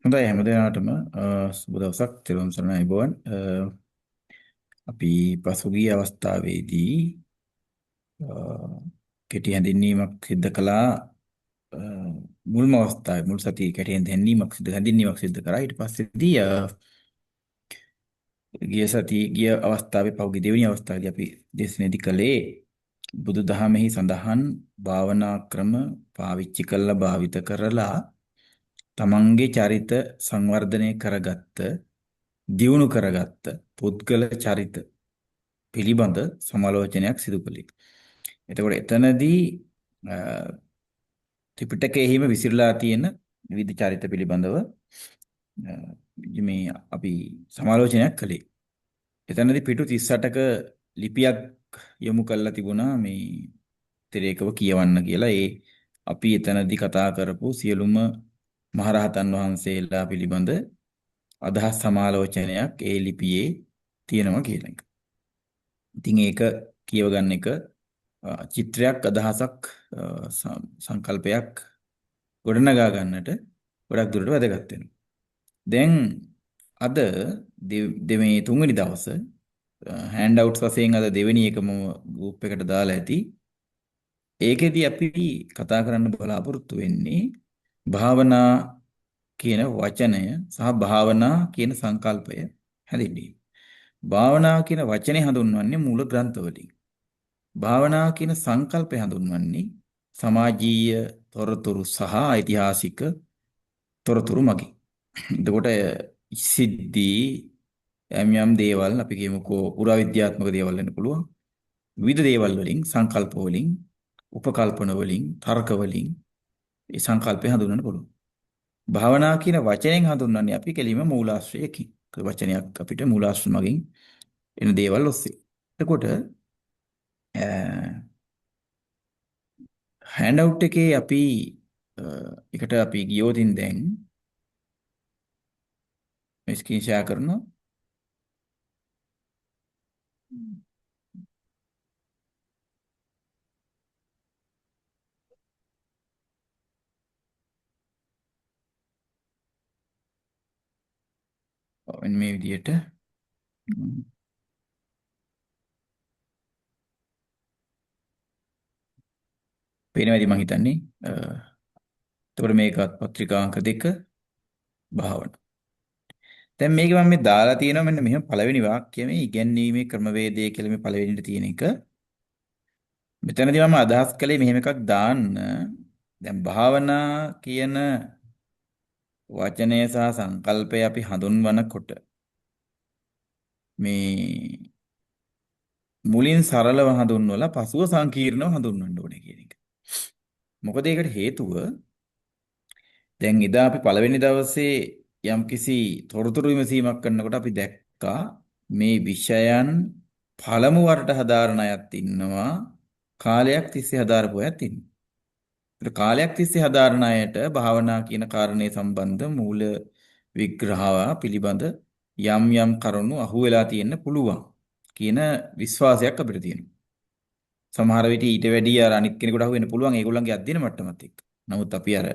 හොඳයි හැම දෙනාටම සුබ දවසක් තෙරුවන් සරණයි අයබෝවන්. අපි පසුගිය අවස්ථාවේදී කෙටි හැඳින්වීමක් සිද්ධ කළා. මුල්ම අවස්ථාවේ මුල් සතියේ කෙටි හැඳින්වීමක් සිද්ධ කරා. ඊට පස්සේදී ගිය සතියේ ගිය අවස්ථාවේ පහුගිය දෙවෙනි අවස්ථාවේදී අපි දේශනේදී කළේ බුදුදහමෙහි සඳහන් භාවනා ක්‍රම පාවිච්චි කරලා භාවිත කරලා තමන්ගේ චරිත සංවර්ධනය කරගත්ත දියුණු කරගත්ත පුද්ගල චරිත පිළිබඳ සමාලෝචනයක් සිදු කළේ. එතකොට එතනදී ත්‍රිපිටකයේහිම විසිරලා තියෙන විවිධ චරිත පිළිබඳව මේ අපි සමාලෝචනයක් කළේ. එතනදී පිටු 38ක ලිපියක් යොමු කරලා තිබුණා මේ තිරේකව කියවන්න කියලා. ඒ අපි එතනදී කතා කරපු සියලුම මහරහතන් වහන්සේලා පිළිබඳ අදහස් සමාලෝචනයක් ඒ ලිපියේ තියෙනවා කියන එක. ඉතින් ඒක කියව ගන්න එක චිත්‍රයක් අදහසක් සංකල්පයක් ගොඩනගා ගන්නට ගොඩක් දුරට වැදගත් වෙනවා. දැන් අද මේ තුන්වෙනි දවස හෑන්ඩ් අවුට්ස් වශයෙන් අද දෙවෙනි එක මම ගෲප් එකට දාලා ඇති. ඒකෙදි අපි කතා කරන්න බලාපොරොත්තු වෙන්නේ භාවනා කියන වචනය සහ භාවනා කියන සංකල්පය හැඳින්වීම. භාවනා කියන වචනේ හඳුන්වන්නේ මූල ග්‍රන්ථ වලින්. භාවනා කියන සංකල්පය හඳුන්වන්නේ සමාජීය තොරතුරු සහ ඓතිහාසික තොරතුරු මගින්. එතකොට සිද්ධි යම් යම් දේවල් අපි කියමුකෝ පුරාවිද්‍යාත්මක දේවල් වෙන්න පුළුවන්. විවිධ දේවල් වලින් සංකල්ප වලින් උපකල්පන වලින් තර්ක වලින් ඒ සංකල්පය හඳුන්වන්න පුළුවන්. භාවනා කියන වචනයෙන් හඳුන්වන්නේ අපි කෙලින්ම මූලාශ්‍රයකින්. වචනයක් අපිට මූලාශ්‍ර මගින් එන දේවල් ඔස්සේ. එතකොට හෑන්ඩ් අවුට් එකේ අපි එකට අපි ගියොතින් දැන් මේ ස්ක්‍රීන් ෂෙයා කරනවා. මෙන්න මේ විදිහට පේනවා ඇති මං හිතන්නේ. එතකොට මේකත් පත්‍රිකා අංක 2 භාවනා. දැන් මේක මම මේ දාලා තියෙනවා මෙන්න මෙහෙම පළවෙනි වාක්‍යය මේ ඉගැන්වීමේ ක්‍රමවේදය කියලා මේ පළවෙනිට තියෙන එක. මෙතනදී මම අදහස් කළේ මෙහෙම එකක් දාන්න. දැන් භාවනා කියන වචනය සහ සංකල්පය අපි හඳුන්වනකොට මේ මුලින් සරලව හඳුන්වලා පසුව සංකීර්ණව හඳුන්වන්න ඕනේ කියන එක. මොකද ඒකට හේතුව දැන් එදා අපි පළවෙනි දවසේ යම්කිසි තොරතුරු විමසීමක් කරනකොට අපි දැක්කා මේ විෂයන් පළමු වරට හදාරන අයත් ඉන්නවා, කාලයක් තිස්සේ හදාරපු අයත් ඉන්නවා. ඒතර කාලයක් තිස්සේ හදාරන අයට භාවනා කියන කාරණේ සම්බන්ධ මූල විග්‍රහ පිළිබඳ යම් යම් කරුණු අහුවෙලා තියෙන්න පුළුවන් කියන විශ්වාසයක් අපිට තියෙනවා. සමහර විට ඊට වැඩිය අර අනිත් කෙනෙකුට අහු වෙන්න පුළුවන් ඒගොල්ලන්ගේ අධ්‍යයන මට්ටමත් එක්ක. නමුත් අපි අර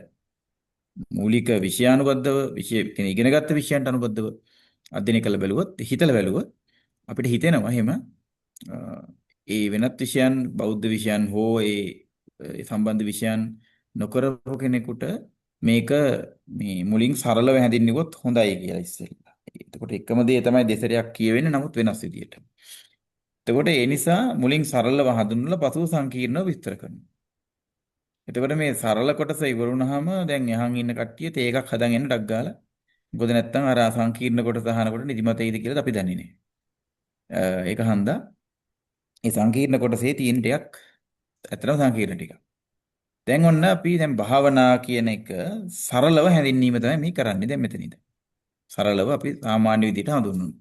මූලික විෂයානුබද්ධව විෂය කියන්නේ ඉගෙනගත්ත විෂයන්ට අනුබද්ධව අධ්‍යයනය කළ බැලුවොත් හිතලා බැලුවොත් අපිට හිතෙනවා එහෙම ඒ වෙනත් විෂයන් බෞද්ධ විෂයන් හෝ ඒ සම්බන්ධ විෂයන් නොකරපු කෙනෙකුට මේක මේ මුලින් සරලව හැඳින්වුවොත් හොඳයි කියලා ඉස්සෙල්ලා. එතකොට එකම දේ තමයි දෙසරයක් කියවෙන්නේ නමුත් වෙනස් විදියට. එතකොට ඒ නිසා මුලින් සරලව හඳුන්වලා පසුව සංකීර්ණව විස්තර කරනවා. එතකොට මේ සරල කොටස ඉවර වුණාම දැන් යහන් ඉන්න කට්ටිය තේ එකක් හදන් එන්න ඩක් ගාලා. මොකද නැත්තම් අර සංකීර්ණ කොටස අහනකොට නිදිමත එයිද කියලා අපි දන්නේ නෑ. ඒක හන්දා මේ සංකීර්ණ කොටසේ තියෙන ටිකක් ඇත්තටම සංකීර්ණ ටිකක්. දැන් ඔන්න අපි දැන් භාවනා කියන එක සරලව හැඳින්වීම තමයි මේ කරන්නේ දැන් මෙතනදී. සරලව අපි සාමාන්‍ය විදිහට හඳුන්වනවා.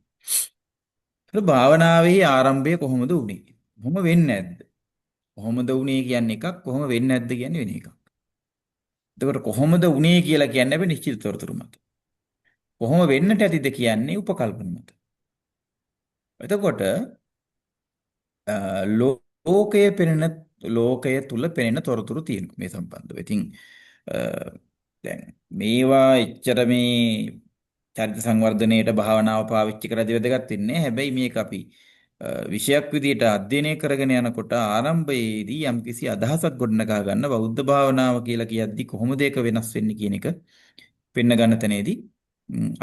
ඒක භාවනාවේ ආරම්භය කොහොමද වුනේ? කොහොම වෙන්නේ නැද්ද? කොහොමද වුනේ කියන්නේ එකක්, කොහොම වෙන්නේ නැද්ද කියන්නේ වෙන එකක්. එතකොට කොහොමද වුනේ කියලා කියන්නේ අපි නිශ්චිත තොරතුරු මත. කොහොම වෙන්නට ඇතිද කියන්නේ උපකල්පන මත. එතකොට ලෝකයේ පෙනෙන ලෝකය තුල පෙනෙන තොරතුරු තියෙනවා මේ සම්බන්ධව. ඉතින් දැන් මේවා එච්චර මේ චරිත සංවර්ධනයේට භාවනාව පාවිච්චි කරද්දී වැදගත් වෙන්නේ නැහැ. හැබැයි මේක අපි විෂයක් විදියට අධ්‍යයනය කරගෙන යනකොට ආරම්භයේදී යම්කිසි අදහසක් ගොඩනගා ගන්න බෞද්ධ භාවනාව කියලා කියද්දී කොහොමද ඒක වෙනස් වෙන්නේ කියන එක පෙන්න ගන්න තැනේදී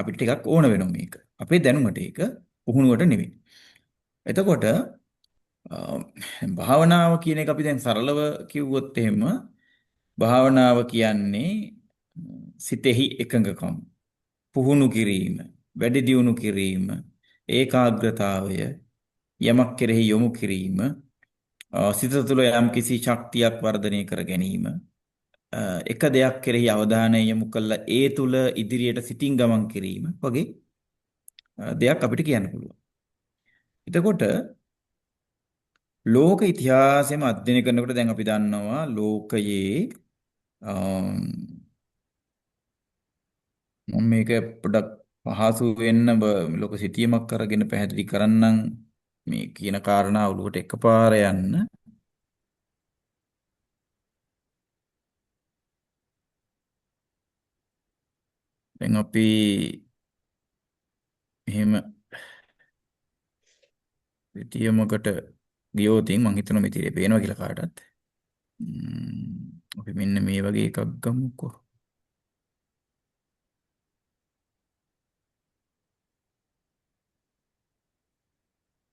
අපිට ටිකක් ඕන වෙනවා මේක. අපේ දැනුමට ඒක පුහුණුවට නෙවෙයි. එතකොට භාවනාව කියන එක අපි දැන් සරලව කිව්වොත් එහෙම භාවනාව කියන්නේ සිතෙහි එකඟකම, පුහුණු කිරීම, වැඩි දියුණු කිරීම, ඒකාග්‍රතාවය, යමක් කෙරෙහි යොමු කිරීම, සිත තුළ යම්කිසි ශක්තියක් වර්ධනය කර ගැනීම, එක දෙයක් කෙරෙහි අවධානය යොමු කළා ඒ තුළ ඉදිරියට සිතින් ගමන් කිරීම වගේ දෙයක් අපිට කියන්න පුළුවන්. එතකොට ලෝක ඉතිහාසෙම අධ්‍යයනය කරනකොට දැන් අපි දන්නවා ලෝකයේ මම මේක පොඩක් පහසු වෙන්න ලෝක සිතියමක් අරගෙන පැහැදිලි කරන්නම් මේ කියන කාරණා ඔළුවට එකපාර යන්න. දැන් අපි එහෙම සිතියමකට ගියොත් මං හිතනවා මේ තිරේ පේනවා කියලා කාටත්. අපි මෙන්න මේ වගේ එකක් ගමුකෝ.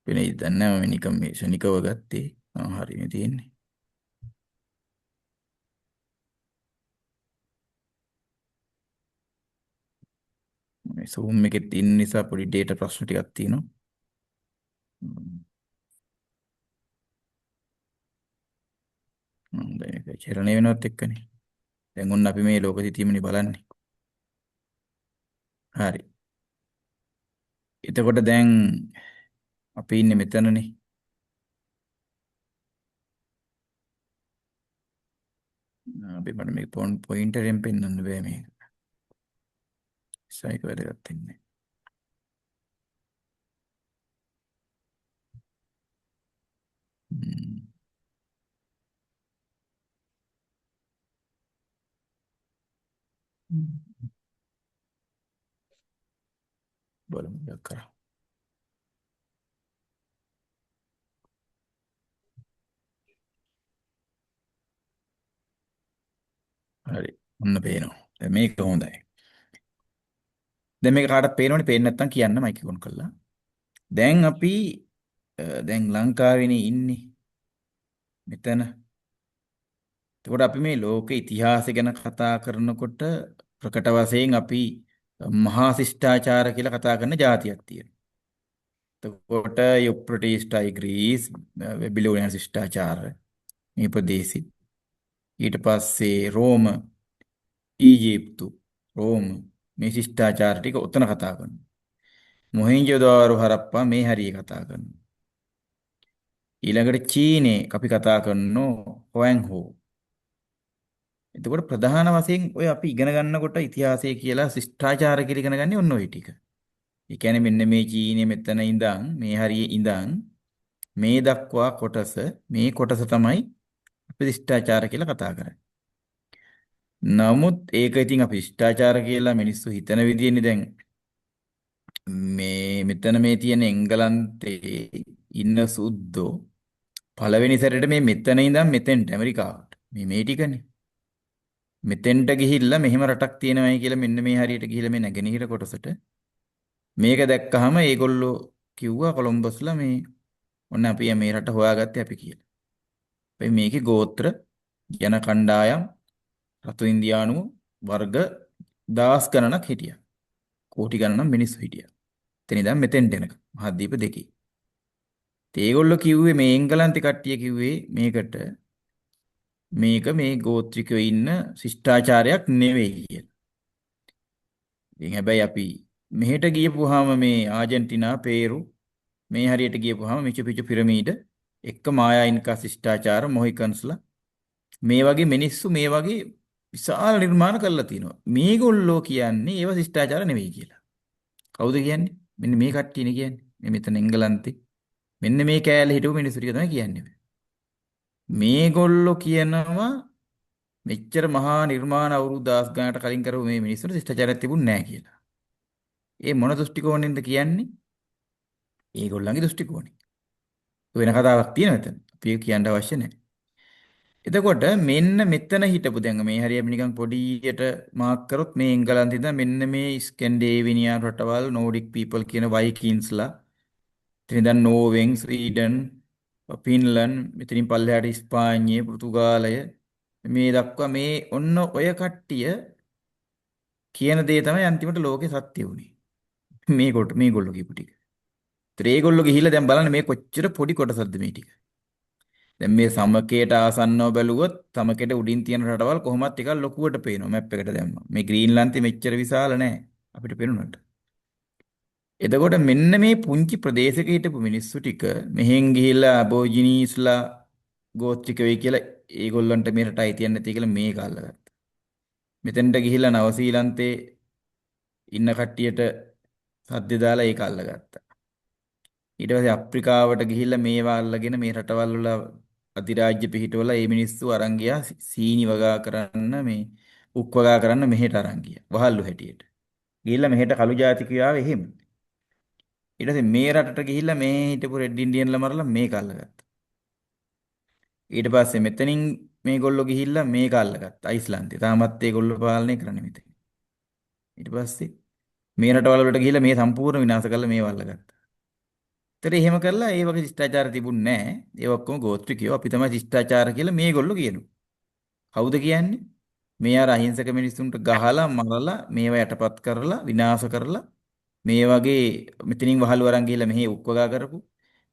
වෙන දන්නේ නැහැ මම නිකන් මේ ක්ෂණිකව ගත්තේ. හරි මේ තියෙන්නේ. මේ Zoom එකේ තියෙන නිසා පොඩි ඩේටා ප්‍රශ්න ටිකක් තියෙනවා. දැන් ඒක චරණය වෙනවත් එක්කනේ. දැන් ඔන්න අපි මේ ලෝක සිතීමනේ බලන්නේ. හරි. එතකොට දැන් අපි ඉන්නේ මෙතනනේ. අපි මට මේ පොයින්ටරෙන් පෙන්වන්න බෑ මේක. සයික වැදගත් වෙන්නේ. බලමු ටිකක් කරා. හරි. ඔන්න පේනවා. දැන් මේක හොඳයි. දැන් මේක කාටවත් පේනවනේ. පේන්නේ නැත්නම් කියන්න මයික් එක ඔන් කරලා. දැන් අපි දැන් ලංකාවේනේ ඉන්නේ. මෙතන. එතකොට අපි මේ ලෝක ඉතිහාසය ගැන කතා කරනකොට ප්‍රකට වශයෙන් අපි මහා ශිෂ්ටාචාර කියලා කතා කරන ජාතියක් තියෙනවා. එතකොට යුප්‍රටිස්, ටයිග්‍රීස්, බැබිලෝනියන් ශිෂ්ටාචාර මේ ප්‍රදේශي. ඊට පස්සේ රෝම, ඊජිප්තු, රෝම මේ ශිෂ්ටාචාර ටික ඔතන කතා කරනවා. මොහෙන්ජෝදාරෝ හරප්පා මේ හරිය කතා කරනවා. ඊළඟට චීනේ අපි කතා කරනෝ හොයන් හෝ. එතකොට ප්‍රධාන වශයෙන් ඔය අපි ඉගෙන ගන්නකොට ඉතිහාසය කියලා ශිෂ්ටාචාර කියලා ඉගෙන ගන්නේ ඔන්න ඔය ටික. ඒ කියන්නේ මෙන්න මේ චීනේ මෙතන ඉඳන් මේ හරියේ ඉඳන් මේ දක්වා කොටස, මේ කොටස තමයි අපි ශිෂ්ටාචාර කියලා කතා කරන්නේ. නමුත් ඒක ඉතින් අපි ශිෂ්ටාචාර කියලා මිනිස්සු හිතන විදියනේ. දැන් මේ මෙතන මේ තියෙන එංගලන්තේ ඉන්න සුද්දෝ පළවෙනි සැරේට මේ මෙතන ඉඳන් මෙතෙන්ට ඇමරිකාවට මේ ටිකනේ. මෙතෙන්ට ගිහිල්ලා මෙහෙම රටක් තියෙනවයි කියලා මෙන්න මේ හරියට ගිහිල්ලා මේ නැගෙනහිර කොටසට මේක දැක්කහම ඒගොල්ලෝ කිව්වා කොලොම්බස්ලා මේ ඔන්න අපි මේ රට හොයාගත්තේ අපි කියලා. හැබැයි මේකේ ගෝත්‍ර ජන කණ්ඩායම් රතු ඉන්දියානුවෝ වර්ග දහස් ගණනක් හිටියා. කෝටි ගණනක් මිනිස්සු හිටියා. එතන ඉඳන් මෙතෙන්ට එනකම් මහද්වීප දෙකේ. ඉතින් ඒගොල්ලෝ කිව්වේ මේ එංගලන්තේ කට්ටිය කිව්වේ මේකට මේක මේ ගෝත්‍රිකයෝ ඉන්න ශිෂ්ටාචාරයක් නෙවෙයි කියලා. ඉතින් හැබැයි අපි මෙහෙට ගියපුවාම මේ ආජන්ටිනා, පේරු මේ හරියට ගියපුවාම මිචු පිචු පිරමීඩ එක්ක මායා ඉන්කා ශිෂ්ටාචාර, මොහිකන්ස්ලා මේ වගේ මිනිස්සු මේ වගේ විශාල නිර්මාණ කරලා තිනවා. මේගොල්ලෝ කියන්නේ ඒවා ශිෂ්ටාචාර නෙවෙයි කියලා. කවුද කියන්නේ? මෙන්න මේ කට්ටියනේ කියන්නේ. මේ මෙතන එංගලන්තේ මෙන්න මේ කෑල්ල හිටපු මිනිස්සු ටික තමයි කියන්නේ. මේගොල්ලෝ කියනවා මෙච්චර මහා නිර්මාණ අවුරුදු දහස් ගානකට කලින් කරපු මේ මිනිස්සුන්ට ශිෂ්ටාචාරයක් තිබුණ නෑ කියලා. ඒ මොන දෘෂ්ටි කෝණයෙන්ද කියන්නේ? ඒගොල්ලන්ගේ දෘෂ්ටි කෝණය. වෙන කතාවක් තියෙනවා එතන. අපි ඒක කියන්න අවශ්‍ය නෑ. එතකොට මෙන්න මෙතන හිටපු දැන් මේ හරිය අපි නිකන් පොඩියට මාක් කරොත් මේ එංගලන්තේ ඉඳන් මෙන්න මේ ස්කැන්ඩිනේවියානු රටවල් නෝඩික් පීපල් කියන වයිකින්ස්ලා එතන ඉඳන් නෝර්වේ, ස්වීඩන්, ෆින්ලන්ඩ්, මෙතනින් පල්ලෙහාට ඉස්පාඤ්ඤය, පෘතුගාලය මේ දක්වා මේ ඔන්න ඔය කට්ටිය කියන දේ තමයි අන්තිමට ලෝකේ සත්‍ය වුනේ. මේ කොට මේගොල්ලෝ කියපු ටික. ඒතර ඒගොල්ලෝ ගිහිල්ලා දැන් බලන්න මේ කොච්චර පොඩි කොටසක්ද මේ ටික. දැන් මේ සමකයට ආසන්නව බැලුවොත් සමකයට උඩින් තියෙන රටවල් කොහොමත් ටිකක් ලොකුවට පේනවා මැප් එකට දැම්මම. මේ ග්‍රීන්ලන්තේ මෙච්චර විශාල නෑ අපිට පේනුනට. එතකොට මෙන්න මේ පුංචි ප්‍රදේශයක හිටපු මිනිස්සු ටික මෙහෙන් ගිහිල්ලා ඇබෝජිනීස්ලා ගෝත්‍රික වෙයි කියලා ඒගොල්ලන්ට මේ රට අයිතියක් නැති කියලා මේක අල්ලගත්තා. මෙතෙන්ට ගිහිල්ලා නවසීලන්තේ ඉන්න කට්ටියට සද්ද දාලා ඒක අල්ලගත්තා. ඊට පස්සේ අප්‍රිකාවට ගිහිල්ලා මේවා අල්ලගෙන මේ රටවල් වල අධිරාජ්‍ය පිහිටවලා ඒ මිනිස්සු අරන් ගියා සීනි වගා කරන්න මේ උක් වගා කරන්න මෙහෙට අරන් ගියා. වහල්ලු හැටියට. ගිහිල්ලා මෙහෙට කළු ජාතිකයෝ ආවේ එහෙම. ඊට පස්සේ මේ රටට ගිහිල්ලා මේ හිටපු රෙඩ් ඉන්ඩියන්ලා මරලා මේක අල්ලගත්තා. ඊට පස්සේ මෙතනින් මේගොල්ලෝ ගිහිල්ලා මේක අල්ලගත්තා අයිස්ලන්තේ. තාමත් ඒගොල්ලෝ පාලනය කරන්නේ මෙතන. ඊට පස්සේ මේ රටවල් වලට ගිහිල්ලා මේ සම්පූර්ණ විනාශ කරලා මේව අල්ලගත්තා. ඒතර එහෙම කරලා ඒ වගේ ශිෂ්ටාචාර තිබුණ නෑ. ඒ ඔක්කොම ගෝත්‍රිකයෝ. අපි තමයි ශිෂ්ටාචාර කියලා මේගොල්ලෝ කියනවා. කවුද කියන්නේ? මේ අර අහිංසක මිනිස්සුන්ට ගහලා මරලා මේවා යටපත් කරලා විනාශ කරලා මේ වගේ මෙතනින් වහලු අරන් ගිහිල්ලා මෙහි උක් වගා කරපු,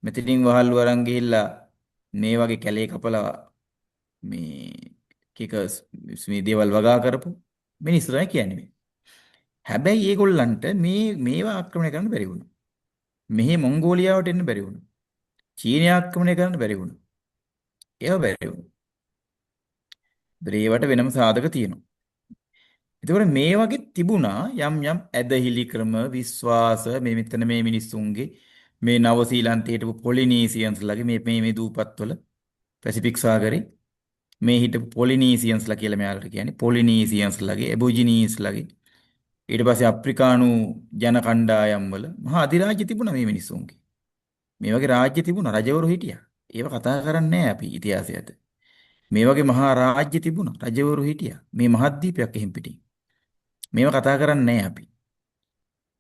මෙතනින් වහලු අරන් ගිහිල්ලා මේ වගේ කැලේ කපලා මේ එක මේ දේවල් වගා කරපු මිනිස්සු තමයි කියන්නේ මේ. හැබැයි ඒගොල්ලන්ට මේ මේවා ආක්‍රමණය කරන්න බැරි වුණා. මෙහි මොංගෝලියාවට එන්න බැරි වුණා. චීනය ආක්‍රමණය කරන්න බැරි වුණා. ඒව බැරි වුණා. ඒවට වෙනම සාධක තියෙනවා. එතකොට මේ වගේ තිබුණා යම් යම් ඇදහිලි ක්‍රම විශ්වාස මේ මෙතන මේ මිනිස්සුන්ගේ මේ නවසීලන්තේ හිටපු පොලිනීසියන්ස්ලාගේ මේ මේ මේ දූපත්වල පැසිෆික් සාගරේ මේ හිටපු පොලිනීසියන්ස්ලා කියලා මෙයාලට කියන්නේ පොලිනීසියන්ස්ලාගේ ඇබොජිනීස්ලාගේ ඊට පස්සේ අප්‍රිකානු ජන කණ්ඩායම් වල මහා අධිරාජ්‍ය තිබුණා මේ මිනිස්සුන්ගේ. මේ වගේ රාජ්‍ය තිබුණා, රජවරු හිටියා. ඒව කතා කරන්නේ නැහැ අපි ඉතිහාසයත්. මේ වගේ මහා රාජ්‍ය තිබුණා, රජවරු හිටියා. මේ මහද්වීපයක් එහෙම් පිටින්. මේව කතා කරන්නේ නැහැ අපි.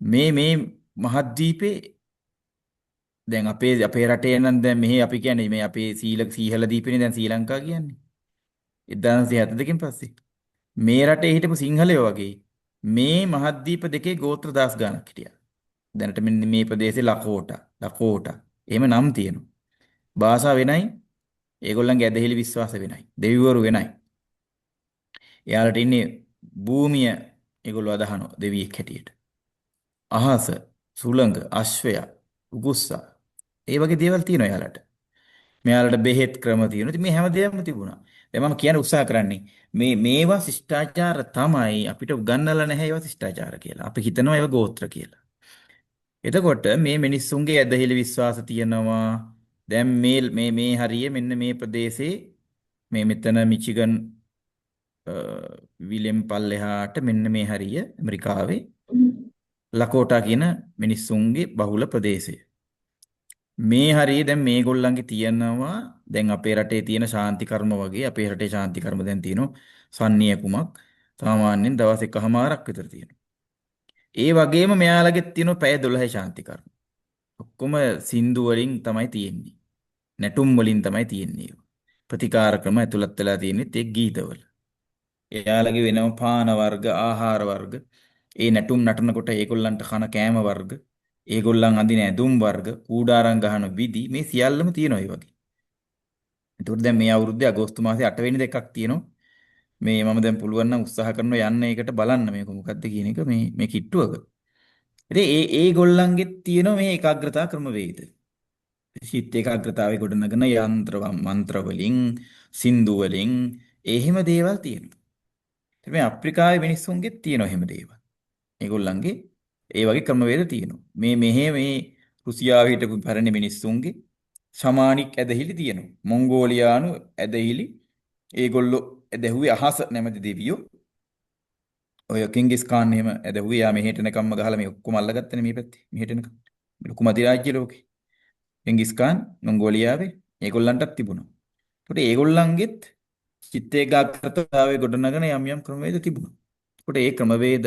මේ මේ මහද්වීපේ දැන් අපේ අපේ රටේ නම් දැන් මෙහි අපි කියන්නේ මේ අපේ සීහල දීපේනේ දැන් ශ්‍රී ලංකා කියන්නේ. 1972කින් පස්සේ මේ රටේ හිටපු සිංහලයෝ වගේ මේ මහද්වීප දෙකේ ගෝත්‍ර දහස් ගාණක් හිටියා. දැනට මෙන්න මේ ප්‍රදේශේ ලකෝටා ලකෝටා එහෙම නම් තියෙනවා. භාෂා වෙනයි, ඒගොල්ලන්ගේ ඇදහිලි විශ්වාස වෙනයි, දෙවිවරු වෙනයි. එයාලට ඉන්නේ භූමිය ඒගොල්ලෝ අදහනවා දෙවියෙක් හැටියට. අහස, සුළඟ, අශ්වයා, උකුස්සා ඒ වගේ දේවල් තියෙනවා එයාලට. මෙයාලට බෙහෙත් ක්‍රම තියෙනවා. ඉතින් මේ හැම දෙයක්ම තිබුණා. දැන් මම කියන්න උත්සාහ කරන්නේ මේ මේවා ශිෂ්ටාචාර තමයි, අපිට උගන්වලා නැහැ ඒවා ශිෂ්ටාචාර කියලා. අපි හිතනවා ඒවා ගෝත්‍ර කියලා. එතකොට මේ මිනිස්සුන්ගේ ඇදහිලි විශ්වාස තියෙනවා. දැන් මේ මේ මේ හරිය මෙන්න මේ ප්‍රදේශේ මේ මෙතන මිචිගන් විලෙන් පල්ලෙහාට මෙන්න මේ හරිය ඇමරිකාවේ ලකෝටා කියන මිනිස්සුන්ගේ බහුල ප්‍රදේශය. මේ හරිය දැන් මේගොල්ලන්ගේ තියෙනවා දැන් අපේ රටේ තියෙන ශාන්ති කර්ම වගේ අපේ රටේ ශාන්ති කර්ම දැන් තියෙනවා සන්නිය කුමක් සාමාන්‍යයෙන් දවස් එකහමාරක් විතර තියෙනවා. ඒ වගේම මෙයාලගෙත් තියෙනවා පැය 12 ශාන්ති කර්ම. ඔක්කොම සින්දු වලින් තමයි තියෙන්නේ. නැටුම් වලින් තමයි තියෙන්නේ ඒවා. ප්‍රතිකාර ක්‍රම ඇතුළත් වෙලා තියෙන්නේ ඒ ගීතවල. එයාලගේ වෙනම පාන වර්ග, ආහාර වර්ග, ඒ නැටුම් නටනකොට ඒගොල්ලන්ට කන කෑම වර්ග, ඒගොල්ලන් අඳින ඇඳුම් වර්ග, කූඩාරම් ගහන විදි මේ සියල්ලම තියෙනවා ඒ වගේ. ඒතකොට දැන් මේ අවුරුද්දේ අගෝස්තු මාසේ 8 වෙනි දෙකක් තියෙනවා. මේ මම දැන් පුළුවන් නම් උත්සාහ කරනවා යන්න ඒකට බලන්න මේක මොකද්ද කියන එක මේ මේ කිට්ටුවක. ඉතින් ඒ ඒගොල්ලන්ගෙත් තියෙනවා මේ ඒකාග්‍රතා ක්‍රමවේද. සිත් ඒකාග්‍රතාවය ගොඩනගන යන්ත්‍ර මන්ත්‍ර වලින් සින්දු වලින් එහෙම දේවල් තියෙනවා. ඉතින් මේ අප්‍රිකාවේ මිනිස්සුන්ගෙත් තියෙනවා එහෙම දේවල්. ඒගොල්ලන්ගේ ඒ වගේ ක්‍රමවේද තියෙනවා. මේ මෙහෙ මේ රුසියාවේ හිටපු පැරණි මිනිස්සුන්ගේ ශමානික් ඇදහිලි තියෙනවා. මොංගෝලියානු ඇදහිලි ඒගොල්ලෝ ඇදහුවේ අහස නැමැති දෙවියෝ. ඔය කිංගිස් කාන් එහෙම ඇදහුවේ යා මෙහෙට එනකම්ම ගහලා මේ ඔක්කොම අල්ලගත්තනේ මේ පැත්තේ. මෙහෙට එනකම්. ලොකු මධිරාජ්‍ය ලෝකේ. කිංගිස් කාන් මොංගෝලියාවේ ඒගොල්ලන්ටත් තිබුණා. ඒකට ඒගොල්ලන්ගෙත් චිත්ත ඒකාග්‍රතාවය ගොඩනගන යම් යම් ක්‍රමවේද තිබුණා. ඒකට ඒ ක්‍රමවේද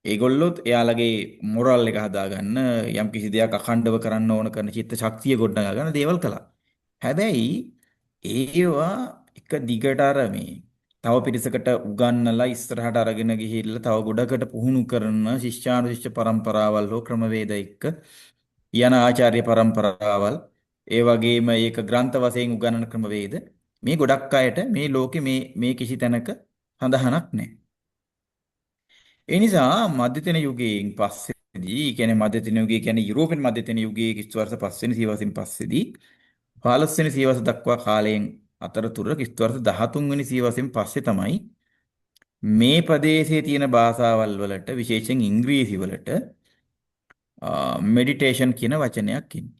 ඒගොල්ලොත් එයාලගේ මොරල් එක හදාගන්න යම් කිසි දෙයක් අඛණ්ඩව කරන්න ඕන කරන චිත්ත ශක්තිය ගොඩනගා ගන්න දේවල් කළා. හැබැයි ඒවා එක දිගට අර මේ තව පිරිසකට උගන්වලා ඉස්සරහට අරගෙන ගිහිල්ලා තව ගොඩකට පුහුණු කරන ශිෂ්‍යානුශිෂ්‍ය පරම්පරාවල් හෝ ක්‍රමවේද එක්ක යන ආචාර්ය පරම්පරාවල් ඒ වගේම ඒක ග්‍රන්ථ වශයෙන් උගන්වන ක්‍රමවේද මේ ගොඩක් අයට මේ ලෝකේ මේ මේ කිසි තැනක සඳහනක් නැහැ. ඒ නිසා මධ්‍යතන යුගයෙන් පස්සේදී, කියන්නේ මධ්‍යතන යුගය කියන්නේ යුරෝපියන් මධ්‍යතන යුගයේ ක්‍රිස්තු වර්ෂ 5 වෙනි සියවසින් පස්සේදී 15 වෙනි සියවස දක්වා කාලයෙන් අතරතුර ක්‍රිස්තු වර්ෂ 13 වෙනි සියවසෙන් පස්සේ තමයි මේ ප්‍රදේශයේ තියෙන භාෂාවල් වලට විශේෂයෙන් ඉංග්‍රීසි වලට මෙඩිටේෂන් කියන වචනයක් එන්නේ.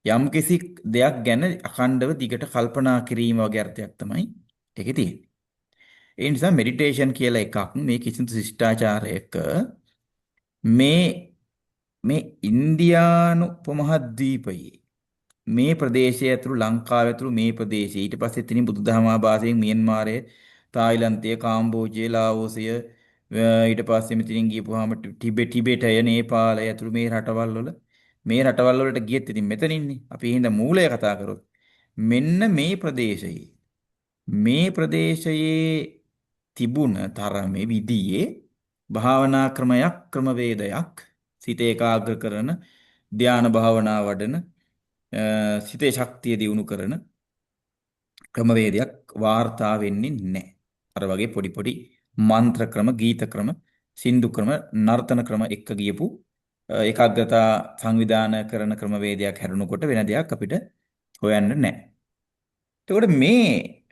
යම්කිසි දෙයක් ගැන අඛණ්ඩව දිගට කල්පනා කිරීම වගේ අර්ථයක් තමයි ඒකේ තියෙන්නේ. ඒ නිසා මෙඩිටේෂන් කියලා එකක් මේ කිසිදු ශිෂ්ටාචාරයක මේ මේ ඉන්දියානු උපමහද්වීපයේ මේ ප්‍රදේශය ඇතුළු ලංකාව ඇතුළු මේ ප්‍රදේශය ඊට පස්සේ ඉතින් බුදුදහම ආభాසයෙන් මියන්මාරය, තායිලන්තය, කාම්බෝජය, ලාઓසය, ඊට පස්සේ මෙතනින් ගියපුවාම ටිබෙටය, නේපාලය ඇතුළු මේ රටවල් වල මේ රටවල් වලට ගියත් ඉතින් මෙතන ඉන්නේ. අපි හින්දා මූලය කතා කරොත් මෙන්න මේ ප්‍රදේශයේ තිබුණ තරමේ විදියේ භාවනා ක්‍රමයක් ක්‍රමවේදයක් සිත ඒකාග්‍ර කරන ධ්‍යාන භාවනා වඩන සිතේ ශක්තිය දියුණු කරන ක්‍රමවේදයක් වාර්තා වෙන්නේ නැහැ. අර වගේ පොඩි පොඩි මන්ත්‍ර ක්‍රම, ගීත ක්‍රම, සින්දු ක්‍රම, නර්තන ක්‍රම එක්ක ගියපු ඒකාග්‍රතා සංවිධානය කරන ක්‍රමවේදයක් හැරුණකොට වෙන දෙයක් අපිට හොයන්න නැහැ. එතකොට මේ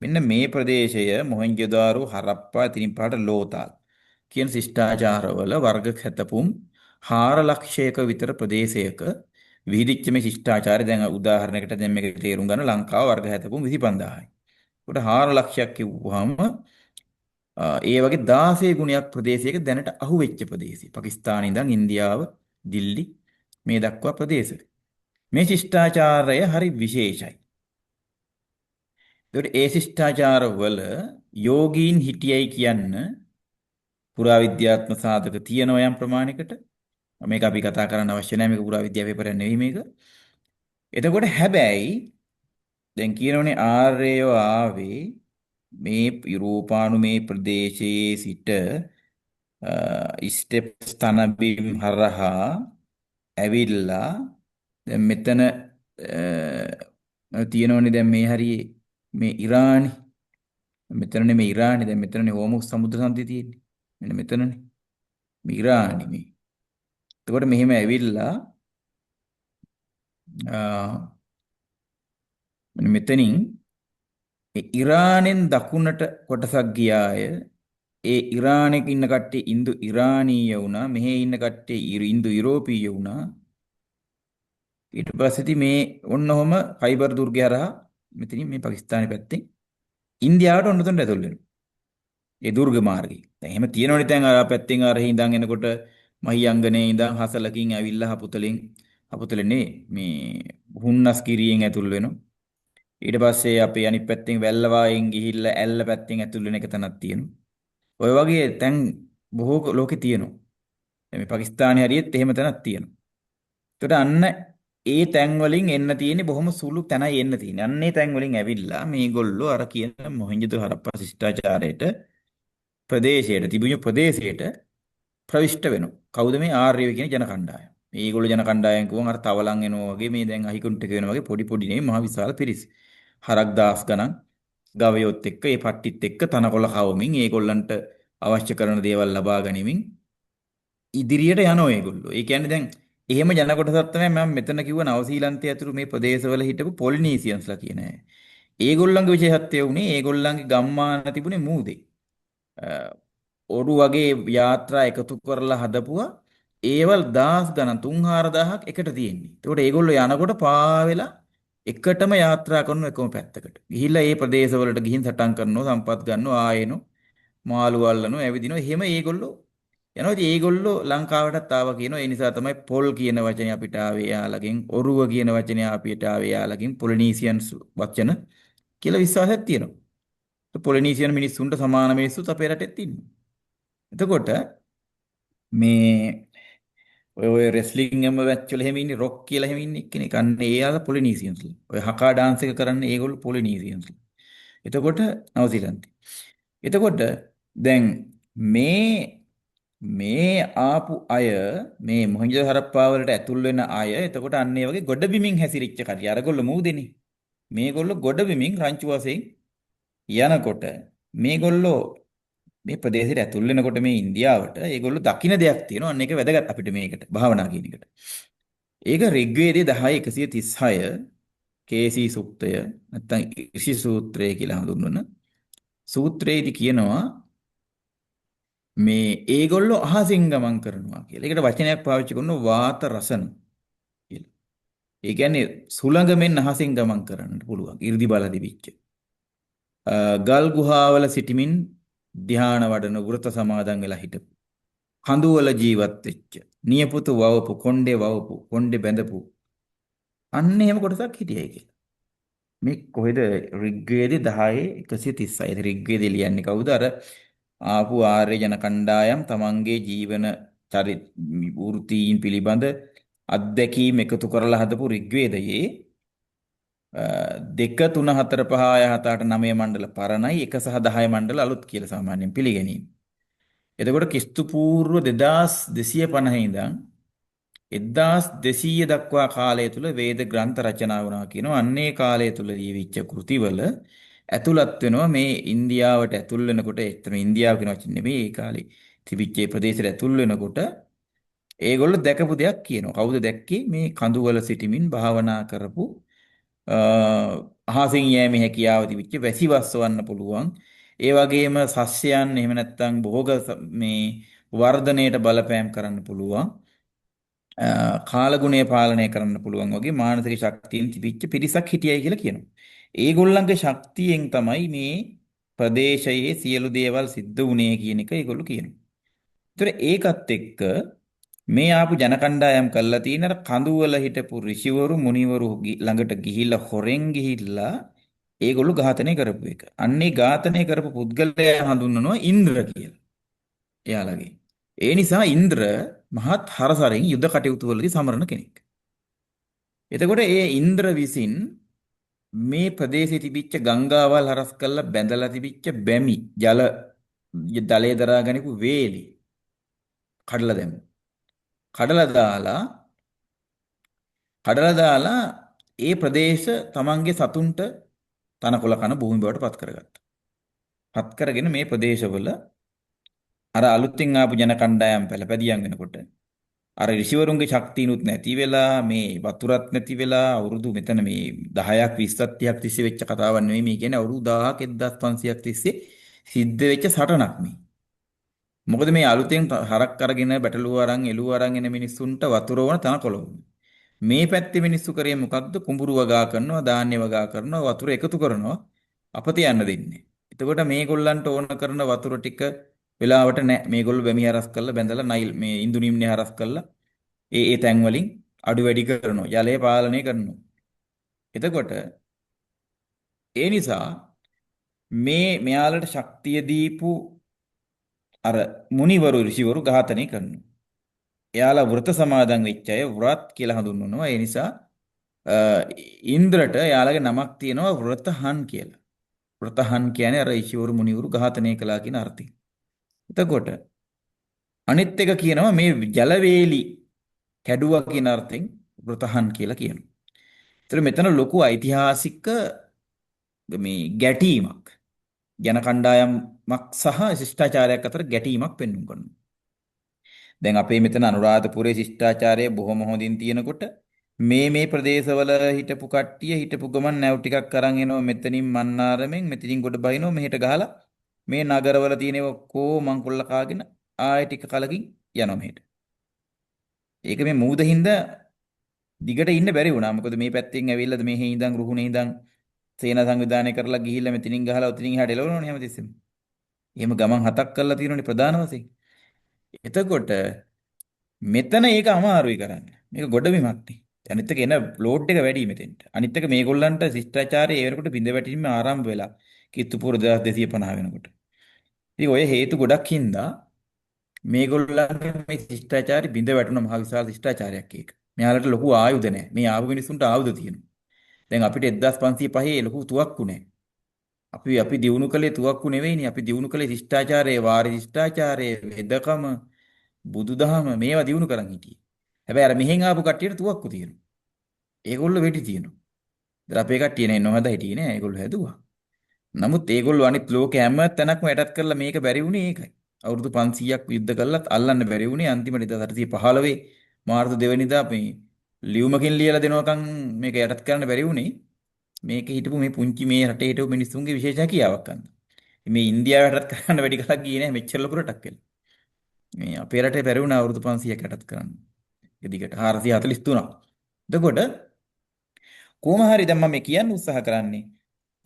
මෙන්න මේ ප්‍රදේශය මොහෙන්ජොදාරෝ, හරප්පා, ඉතින් පාට ලෝතාල් කියන ශිෂ්ටාචාරවල වර්ග කැතපුම් 4 ලක්ෂයක විතර ප්‍රදේශයක විහිදිච්ච මේ ශිෂ්ටාචාරය දැන් උදාහරණයකට දැන් මේක තේරුම් ගන්න ලංකාව වර්ග හැතපුම් 25,000යි. ඒකට 4 ලක්ෂයක් කිව්වහම ඒ වගේ 16 ගුණයක් ප්‍රදේශයක දැනට අහුවෙච්ච ප්‍රදේශي. පාකිස්තානයේ ඉඳන් ඉන්දියාව, දිල්ලි මේ දක්වා ප්‍රදේශ. මේ ශිෂ්ටාචාරය හරි විශේෂයි. ඒකට ඒ ශිෂ්ටාචාරවල යෝගීන් හිටියයි කියන්න පුරාවිද්‍යාත්මක සාධක තියෙනවා යම් ප්‍රමාණයකට. මේක අපි කතා කරන්න අවශ්‍ය නැහැ. මේක පුරාවිද්‍යාව පේපරයක් නෙවෙයි මේක. එතකොට හැබැයි දැන් කියනෝනේ ආර්යයෝ ආවේ මේ යුරෝපානු මේ ප්‍රදේශයේ සිට ස්ටෙප්ස් තනබිම් හරහා ඇවිල්ලා දැන් මෙතන තියෙනෝනේ දැන් මේ හරියේ මේ ඉරානි මෙතනනේ මේ ඉරානි දැන් මෙතනනේ හෝමුස් සමුද්‍ර සන්ධිය තියෙන්නේ. මෙන්න මෙතනනේ මේ ඉරානි මේ. එතකොට මෙහෙම ඇවිල්ලා මෙන්න මෙතනින් ඒ ඉරානෙන් දකුණට කොටසක් ගියාය. ඒ ඉරානෙක ඉන්න කට්ටිය ඉන්දු ඉරානීය වුණා. මෙහෙ ඉන්න කට්ටිය ඉන්දු යුරෝපීය වුණා. ඊට පස්සේ ඉතින් මේ ඔන්න ඔහොම ෆයිබර් දුර්ගය හරහා මෙතනින් මේ පාකිස්තානයේ පැත්තෙන් ඉන්දියාවට ඔන්න ඔතනට ඇතුල් වෙනවා. ඒ දුර්ග මාර්ගය. දැන් එහෙම තියෙනවනේ දැන් අර පැත්තෙන් අර ඉඳන් එනකොට මහියංගනේ ඉඳන් හසලකින් ඇවිල්ලා හපුතලෙන් හපුතලේ නේ මේ හුන්නස්ගිරියෙන් ඇතුල් වෙනවා. ඊට පස්සේ අපි අනිත් පැත්තෙන් වැල්ලවායෙන් ගිහිල්ලා ඇල්ල පැත්තෙන් ඇතුල් වෙන එක තැනක් තියෙනවා. ඔය වගේ තැන් බොහෝ ලෝකේ තියෙනවා. දැන් මේ පාකිස්තානයේ හරියෙත් එහෙම තැනක් තියෙනවා. එතකොට අන්න ඒ තැන් වලින් එන්න තියෙන්නේ බොහොම සුළු තැනයි එන්න තියෙන්නේ. අන්න ඒ තැන් වලින් ඇවිල්ලා මේගොල්ලෝ අර කියන මොහෙන්ජොදාරෝ හරප්පා ශිෂ්ටාචාරයට ප්‍රදේශයට තිබුණු ප්‍රදේශයට ප්‍රවිෂ්ඨ වෙනවා. කවුද මේ ආර්යව කියන ජන කණ්ඩායම? මේගොල්ලෝ ජන කණ්ඩායම් කිව්වම අර තවලන් එනවා වගේ මේ දැන් අහිකුන්ටක වෙනවා වගේ පොඩි පොඩි නෙවෙයි මහ විශාල පිරිස්. හරක් දාස් ගණන් ගවයොත් එක්ක ඒ පට්ටිත් එක්ක තනකොළ කවමින් ඒගොල්ලන්ට අවශ්‍ය කරන දේවල් ලබා ගනිමින් ඉදිරියට යනවා ඒගොල්ලෝ. ඒ කියන්නේ දැන් එහෙම ජන කොටසක් තමයි මම මෙතන කිව්ව නවසීලන්තය ඇතුළු මේ ප්‍රදේශවල හිටපු පොලිනීසියන්ස්ලා කියන අය. ඒගොල්ලන්ගේ විශේෂත්වය වුණේ ඒගොල්ලන්ගේ ගම්මාන තිබුණේ මූදේ. ඔරු වගේ යාත්‍රා එකතු කරලා හදපුවා ඒවල් දහස් ගණන් 3-4000ක් එකට තියෙන්නේ. ඒකට ඒගොල්ලෝ යනකොට පාවෙලා එකටම යාත්‍රා කරන එකම පැත්තකට. ගිහිල්ලා ඒ ප්‍රදේශවලට ගිහින් සටන් කරනවා, සම්පත් ගන්නවා, ආයෙනෝ මාළු අල්ලනවා, ඇවිදිනවා. එහෙම ඒගොල්ලෝ යනවා. ඉතින් ඒගොල්ලෝ ලංකාවටත් ආවා කියනවා. ඒ නිසා තමයි පොල් කියන වචනේ අපිට ආවේ එයාලගෙන්, ඔරුව කියන වචනේ අපිට ආවේ එයාලගෙන්, පොලිනීසියන්ස් වචන කියලා විශ්වාසයක් තියෙනවා. පොලිනීසියන් මිනිස්සුන්ට සමාන මිනිස්සුත් අපේ රටෙත් ඉන්නවා. එතකොට මේ ඔය ඔය රෙස්ලිං එකම මැච් වල එහෙම ඉන්නේ රොක් කියලා එහෙම ඉන්නේ එක්කෙනෙක්. අන්න ඒ යාලා පොලිනීසියන්ස්ලා. ඔය හකා ඩාන්ස් එක කරන්නේ ඒගොල්ලෝ පොලිනීසියන්ස්ලා. එතකොට නවසීලන්තේ. එතකොට දැන් මේ මේ ආපු අය මේ මොහින්ජෝ හරප්පා වලට ඇතුල් වෙන අය එතකොට අන්න ඒ වගේ ගොඩබිමින් හැසිරිච්ච කට්ටිය. අරගොල්ලෝ මූදෙනේ. මේගොල්ලෝ ගොඩබිමින් රංචු වශයෙන් යනකොට මේගොල්ලෝ මේ ප්‍රදේශයට ඇතුල් වෙනකොට මේ ඉන්දියාවට ඒගොල්ලෝ දකින දෙයක් තියෙනවා. අන්න ඒක වැදගත් අපිට මේකට භාවනා කියන එකට. ඒක ඍග්වේදයේ 10.136 කේසී සුක්තය නැත්නම් ඍෂි සූත්‍රය කියලා හඳුන්වන සූත්‍රයේදී කියනවා මේ ඒගොල්ලෝ අහසින් ගමන් කරනවා කියලා. ඒකට වචනයක් පාවිච්චි කරනවා වාත රසන කියලා. ඒ කියන්නේ සුළඟ මෙන් අහසින් ගමන් කරන්නට පුළුවන්. 이르දි බල දිවිච්ච. ගල් ගුහාවල සිටිමින් ධ්‍යාන වඩන වෘත සමාදන් වෙලා හිටපු. කඳු වල ජීවත් වෙච්ච. නියපොතු වවපු, කොණ්ඩේ වවපු, කොණ්ඩේ බැඳපු. අන්න එහෙම කොටසක් හිටියයි කියලා. මේ කොහෙද ඍග්වේදේ 10.136. ඉතින් ඍග්වේදේ ලියන්නේ කවුද? අර ආපු ආර්ය ජන කණ්ඩායම් තමන්ගේ ජීවන චරිත වෘත්තීන් පිළිබඳ අත්දැකීම් එකතු කරලා හදපු ඍග්වේදයේ 2 3 4 5 6 7 8 9 මණ්ඩල පරණයි 1 සහ 10 මණ්ඩල අලුත් කියලා සාමාන්‍යයෙන් පිළිගැනීම. එතකොට ක්‍රිස්තු පූර්ව 2250 ඉඳන් 1200 දක්වා කාලය තුල වේද ග්‍රන්ථ රචනා වුණා කියනවා. අන්නේ කාලය තුල ලියවිච්ච කෘතිවල ඇතුළත් වෙනවා මේ ඉන්දියාවට ඇතුල් වෙනකොට, එතන ඉන්දියාව කියන වචනේ නෙමෙයි, ඒ කාලේ තිබිච්ච ඒ ප්‍රදේශයට ඇතුල් වෙනකොට ඒගොල්ලෝ දැකපු දෙයක් කියනවා. කවුද දැක්කේ? මේ කඳුවල සිටිමින් භාවනා කරපු අහසින් යෑමේ හැකියාව තිබිච්ච වැසි වස්සවන්න පුළුවන්. ඒ වගේම සස්යන් එහෙම නැත්නම් භෝග මේ වර්ධනයට බලපෑම් කරන්න පුළුවන්. කාලගුණය පාලනය කරන්න පුළුවන් වගේ මානසික ශක්තියෙන් තිබිච්ච පිරිසක් හිටියයි කියලා කියනවා. ඒගොල්ලන්ගේ ශක්තියෙන් තමයි මේ ප්‍රදේශයේ සියලු දේවල් සිද්ධ වුණේ කියන එක ඒගොල්ලෝ කියනවා. ඒතර ඒකත් එක්ක මේ ආපු ජන කණ්ඩායම් කළා තියෙන අර කඳුවල හිටපු ඍෂිවරු මුනිවරු ළඟට ගිහිල්ලා හොරෙන් ගිහිල්ලා ඒගොල්ලෝ ඝාතනය කරපු එක. අන්නේ ඝාතනය කරපු පුද්ගලයා හඳුන්වනවා ඉන්ද්‍ර කියලා. එයාලගේ. ඒ නිසා ඉන්ද්‍ර මහත් හරසරින් යුද කටයුතු වලදී සමරන කෙනෙක්. එතකොට ඒ ඉන්ද්‍ර විසින් මේ ප්‍රදේශයේ තිබිච්ච ගංගාවල් හරස් කරලා බැඳලා තිබිච්ච බැමි ජල දලේ දරා ගනිපු වේලි කඩලා දැම්මා. කඩලා දාලා ඒ ප්‍රදේශ තමන්ගේ සතුන්ට තනකොළ කන භූමි බවට පත් කරගත්තා. පත් කරගෙන මේ ප්‍රදේශවල අර අලුතින් ආපු ජන කණ්ඩායම් පළපැදියම් වෙනකොට අර ඍෂිවරුන්ගේ ශක්තියනුත් නැති වෙලා මේ වතුරත් නැති වෙලා අවුරුදු මෙතන මේ 10ක් 20ක් 30ක් තිස්සේ වෙච්ච කතාවක් නෙවෙයි මේ කියන්නේ අවුරුදු 1000ක් 1500ක් තිස්සේ සිද්ධ වෙච්ච සටනක් මේ. මොකද මේ අලුතෙන් හරක් අරගෙන බැටළුව අරන් එළුව අරන් එන මිනිස්සුන්ට වතුර ඕන තනකොළ ඕන. මේ පැත්තේ මිනිස්සු කරේ මොකක්ද? කුඹුරු වගා කරනවා, ධාන්‍ය වගා කරනවා, වතුර එකතු කරනවා, අපත යන්න දෙන්නේ. එතකොට මේගොල්ලන්ට ඕන කරන වතුර ටික වෙලාවට නෑ. මේගොල්ලෝ බැමි හරස් කරලා බැඳලා නයිල් මේ ඉන්දු නිම්නේ හරස් කරලා ඒ ඒ තැන් වලින් අඩු වැඩි කරනවා. ජලය පාලනය කරනවා. එතකොට ඒ නිසා මේ මෙයාලට ශක්තිය දීපු අර මුනිවරු ඍෂිවරු ඝාතනය කරනවා. එයාලා වෘත සමාදන් වෙච්ච අය ව්‍රත් කියලා හඳුන්වනවා. ඒ නිසා ඉන්ද්‍රට එයාලගේ නමක් තියෙනවා ව්‍රතහන් කියලා. ව්‍රතහන් කියන්නේ අර ඍෂිවරු මුනිවරු ඝාතනය කළා කියන අර්ථය. එතකොට අනිත් එක කියනවා මේ ජලවේලි කැඩුවා කියන අර්ථයෙන් ව්‍රතහන් කියලා කියනවා. ඒතර මෙතන ලොකු ඓතිහාසික මේ ගැටීමක් ජන කණ්ඩායමක් සහ ශිෂ්ටාචාරයක් අතර ගැටීමක් පෙන්වුම් කරනවා. දැන් අපේ මෙතන අනුරාධපුරයේ ශිෂ්ටාචාරය බොහොම හොඳින් තියෙනකොට මේ මේ ප්‍රදේශවල හිටපු කට්ටිය හිටපු ගමන් නැව් ටිකක් අරන් එනවා මෙතනින් මන්නාරමෙන් මෙතනින් ගොඩ බහිනවා මෙහෙට ගහලා මේ නගරවල තියෙන ඒවා ඔක්කොම මංකොල්ල කාගෙන ආයෙ ටික කලකින් යනවා මෙහෙට. ඒක මේ මූද හින්දා දිගට ඉන්න බැරි වුණා. මොකද මේ පැත්තෙන් ඇවිල්ලාද මෙහි ඉඳන් රුහුණේ ඉඳන් සේනා සංවිධානය කරලා ගිහිල්ලා මෙතනින් ගහලා ඔතනින් එහාට එලවනවනේ හැමතිස්සෙම. එහෙම ගමන් හතක් කරලා තියෙනවනේ ප්‍රධාන වශයෙන්. එතකොට මෙතන ඒක අමාරුයි කරන්න. මේක ගොඩබිමක් නේ. අනිත් එක එන ලෝඩ් එක වැඩි මෙතෙන්ට. අනිත් එක මේගොල්ලන්ට ශිෂ්ටාචාරය ඒ වෙනකොට බිඳ වැටීම ආරම්භ වෙලා. කිත්තුපුර 2250 වෙනකොට. ඉතින් ඔය හේතු ගොඩක් හින්දා මේගොල්ලන්ගේ මේ ශිෂ්ටාචාරය බිඳ වැටුණ මහ විශාල ශිෂ්ටාචාරයක් ඒක. මෙයාලට ලොකු ආයුධ නැහැ. මේ ආපු මිනිස්සුන්ට ආයුධ තියෙනවා. දැන් අපිට 1505 ලොකු තුවක්කු නැහැ. අපි අපි දියුණු කළේ තුවක්කු නෙවෙයිනේ. අපි දියුණු කළේ ශිෂ්ටාචාරයේ, වාරි ශිෂ්ටාචාරයේ, වෙදකම, බුදුදහම මේවා දියුණු කරන් හිටියේ. හැබැයි අර මෙහෙන් ආපු කට්ටියට තුවක්කු තියෙනවා. ඒගොල්ලෝ වෙඩි තියෙනවා. ඉතින් අපේ කට්ටිය නේ නොහදා හිටියේ නෑ. ඒගොල්ලෝ හැදුවා. නමුත් ඒගොල්ලෝ අනිත් ලෝකෙ හැම තැනක්ම යටත් කරලා මේක බැරි වුණේ ඒකයි. අවුරුදු 500ක් යුද්ධ කළත් අල්ලන්න බැරි වුණේ අන්තිමට 1815 මාර්තු 2 වෙනිදා මේ ලියුමකින් ලියලා දෙනවකන් මේක යටත් කරන්න බැරි වුණේ මේක හිටපු මේ පුංචි මේ රටේ හිටපු මිනිස්සුන්ගේ විශේෂ හැකියාවක් අන්න. මේ ඉන්දියාව යටත් කරන්න වැඩි කලක් ගියේ නෑ මෙච්චර ලොකු රටක් වෙලා. මේ අපේ රටේ බැරි වුණා අවුරුදු 500ක් යටත් කරන්න. එක දිගට 443ක්. එතකොට කොහොම හරි දැන් මම මේ කියන්න උත්සාහ කරන්නේ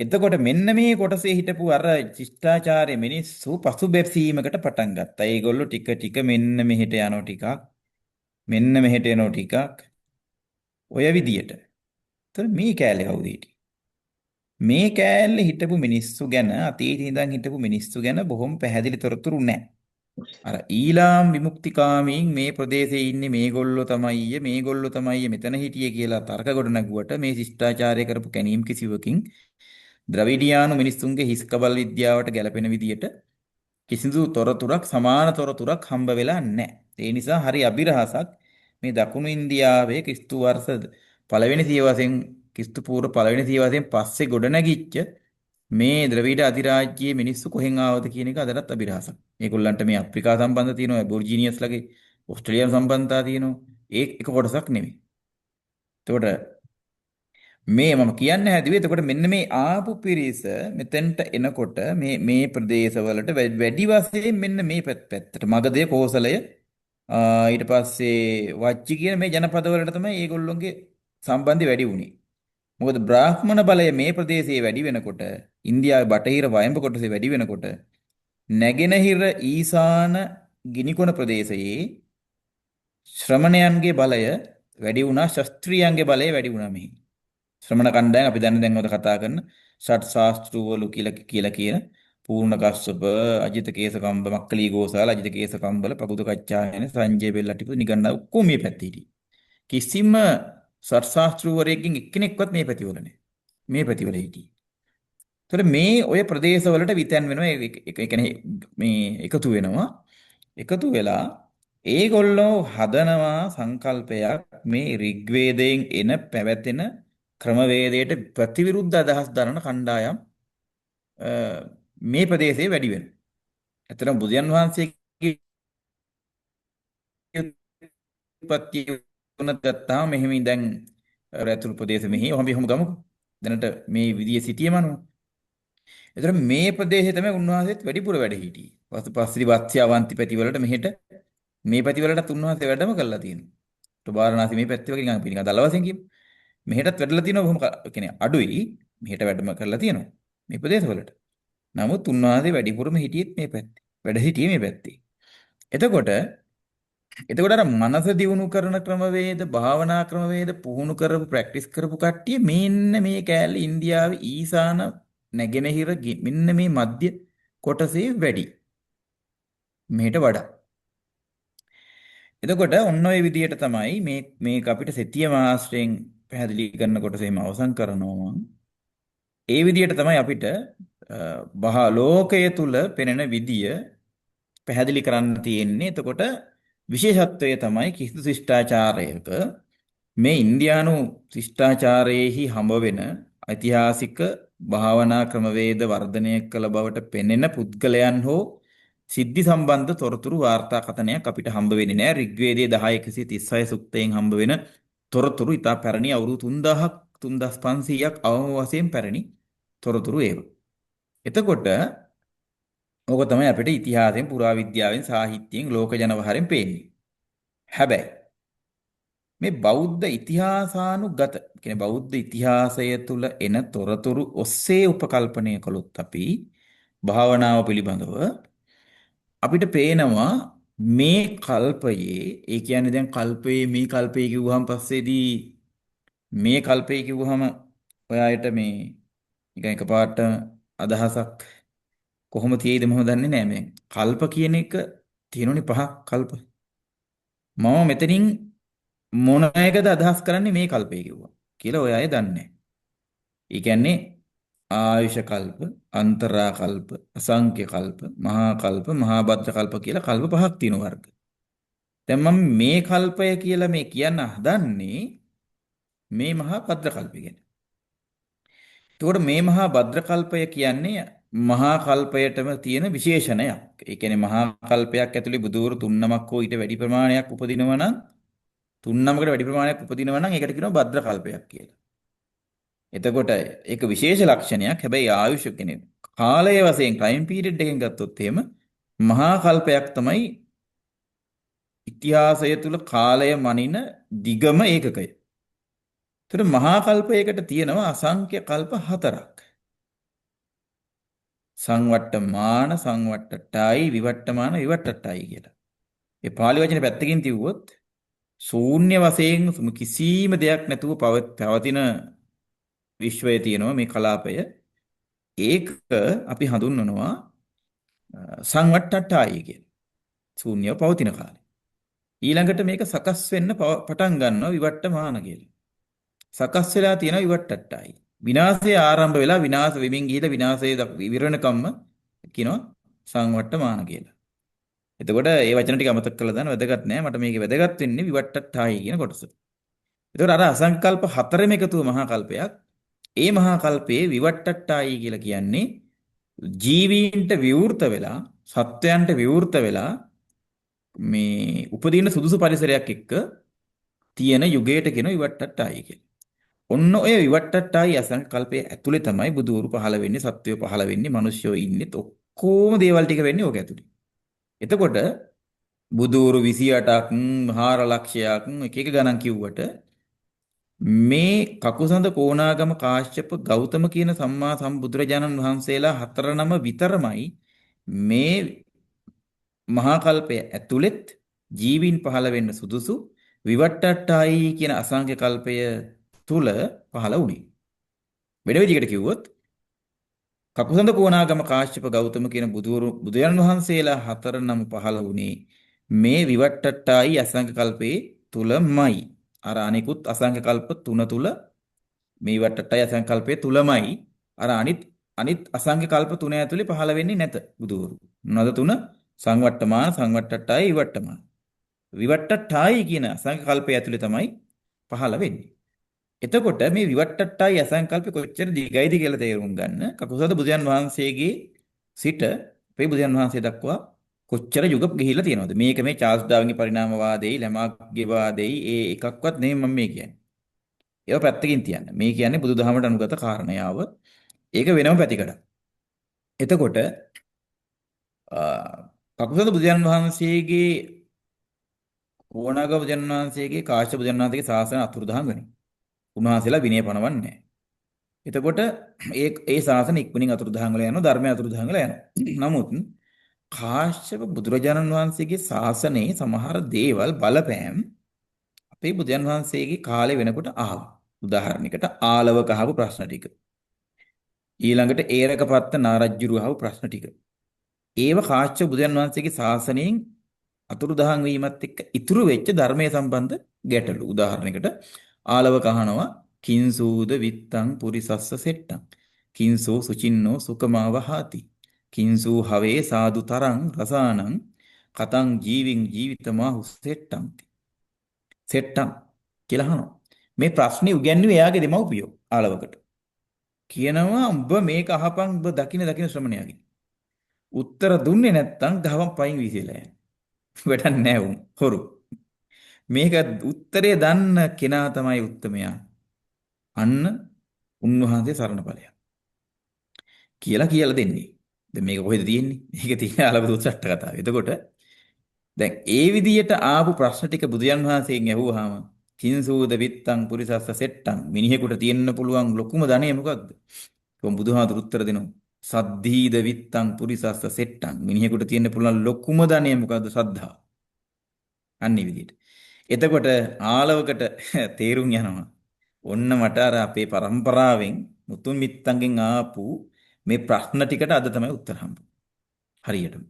එතකොට මෙන්න මේ කොටසේ හිටපු අර ශිෂ්ටාචාර්ය මිනිස්සු පසුබැසීමකට පටන් ගත්තා. ඒගොල්ලෝ ටික ටික මෙන්න මෙහෙට යනවා ටිකක්. මෙන්න මෙහෙට එනවා ටිකක්. ඔය විදියට. එතකොට මේ කෑල්ලේ කවුද හිටියේ? මේ කෑල්ලේ හිටපු මිනිස්සු ගැන අතීතේ ඉඳන් හිටපු මිනිස්සු ගැන බොහොම පැහැදිලි තොරතුරු නැහැ. අර ඊළාම් විමුක්තිකාමීන් මේ ප්‍රදේශයේ ඉන්නේ මේගොල්ලෝ තමයිය මේගොල්ලෝ තමයිය මෙතන හිටියේ කියලා තර්ක ගොඩ නැගුවට මේ ශිෂ්ටාචාරය කරපු කැණීම් කිසිවකින් ද්‍රවිඩියානු මිනිස්සුන්ගේ හිස්කබල් විද්‍යාවට ගැලපෙන විදියට කිසිදු තොරතුරක් සමාන තොරතුරක් හම්බ වෙලා නැහැ. ඒ නිසා හරි අභිරහසක් මේ දකුණු ඉන්දියාවේ ක්‍රිස්තු වර්ෂ පළවෙනි සියවසෙන් ක්‍රිස්තු පූර්ව පළවෙනි සියවසෙන් පස්සේ ගොඩනැගිච්ච මේ ද්‍රවිඩ අධිරාජ්‍යයේ මිනිස්සු කොහෙන් ආවද කියන එක අදටත් අභිරහසක්. මේගොල්ලන්ට මේ අප්‍රිකා සම්බන්ධ තියෙනවා, ඇබොරිජිනියස්ලගේ ඔස්ට්‍රේලියානු සම්බන්ධතා තියෙනවා. ඒ එක කොටසක් නෙමෙයි. එතකොට මේ මම කියන්න හැදුවේ එතකොට මෙන්න මේ ආපු පිරිස මෙතෙන්ට එනකොට මේ මේ ප්‍රදේශවලට වැඩි වශයෙන් මෙන්න මේ පැත්තට මගධය කෝසලය ඊට පස්සේ වජ්ජි කියන මේ ජනපදවලට තමයි ඒගොල්ලොන්ගේ සම්බන්ධය වැඩි වුණේ. මොකද බ්‍රාහ්මණ බලය මේ ප්‍රදේශයේ වැඩි වෙනකොට ඉන්දියාවේ බටහිර වයඹ කොටසේ වැඩි වෙනකොට නැගෙනහිර ඊසාන ගිනිකොන ප්‍රදේශයේ ශ්‍රමණයන්ගේ බලය වැඩි වුණා, ශාස්ත්‍රීයන්ගේ බලය වැඩි වුණා මෙහි. ශ්‍රමණ කණ්ඩායම් අපි දැන් දැන් ඔත කතා කරන ෂට් ශාස්ත්‍රවලු කියලා කියලා කියන පූර්ණ කස්සප, අජිත කේසකම්බ, මක්කලී ගෝසාල, අජිත කේසකම්බල, පකුද කච්චායන, සංජය බෙල්ලටිපු නිගණ්ඨ ඔක්කොම මේ පැත්තේ හිටියේ. කිසිම ෂට් ශාස්ත්‍රවරයෙක්ගෙන් එක්කෙනෙක්වත් මේ පැතිවල නෑ. මේ පැතිවල හිටියේ. ඒතර මේ ඔය ප්‍රදේශවලට විතැන් වෙනවා, ඒ කියන්නේ මේ එකතු වෙනවා. එකතු වෙලා ඒගොල්ලෝ හදනවා සංකල්පයක් මේ ඍග්වේදයෙන් එන පැවැතෙන ක්‍රමවේදයට ප්‍රතිවිරුද්ධ අදහස් දරන කණ්ඩායම් මේ ප්‍රදේශයේ වැඩි වෙනවා. ඇත්තටම බුදුන් වහන්සේගේ උත්පත්ති වුණත් ගත්තාම මෙහෙම දැන් රැතුළු ප්‍රදේශ මෙහි ඔහොම මෙහෙම ගමුකෝ. දැනට මේ විදියේ සිටියම අනුව. ඒතර මේ ප්‍රදේශයේ තමයි උන්වහන්සේත් වැඩිපුර වැඩ හිටියේ. පස්සේ වත්ස්‍ය අවන්ති පැතිවලට මෙහෙට මේ පැතිවලටත් උන්වහන්සේ වැඩම කළා තියෙනවා. તો වාරණාසි මේ පැත්තේ වගේ නිකන් අපි නිකන් දල වශයෙන් කියමු. මෙහෙටත් වැඩලා තියෙනවා බොහොම කියන්නේ අඩුයි. මෙහෙට වැඩම කරලා තියෙනවා මේ ප්‍රදේශවලට. නමුත් උන්වහන්සේ වැඩිපුරම හිටියෙත් මේ පැත්තේ. වැඩ හිටියේ මේ පැත්තේ. එතකොට එතකොට අර මනස දියුණු කරන ක්‍රමවේද, භාවනා ක්‍රමවේද පුහුණු කරපු ප්‍රැක්ටිස් කරපු කට්ටිය මෙන්න මේ කෑල්ල ඉන්දියාවේ ඊසාන නැගෙනහිර මෙන්න මේ මධ්‍ය කොටසේ වැඩි. මෙහෙට වඩා. එතකොට ඔන්න ඔය විදියට තමයි මේ මේක අපිට සෙතිය මහාශ්‍රයෙන් පැහැදිලි කරන කොටස එහෙම අවසන් කරනවා මං. ඒ විදියට තමයි අපිට බහ ලෝකය තුල පෙනෙන විදිය පැහැදිලි කරන්න තියෙන්නේ. එතකොට විශේෂත්වය තමයි කිසිදු ශිෂ්ටාචාරයක මේ ඉන්දියානු ශිෂ්ටාචාරයේහි හඹ වෙන ඓතිහාසික භාවනා ක්‍රමවේද වර්ධනය කළ බවට පෙනෙන පුද්ගලයන් හෝ සිද්ධි සම්බන්ධ තොරතුරු වාර්තා කථනයක් අපිට හම්බ වෙන්නේ නෑ. ඍග්වේදයේ 10.136 සුක්තයෙන් හම්බ වෙන තොරතුරු ඉතා පැරණි අවුරුදු 3000ක් 3500ක් අවම වශයෙන් පැරණි තොරතුරු ඒවා. එතකොට ඕක තමයි අපිට ඉතිහාසයෙන් පුරාවිද්‍යාවෙන් සාහිත්‍යයෙන් ලෝක ජනවහරෙන් පේන්නේ. හැබැයි මේ බෞද්ධ ඉතිහාසානුගත කියන්නේ බෞද්ධ ඉතිහාසය තුල එන තොරතුරු ඔස්සේ උපකල්පනය කළොත් අපි භාවනාව පිළිබඳව අපිට පේනවා මේ කල්පයේ, ඒ කියන්නේ දැන් කල්පයේ මේ කල්පයේ කිව්වහම පස්සේදී මේ කල්පයේ කිව්වහම ඔයාට මේ නිකන් එකපාරට අදහසක් කොහොම තියෙයිද මම දන්නේ නෑ. මේ කල්ප කියන එක තියෙනුනේ පහක් කල්ප. මම මෙතනින් මොන එකද අදහස් කරන්නේ මේ කල්පය කිව්වා කියලා ඔය අය දන්නේ නෑ. ඒ කියන්නේ ආයුෂ කල්ප, අන්තරා කල්ප, අසංඛ්‍ය කල්ප, මහා කල්ප, මහා භද්‍ර කල්ප කියලා කල්ප පහක් තියෙන වර්ග. දැන් මම මේ කල්පය කියලා මේ කියන්න හදන්නේ මේ මහා භද්‍ර කල්පය ගැන. එතකොට මේ මහා භද්‍ර කල්පය කියන්නේ මහා කල්පයටම තියෙන විශේෂණයක්. ඒ කියන්නේ මහා කල්පයක් ඇතුලේ බුදුවරු තුන් නමක් හෝ ඊට වැඩි ප්‍රමාණයක් උපදිනවා නම්, තුන් නමකට වැඩි ප්‍රමාණයක් උපදිනවා නම් ඒකට කියනවා භද්‍ර කල්පයක් කියලා. එතකොට ඒක විශේෂ ලක්ෂණයක්. හැබැයි ආයුෂ කියන්නේ කාලය වශයෙන් ටයිම් පීරියඩ් එකෙන් ගත්තොත් එහෙම මහා කල්පයක් තමයි ඉතිහාසය තුල කාලය මනින දිගම ඒකකය. එතකොට මහා කල්පයකට තියෙනවා අසංඛ්‍ය කල්ප හතරක්. සංවට්ටමාන, සංවට්ටට්ටායි, විවට්ටමාන, විවට්ටට්ටායි කියලා. ඒ පාලි වචනේ පැත්තකින් තියුවොත් ශූන්‍ය වශයෙන් කිසිම දෙයක් නැතුව පවතින විශ්වය තියෙනවා මේ කලාපය. ඒක අපි හඳුන්වනවා සංවට්ටට්ටායි කියලා. ශූන්‍යව පවතින කාලේ. ඊළඟට මේක සකස් වෙන්න පටන් ගන්නවා විවට්ටමාන කියලා. සකස් වෙලා තියෙනවා විවට්ටට්ටායි. විනාශය ආරම්භ වෙලා විනාශ වෙමින් ගිහිලා විනාශය ඉවර වෙනකම්ම කියනවා සංවට්ටමාන කියලා. එතකොට ඒ වචන ටික අමතක කරලා දාන්න වැදගත් නෑ. මට මේකේ වැදගත් වෙන්නේ විවට්ටට්ටායි කියන කොටස. එතකොට අර අසංකල්ප හතරෙම එකතුව මහා කල්පයක්. ඒ මහා කල්පයේ විවට්ටට්ටායි කියලා කියන්නේ ජීවීන්ට විවෘත වෙලා, සත්වයන්ට විවෘත වෙලා මේ උපදින සුදුසු පරිසරයක් එක්ක තියෙන යුගයට කියන විවට්ටට්ටායි කියලා. ඔන්න ඔය විවට්ටට්ටායි අසංකල්පයේ ඇතුලේ තමයි බුදුවරු පහළ වෙන්නේ, සත්වයෝ පහළ වෙන්නේ, මිනිස්සුયો ඉන්නේ, ඔක්කොම දේවල් ටික වෙන්නේ ඕක ඇතුලේ. එතකොට බුදුවරු 28ක් 4 ලක්ෂයක් එක එක ගණන් කිව්වට මේ කකුසඳ කෝණාගම කාශ්‍යප ගෞතම කියන සම්මා සම්බුදුරජාණන් වහන්සේලා හතර නම විතරමයි මේ මහා කල්පය ඇතුළෙත් ජීවීන් පහළ වෙන්න සුදුසු විවට්ටට්ටායි කියන අසංඛ්‍ය කල්පය තුල පහළ වුණේ. වෙන විදිහකට කිව්වොත් කකුසඳ කෝණාගම කාශ්‍යප ගෞතම කියන බුදුවරු බුදුරජාණන් වහන්සේලා හතර නම පහළ වුණේ මේ විවට්ටට්ටායි අසංඛ්‍ය කල්පයේ තුලමයි. අර අනිකුත් අසංඛ්‍ය කල්ප තුන තුල මේ විවට්ටට්ටායි අසංඛ්‍ය කල්පයේ තුලමයි. අර අනිත් අනිත් අසංඛ්‍ය කල්ප තුන ඇතුලේ පහළ වෙන්නේ නැත බුදුවරු. මොනවද තුන? සංවට්ටමාන, සංවට්ටට්ටායි, විවට්ටමාන. විවට්ටට්ටායි කියන අසංඛ්‍ය කල්පය ඇතුලේ තමයි පහළ වෙන්නේ. එතකොට මේ විවට්ටට්ටායි අසංඛ්‍ය කල්පේ කොච්චර දිගයිද කියලා තේරුම් ගන්න කකුසඳ බුදුන් වහන්සේගේ සිට අපේ බුදුන් වහන්සේ දක්වා කොච්චර යුග ගිහිල්ලා තියෙනවද? මේක මේ චාල්ස් ඩාවින්ගේ පරිණාමවාදෙයි ලැමාක්ගේ වාදෙයි ඒ එකක්වත් නෙමෙයි මම මේ කියන්නේ. ඒව පැත්තකින් තියන්න. මේ කියන්නේ බුදුදහමට අනුගත කාරණාව. ඒක වෙනම පැතිකඩක්. එතකොට කකුසඳ බුදුන් වහන්සේගේ කෝණාගම බුදුන් වහන්සේගේ කාශ්‍යප බුදුන් වහන්සේගේ ශාසන අතුරුදහන් වෙනවා. උන්වහන්සේලා විනය පනවන්නේ නැහැ. එතකොට ඒ ඒ ශාසන ඉක්මනින් අතුරුදහන් වෙලා යනවා, ධර්මය අතුරුදහන් වෙලා යනවා. නමුත් කාශ්‍යප බුදුරජාණන් වහන්සේගේ ශාසනයේ සමහර දේවල් බලපෑම් අපේ බුදුන් වහන්සේගේ කාලේ වෙනකොට ආවා. උදාහරණයකට ආලවක අහපු ප්‍රශ්න ටික. ඊළඟට ඒරකපත්ත නාරජ්ජුරු අහපු ප්‍රශ්න ටික. ඒව කාශ්‍යප බුදුන් වහන්සේගේ ශාසනයෙන් අතුරුදහන් වීමත් එක්ක ඉතුරු වෙච්ච ධර්මයේ සම්බන්ධ ගැටලු. උදාහරණයකට ආලවක අහනවා කිංසූද විත්තං පුරිසස්ස සෙට්ටං කිංසෝ සුචින්නෝ සුඛමාවහාති කිංසූ හවේ සාදු තරං රසානං කතං ජීවින් ජීවිතමාහු සෙට්ටංති සෙට්ටං කියලා අහනවා. මේ ප්‍රශ්නේ උගන්වුවේ එයාගේ දෙමව්පියෝ ආලවකට. කියනවා උඹ මේක අහපන් උඹ දකින දකින ශ්‍රමණයාගෙන්. උත්තර දුන්නේ නැත්තම් ගහවන් පයින් වීසිලා යන. වැඩක් නෑ උන් හොරු. මේක උත්තරේ දන්න කෙනා තමයි උත්තමයා. අන්න උන්වහන්සේ සරණ ඵලයක් කියලා කියලා දෙන්නේ. දැන් මේක කොහෙද තියෙන්නේ? මේක තියෙන්නේ ආලව සූත්‍ර අට කතාවේ. එතකොට දැන් ඒ විදියට ආපු ප්‍රශ්න ටික බුදුන් වහන්සේගෙන් ඇහුවාම කිංසූද විත්තං පුරිසස්ස සෙට්ටං. මිනිහෙකුට තියෙන්න පුළුවන් ලොකුම ධනය මොකක්ද? කොහොම බුදුහාමුදුරු උත්තර දෙනවා. සද්ධීද විත්තං පුරිසස්ස සෙට්ටං. මිනිහෙකුට තියෙන්න පුළුවන් ලොකුම ධනය මොකද්ද? සද්ධා. අන්න ඒ විදිහට. එතකොට ආලවකට තේරුම් යනවා. ඔන්න මට අර අපේ පරම්පරාවෙන් මුතුන් මිත්තන්ගෙන් ආපු මේ ප්‍රශ්න ටිකට අද තමයි උත්තර හම්බුනේ. හරියටම.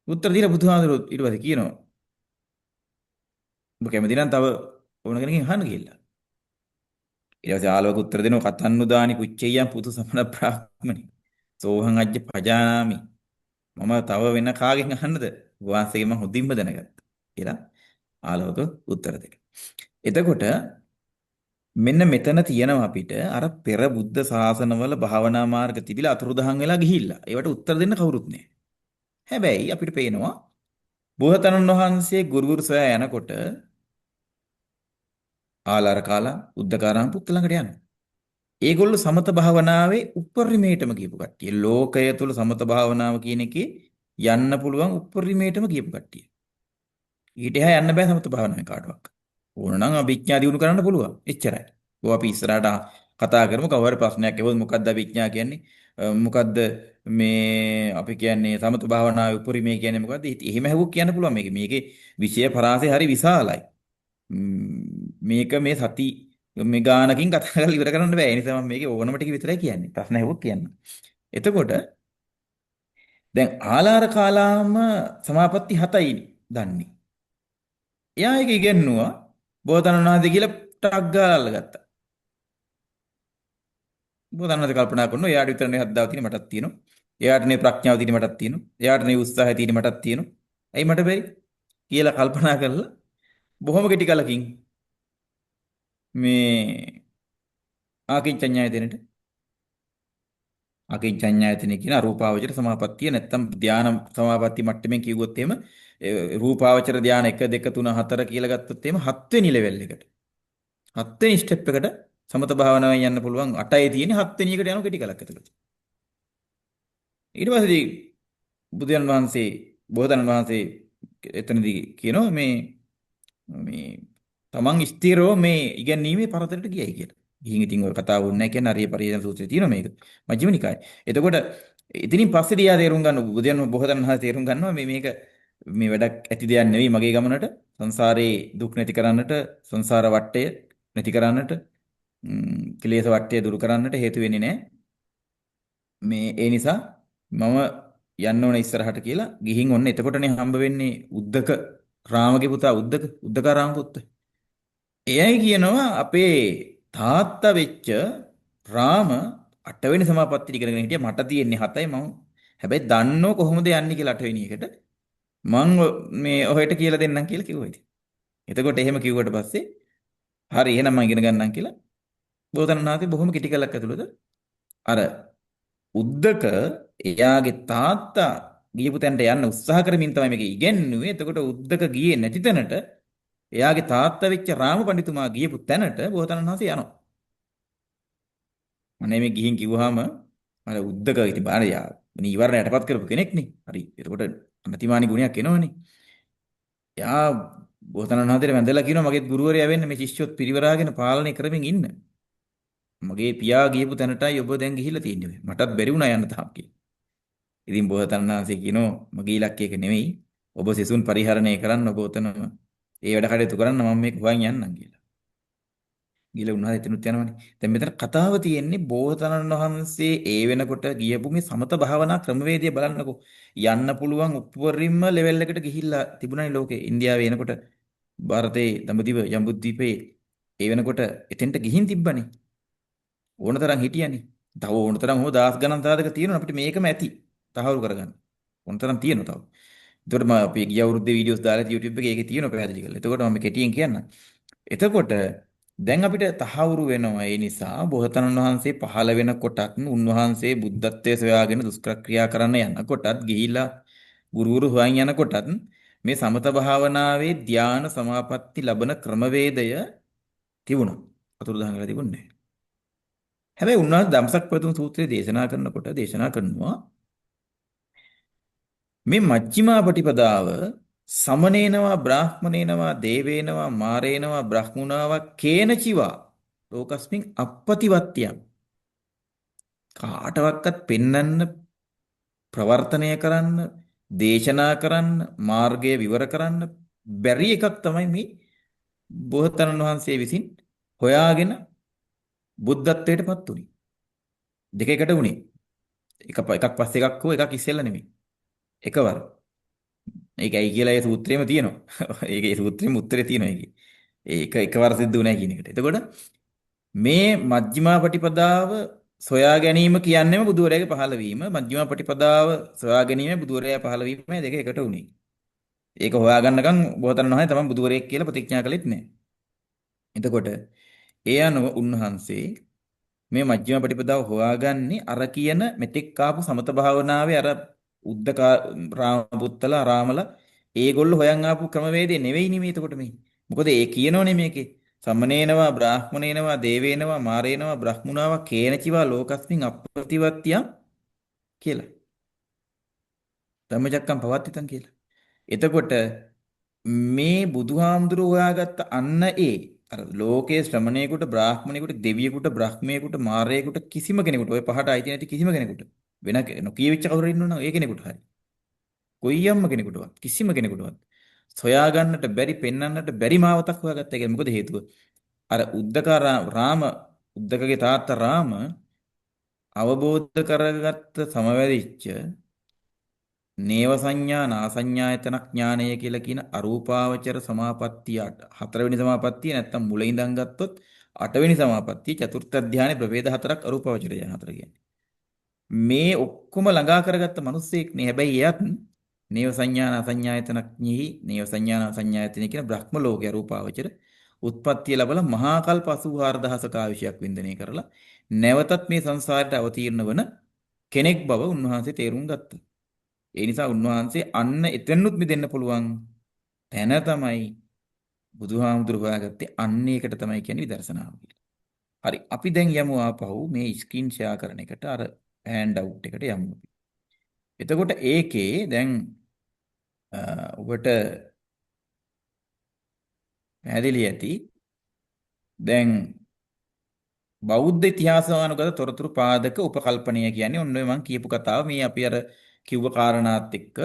උත්තර දීලා බුදුහාමුදුරුවෝ ඊට පස්සේ කියනවා ඔබ කැමති නම් තව ඕන කෙනකින් අහන්න කියලා. ඊට පස්සේ ආලවක උත්තර දෙනවා කතන්නුදානි කුච්චෙය්‍යං පුතු සමන බ්‍රාහ්මණි. සෝහං අජ්ජ පජානාමි. මම තව වෙන කාගෙන් අහන්නද? වහන්සේගෙන් මම හොඳින්ම දැනගත්තා කියලා ආලවක උත්තර දෙනවා. එතකොට මෙන්න මෙතන තියෙනවා අපිට අර පෙර බුද්ධ ශාසනවල භාවනා මාර්ග තිබිලා අතුරුදහන් වෙලා ගිහිල්ලා. ඒවට උත්තර දෙන්න කවුරුත් නෑ. හැබැයි අපිට පේනවා බෝසතාණන් වහන්සේ ගුරුවරු සොයා යනකොට ආලාර කාලා උද්දකාරාම පුත්ත ළඟට යනවා. ඒගොල්ලෝ සමත භාවනාවේ උපරිමයටම ගියපු කට්ටිය. ලෝකය තුල සමත භාවනාව කියන එකේ යන්න පුළුවන් උපරිමයටම ගියපු කට්ටිය. ඊට එහා යන්න බෑ සමත භාවනාවේ කාටවත්. ඕන නම් අභිඥා දියුණු කරන්න පුළුවන්. එච්චරයි. ඔය අපි ඉස්සරහට කතා කරමු. කවුරු හරි ප්‍රශ්නයක් ඇහුවොත් මොකද්ද අභිඥා කියන්නේ? මොකද්ද මේ අපි කියන්නේ සමත භාවනාවේ උපරිමය කියන්නේ මොකද්ද? එහෙම ඇහුවොත් කියන්න පුළුවන් මේක. මේකේ විෂය පරාසය හරි විශාලයි. මේක මේ සති මේ ගානකින් කතා කරලා ඉවර කරන්න බෑ. ඒ නිසා මම මේකේ ඕනම ටික විතරයි කියන්නේ. ප්‍රශ්න ඇහුවොත් කියන්න. එතකොට දැන් ආලාර කාලාම සමාපatti 7යි දන්නේ. එයා ඒක ඉගෙනුවා බෝසතාණන් වහන්සේ කියලා ටක් ගාලා අල්ලගත්තා. බෝසතාණන් වහන්සේ කල්පනා කරනවා එයාට විතරනේ හද්දාව තියෙන්නේ මටත් තියෙනවා. එයාට නේ ප්‍රඥාව තියෙන්නේ මටත් තියෙනවා. එයාට නේ උත්සාහය තියෙන්නේ මටත් තියෙනවා. ඇයි මට බැරි කියලා කල්පනා කරලා බොහොම කෙටි කලකින් මේ ආකින්චඤ්ඤායතනෙට ආකින්චඤ්ඤායතනෙ කියන අරූපාවචර සමාපත්තිය නැත්තම් ධ්‍යාන සමාපatti මට්ටමින් කිව්වොත් එහෙම රූපාවචර ධ්‍යාන 1 2 3 4 කියලා ගත්තොත් එහෙම 7 වෙනි ලෙවල් එකට 7 වෙනි ස්ටෙප් එකට සමත භාවනාවෙන් යන්න පුළුවන් 8යි තියෙන්නේ 7 වෙනි එකට යන කෙටි කලක් ඇතුළත. ඊට පස්සේ බුදුන් වහන්සේ බෝසතාණන් වහන්සේ එතනදී කියනවා මේ මේ තමන් ස්ථිරව මේ ඉගැන්වීමේ පරතරට ගියයි කියලා. ගිහින් ඉතින් ඔය කතාව ඕනේ නැහැ කියන්නේ අරිය පරියන සූත්‍රයේ තියෙනවා මේක. මජ්ක්‍ධිම නිකායේ. එතකොට ඉතින් පස්සේ දිහා තේරුම් ගන්න බුදුන් බෝසතාණන් වහන්සේ තේරුම් ගන්නවා මේ මේක මේ වැඩක් ඇති දෙයක් නෙවෙයි මගේ ගමනට සංසාරේ දුක් නැති කරන්නට සංසාර වටය නැති කරන්නට ක්ලේශ වටය දුරු කරන්නට හේතු වෙන්නේ නැහැ. මේ ඒ නිසා මම යන්න ඕන ඉස්සරහට කියලා ගිහින් ඔන්න එතකොටනේ හම්බ වෙන්නේ උද්දක රාමගේ පුතා උද්දක උද්දකාරාම පුත්ත. එයයි කියනවා අපේ තාත්තා වෙච්ච රාම අටවෙනි සමාපත්තිය ඉගෙනගෙන හිටියා මට තියෙන්නේ හතයි මම හැබැයි දන්නෝ කොහොමද යන්නේ කියලා අටවෙනි එකට මං මේ ඔහෙට කියලා දෙන්නම් කියලා කිව්වා ඉතින්. එතකොට එහෙම කිව්වට පස්සේ හරි එහෙනම් මං ඉගෙන ගන්නම් කියලා බෝසතාණන් වහන්සේ බොහොම කෙටි කලක් ඇතුළත අර උද්දක එයාගේ තාත්තා ගියපු තැනට යන්න උත්සාහ කරමින් තමයි මේක ඉගෙනුවේ. එතකොට උද්දක ගියේ නැති තැනට එයාගේ තාත්තා වෙච්ච රාම පඬිතුමා ගියපු තැනට බෝසතාණන් වහන්සේ යනවා. අනේ මේ ගිහින් කිව්වහම අර උද්දක ඉතින් බලන්න යා නීවරණ යටපත් කරපු කෙනෙක් නේ. හරි. එතකොට අනතිමානි ගුණයක් එනවනේ. එයා බෝසතාණන් වහන්සේට වැඳලා කියනවා මගේ ගුරුවරයා වෙන්න මේ ශිෂ්‍යොත් පිරිවරාගෙන පාලනය කරමින් ඉන්න. මගේ පියා ගියපු තැනටයි ඔබ දැන් ගිහිල්ලා තියෙන්නේ. මටත් බැරි වුණා යන්න තාම කියලා. ඉතින් බෝසතාණන් වහන්සේ කියනවා මගේ ඉලක්කය ඒක නෙවෙයි. ඔබ සිසුන් පරිහරණය කරන්න ඔබ ඔතනම ඒ වැඩ කටයුතු කරන්න මම මේක හොයන් යන්නම් කියලා. ගිහලා උන්වහන්සේ එතනුත් යනවනේ. දැන් මෙතන කතාව තියෙන්නේ බෝසතාණන් වහන්සේ ඒ වෙනකොට ගියපු මේ සමත භාවනා ක්‍රමවේදය බලන්නකෝ. යන්න පුළුවන් උපරිම ලෙවල් එකට ගිහිල්ලා තිබුණානේ ලෝකේ. ඉන්දියාවේ එනකොට භාරතයේ දඹදිව ජම්බුද්වීපයේ ඒ වෙනකොට එතෙන්ට ගිහින් තිබ්බනේ. ඕන තරම් හිටියනේ. තව ඕන තරම් හො දහස් ගණන් සාධක තියෙනවා අපිට මේකම ඇති. තහවුරු කරගන්න. ඕන තරම් තියෙනවා තව. එතකොට මම අපි ගිය අවුරුද්දේ වීඩියෝස් දාලා ඇති YouTube එකේ ඒකේ තියෙනවා පැහැදිලි කරලා. එතකොට මම කෙටියෙන් කියන්නම්. එතකොට දැන් අපිට තහවුරු වෙනවා ඒ නිසා බෝසතාණන් වහන්සේ පහළ වෙනකොටත් උන්වහන්සේ බුද්ධත්වයේ සොයාගෙන දුෂ්කර ක්‍රියා කරන්න යනකොටත් ගිහිලා ගුරුවරු හොයන් යනකොටත් මේ සමත භාවනාවේ ධ්‍යාන සමාපatti ලබන ක්‍රමවේදය තිබුණා. අතුරුදහන් වෙලා තිබුණේ නැහැ. හැබැයි උන්වහන්සේ ධම්සක් පැවතුම් සූත්‍රය දේශනා කරනකොට දේශනා කරනවා මේ මජ්ක්‍ධිමා ප්‍රතිපදාව සමනේනවා බ්‍රාහ්මනේනවා දේවේනවා මාරේනවා බ්‍රහ්මුණාවා කේනචිවා ලෝකස්මින් අප්පතිවත්තියං. කාටවත් පෙන්නන්න, ප්‍රවර්තනය කරන්න, දේශනා කරන්න, මාර්ගය විවර කරන්න බැරි එකක් තමයි මේ බෝසතාණන් වහන්සේ විසින් හොයාගෙන බුද්ධත්වයට පත් වුනේ. දෙක එකට වුනේ. එකක් පස්සේ එකක් හෝ එකක් ඉස්සෙල්ලා නෙමෙයි. එකවර. ඒක ඇයි කියලා ඒ සූත්‍රයේම තියෙනවා. ඒක ඒ සූත්‍රයේම උත්තරේ තියෙනවා ඒකේ. ඒක එකවර සිද්ධ වුණා කියන එකට. එතකොට මේ මජ්ක්‍ධිමා පටිපදාව සොයා ගැනීම කියන්නේම බුදුවරයාගේ පහළවීම. මජ්ක්‍ධිමා පටිපදාව සොයා ගැනීම බුදුවරයා පහළවීමයි දෙක එකට වුනේ. ඒක හොයා ගන්නකම් බෝසතාණන් වහන්සේ තමන් බුදුවරයෙක් කියලා ප්‍රතිඥා කළෙත් නෑ. එතකොට ඒ අනුව උන්වහන්සේ මේ මජ්ක්‍ධිම පටිපදාව හොයාගන්නේ අර කියන මෙතෙක් ආපු සමත භාවනාවේ අර උද්දක රාමපුත්තලා රාමලා ඒගොල්ලෝ හොයන් ආපු ක්‍රමවේදය නෙවෙයි නෙමෙයි. එතකොට මේ මොකද ඒ කියනෝනේ මේකේ සමනේනවා බ්‍රාහ්මණේනවා දේවේනවා මාරේනවා බ්‍රහ්මුණාවා කේනචිවා ලෝකස්මින් අප්‍රතිවත්තියං කියලා. ධම්මචක්කම් පවත්තිතං කියලා. එතකොට මේ බුදුහාමුදුරුවෝ හොයාගත්ත අන්න ඒ අර ලෝකයේ ශ්‍රමණයෙකුට බ්‍රාහ්මණයෙකුට දෙවියෙකුට බ්‍රහ්මයෙකුට මාරයෙකුට කිසිම කෙනෙකුට ඔය පහට අයිති නැති කිසිම කෙනෙකුට වෙන නොකියවිච්ච කවුරු ඉන්නවනම් ඒ කෙනෙකුට හරි කොයියම්ම කෙනෙකුටවත් කිසිම කෙනෙකුටවත් සොයා ගන්නට බැරි පෙන්වන්නට බැරි මාවතක් හොයාගත්තා කියලා. මොකද හේතුව අර උද්දක රාම උද්දකගේ තාත්තා රාම අවබෝධ කරගත්ත සමවැදිච්ච නේව සංඥා නාසඤ්ඤායතන ඥානය කියලා කියන අරූපාවචර සමාපත්තිය හතරවෙනි සමාපත්තිය නැත්තම් මුල ඉඳන් ගත්තොත් අටවෙනි සමාපත්තිය චතුර්ථ ධ්‍යානෙ ප්‍රභේද හතරක් අරූපාවචර ධ්‍යාන හතර කියන්නේ. මේ ඔක්කොම ළඟා කරගත්ත මිනිස්සෙක් නේ. හැබැයි එයත් නේව සංඥා නාසඤ්ඤායතන ඥෙහි නේව සංඥා නාසඤ්ඤායතන කියන බ්‍රහ්ම ලෝකයේ අරූපාවචර උත්පත්තිය ලැබලා මහා කල්ප 84000ක ආයුෂයක් වින්දනය කරලා නැවතත් මේ සංසාරයට අවතීර්ණ වන කෙනෙක් බව උන්වහන්සේ තේරුම් ගත්තා. ඒ නිසා උන්වහන්සේ අන්න එතෙන්නුත් මිදෙන්න පුළුවන් තැන තමයි බුදුහාමුදුරු හොයාගත්තේ. අන්න ඒකට තමයි කියන්නේ විදර්ශනාව කියලා. හරි. අපි දැන් යමු ආපහු මේ ස්ක්‍රීන් ෂෙයා කරන එකට අර හෑන්ඩ් අවුට් එකට යමු අපි. එතකොට ඒකේ දැන් ඔබට පැහැදිලි ඇති දැන් බෞද්ධ ඉතිහාසානුගත තොරතුරු පාදක උපකල්පනය කියන්නේ ඔන්න ඔය මං කියපු කතාව මේ අපි අර කිව්ව කාරණාත් එක්ක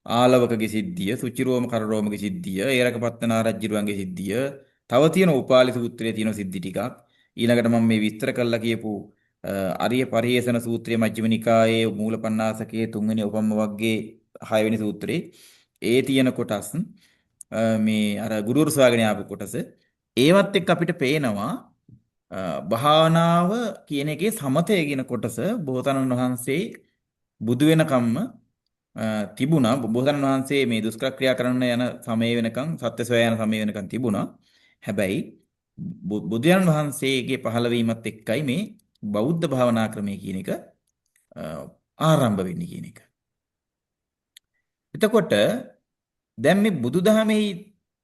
ආලවකගේ සිද්ධිය, සුචිරෝම කරරෝමගේ සිද්ධිය, ඒරකපත්තනා රජුරුවන්ගේ සිද්ධිය, තව තියෙන උපාලි සූත්‍රයේ තියෙන සිද්ධි ටිකක්. ඊළඟට මම මේ විස්තර කරලා කියපු අරිය පරියේෂණ සූත්‍රයේ මජ්ක්‍ධිම නිකායේ මූලපණ්ණාසකයේ තුන්වෙනි උපම්ම වග්ගයේ හයවෙනි සූත්‍රයේ ඒ තියෙන කොටස් මේ අර ගුරුවරු සොයාගෙන ආපු කොටස ඒවත් එක්ක අපිට පේනවා භාවනාව කියන එකේ සමතය කියන කොටස බෝසතාණන් වහන්සේ බුදු වෙනකම්ම තිබුණා. බෝසතාණන් වහන්සේ මේ දුෂ්කර ක්‍රියා කරන්න යන සමය වෙනකන් සත්‍ය සොයා යන සමය වෙනකන් තිබුණා. හැබැයි බුදුන් වහන්සේගේ පහළවීමත් එක්කයි මේ බෞද්ධ භාවනා ක්‍රමය කියන එක ආරම්භ වෙන්නේ කියන එක. එතකොට දැන් මේ බුදුදහමෙහි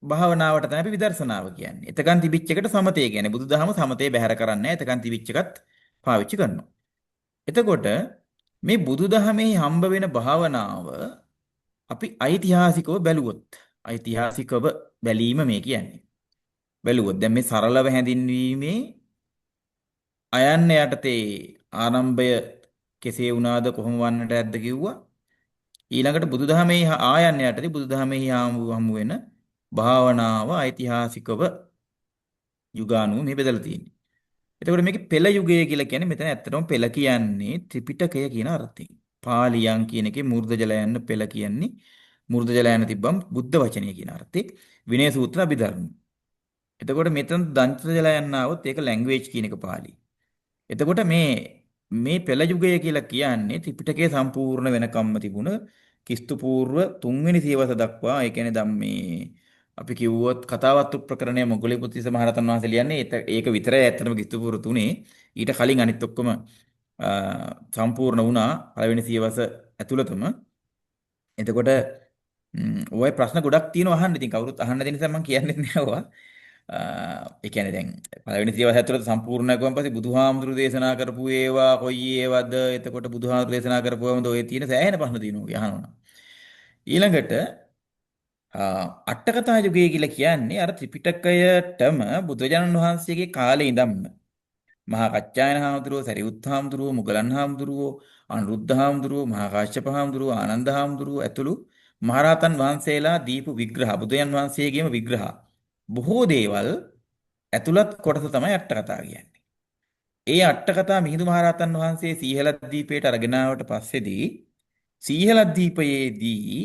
භාවනාවට තමයි අපි විදර්ශනාව කියන්නේ. එතකන් තිබිච්ච එකට සමතය කියන්නේ. බුදුදහම සමතේ බැහැර කරන්නේ නැහැ. එතකන් තිබිච්ච එකත් පාවිච්චි කරනවා. එතකොට මේ බුදුදහමෙහි හම්බ වෙන භාවනාව අපි ඓතිහාසිකව බැලුවොත්, ඓතිහාසිකව බැලීම මේ කියන්නේ. බැලුවොත් දැන් මේ සරලව හැඳින්වීමේ අයන්න යටතේ ආරම්භය කෙසේ වුණාද කොහොම වන්නට ඇද්ද කිව්වා. ඊළඟට බුදුදහමේ ආයන්න යටතේ බුදුදහමෙහි හමු වෙන භාවනාව ඓතිහාසිකව යුගානුව මේ බෙදලා තියෙන්නේ. එතකොට මේකේ පෙළ යුගය කියලා කියන්නේ මෙතන ඇත්තටම පෙළ කියන්නේ ත්‍රිපිටකය කියන අර්ථයෙන්. පාලියන් කියන එකේ මූර්ධ ජල යන්න පෙළ කියන්නේ මූර්ධ ජල යන තිබ්බම් බුද්ධ වචනය කියන අර්ථේ. විනය සූත්‍ර අභිධර්ම. එතකොට මෙතන දන්ත ජල යන්න ආවොත් ඒක ලැන්ග්වේජ් කියන එක පාලි. එතකොට මේ මේ පෙළ යුගය කියලා කියන්නේ ත්‍රිපිටකය සම්පූර්ණ වෙනකම්ම තිබුණ ක්‍රිස්තු පූර්ව තුන්වෙනි සියවස දක්වා, ඒ කියන්නේ දැන් මේ අපි කිව්වොත් කතාවත්තු ප්‍රකරණය මොග්ගලී පුත්තිස්ස මහරහතන් වහන්සේ ලියන්නේ ඒක විතරයි ඇත්තටම ක්‍රිස්තු පූර්ව තුනේ. ඊට කලින් අනිත් ඔක්කොම සම්පූර්ණ වුණා පළවෙනි සියවස ඇතුළතම. එතකොට ඔය ප්‍රශ්න ගොඩක් තියෙනවා අහන්න. ඉතින් කවුරුත් අහන්න දෙන නිසා මම කියන්නේ නෑ ඔවා. ඒ කියන්නේ දැන් පළවෙනි සියවස ඇතුළත සම්පූර්ණ කරුවන් පස්සේ බුදුහාමුදුරු දේශනා කරපු ඒවා කොයි ඒවාද? එතකොට බුදුහාමුදුරු දේශනා කරපුවමද ඔය තියෙන සෑහෙන ප්‍රශ්න තියෙනවා ඔය අහනවා. ඊළඟට අට කතා යුගය කියලා කියන්නේ අර ත්‍රිපිටකයටම බුදුරජාණන් වහන්සේගේ කාලේ ඉඳන්ම මහා කච්චායන හාමුදුරුවෝ, සරියුත් හාමුදුරුවෝ, මුගලන් හාමුදුරුවෝ, අනුරුද්ධ හාමුදුරුවෝ, මහා කාශ්‍යප හාමුදුරුවෝ, ආනන්ද හාමුදුරුවෝ ඇතුළු මහරහතන් වහන්සේලා දීපු විග්‍රහ, බුදුරජාණන් වහන්සේගේම විග්‍රහ බොහෝ දේවල් ඇතුළත් කොටස තමයි අට කතා කියන්නේ. ඒ අට කතා මිහිඳු මහරහතන් වහන්සේ සීහලද්වීපයට අරගෙන ආවට පස්සේදී සීහලද්වීපයේදී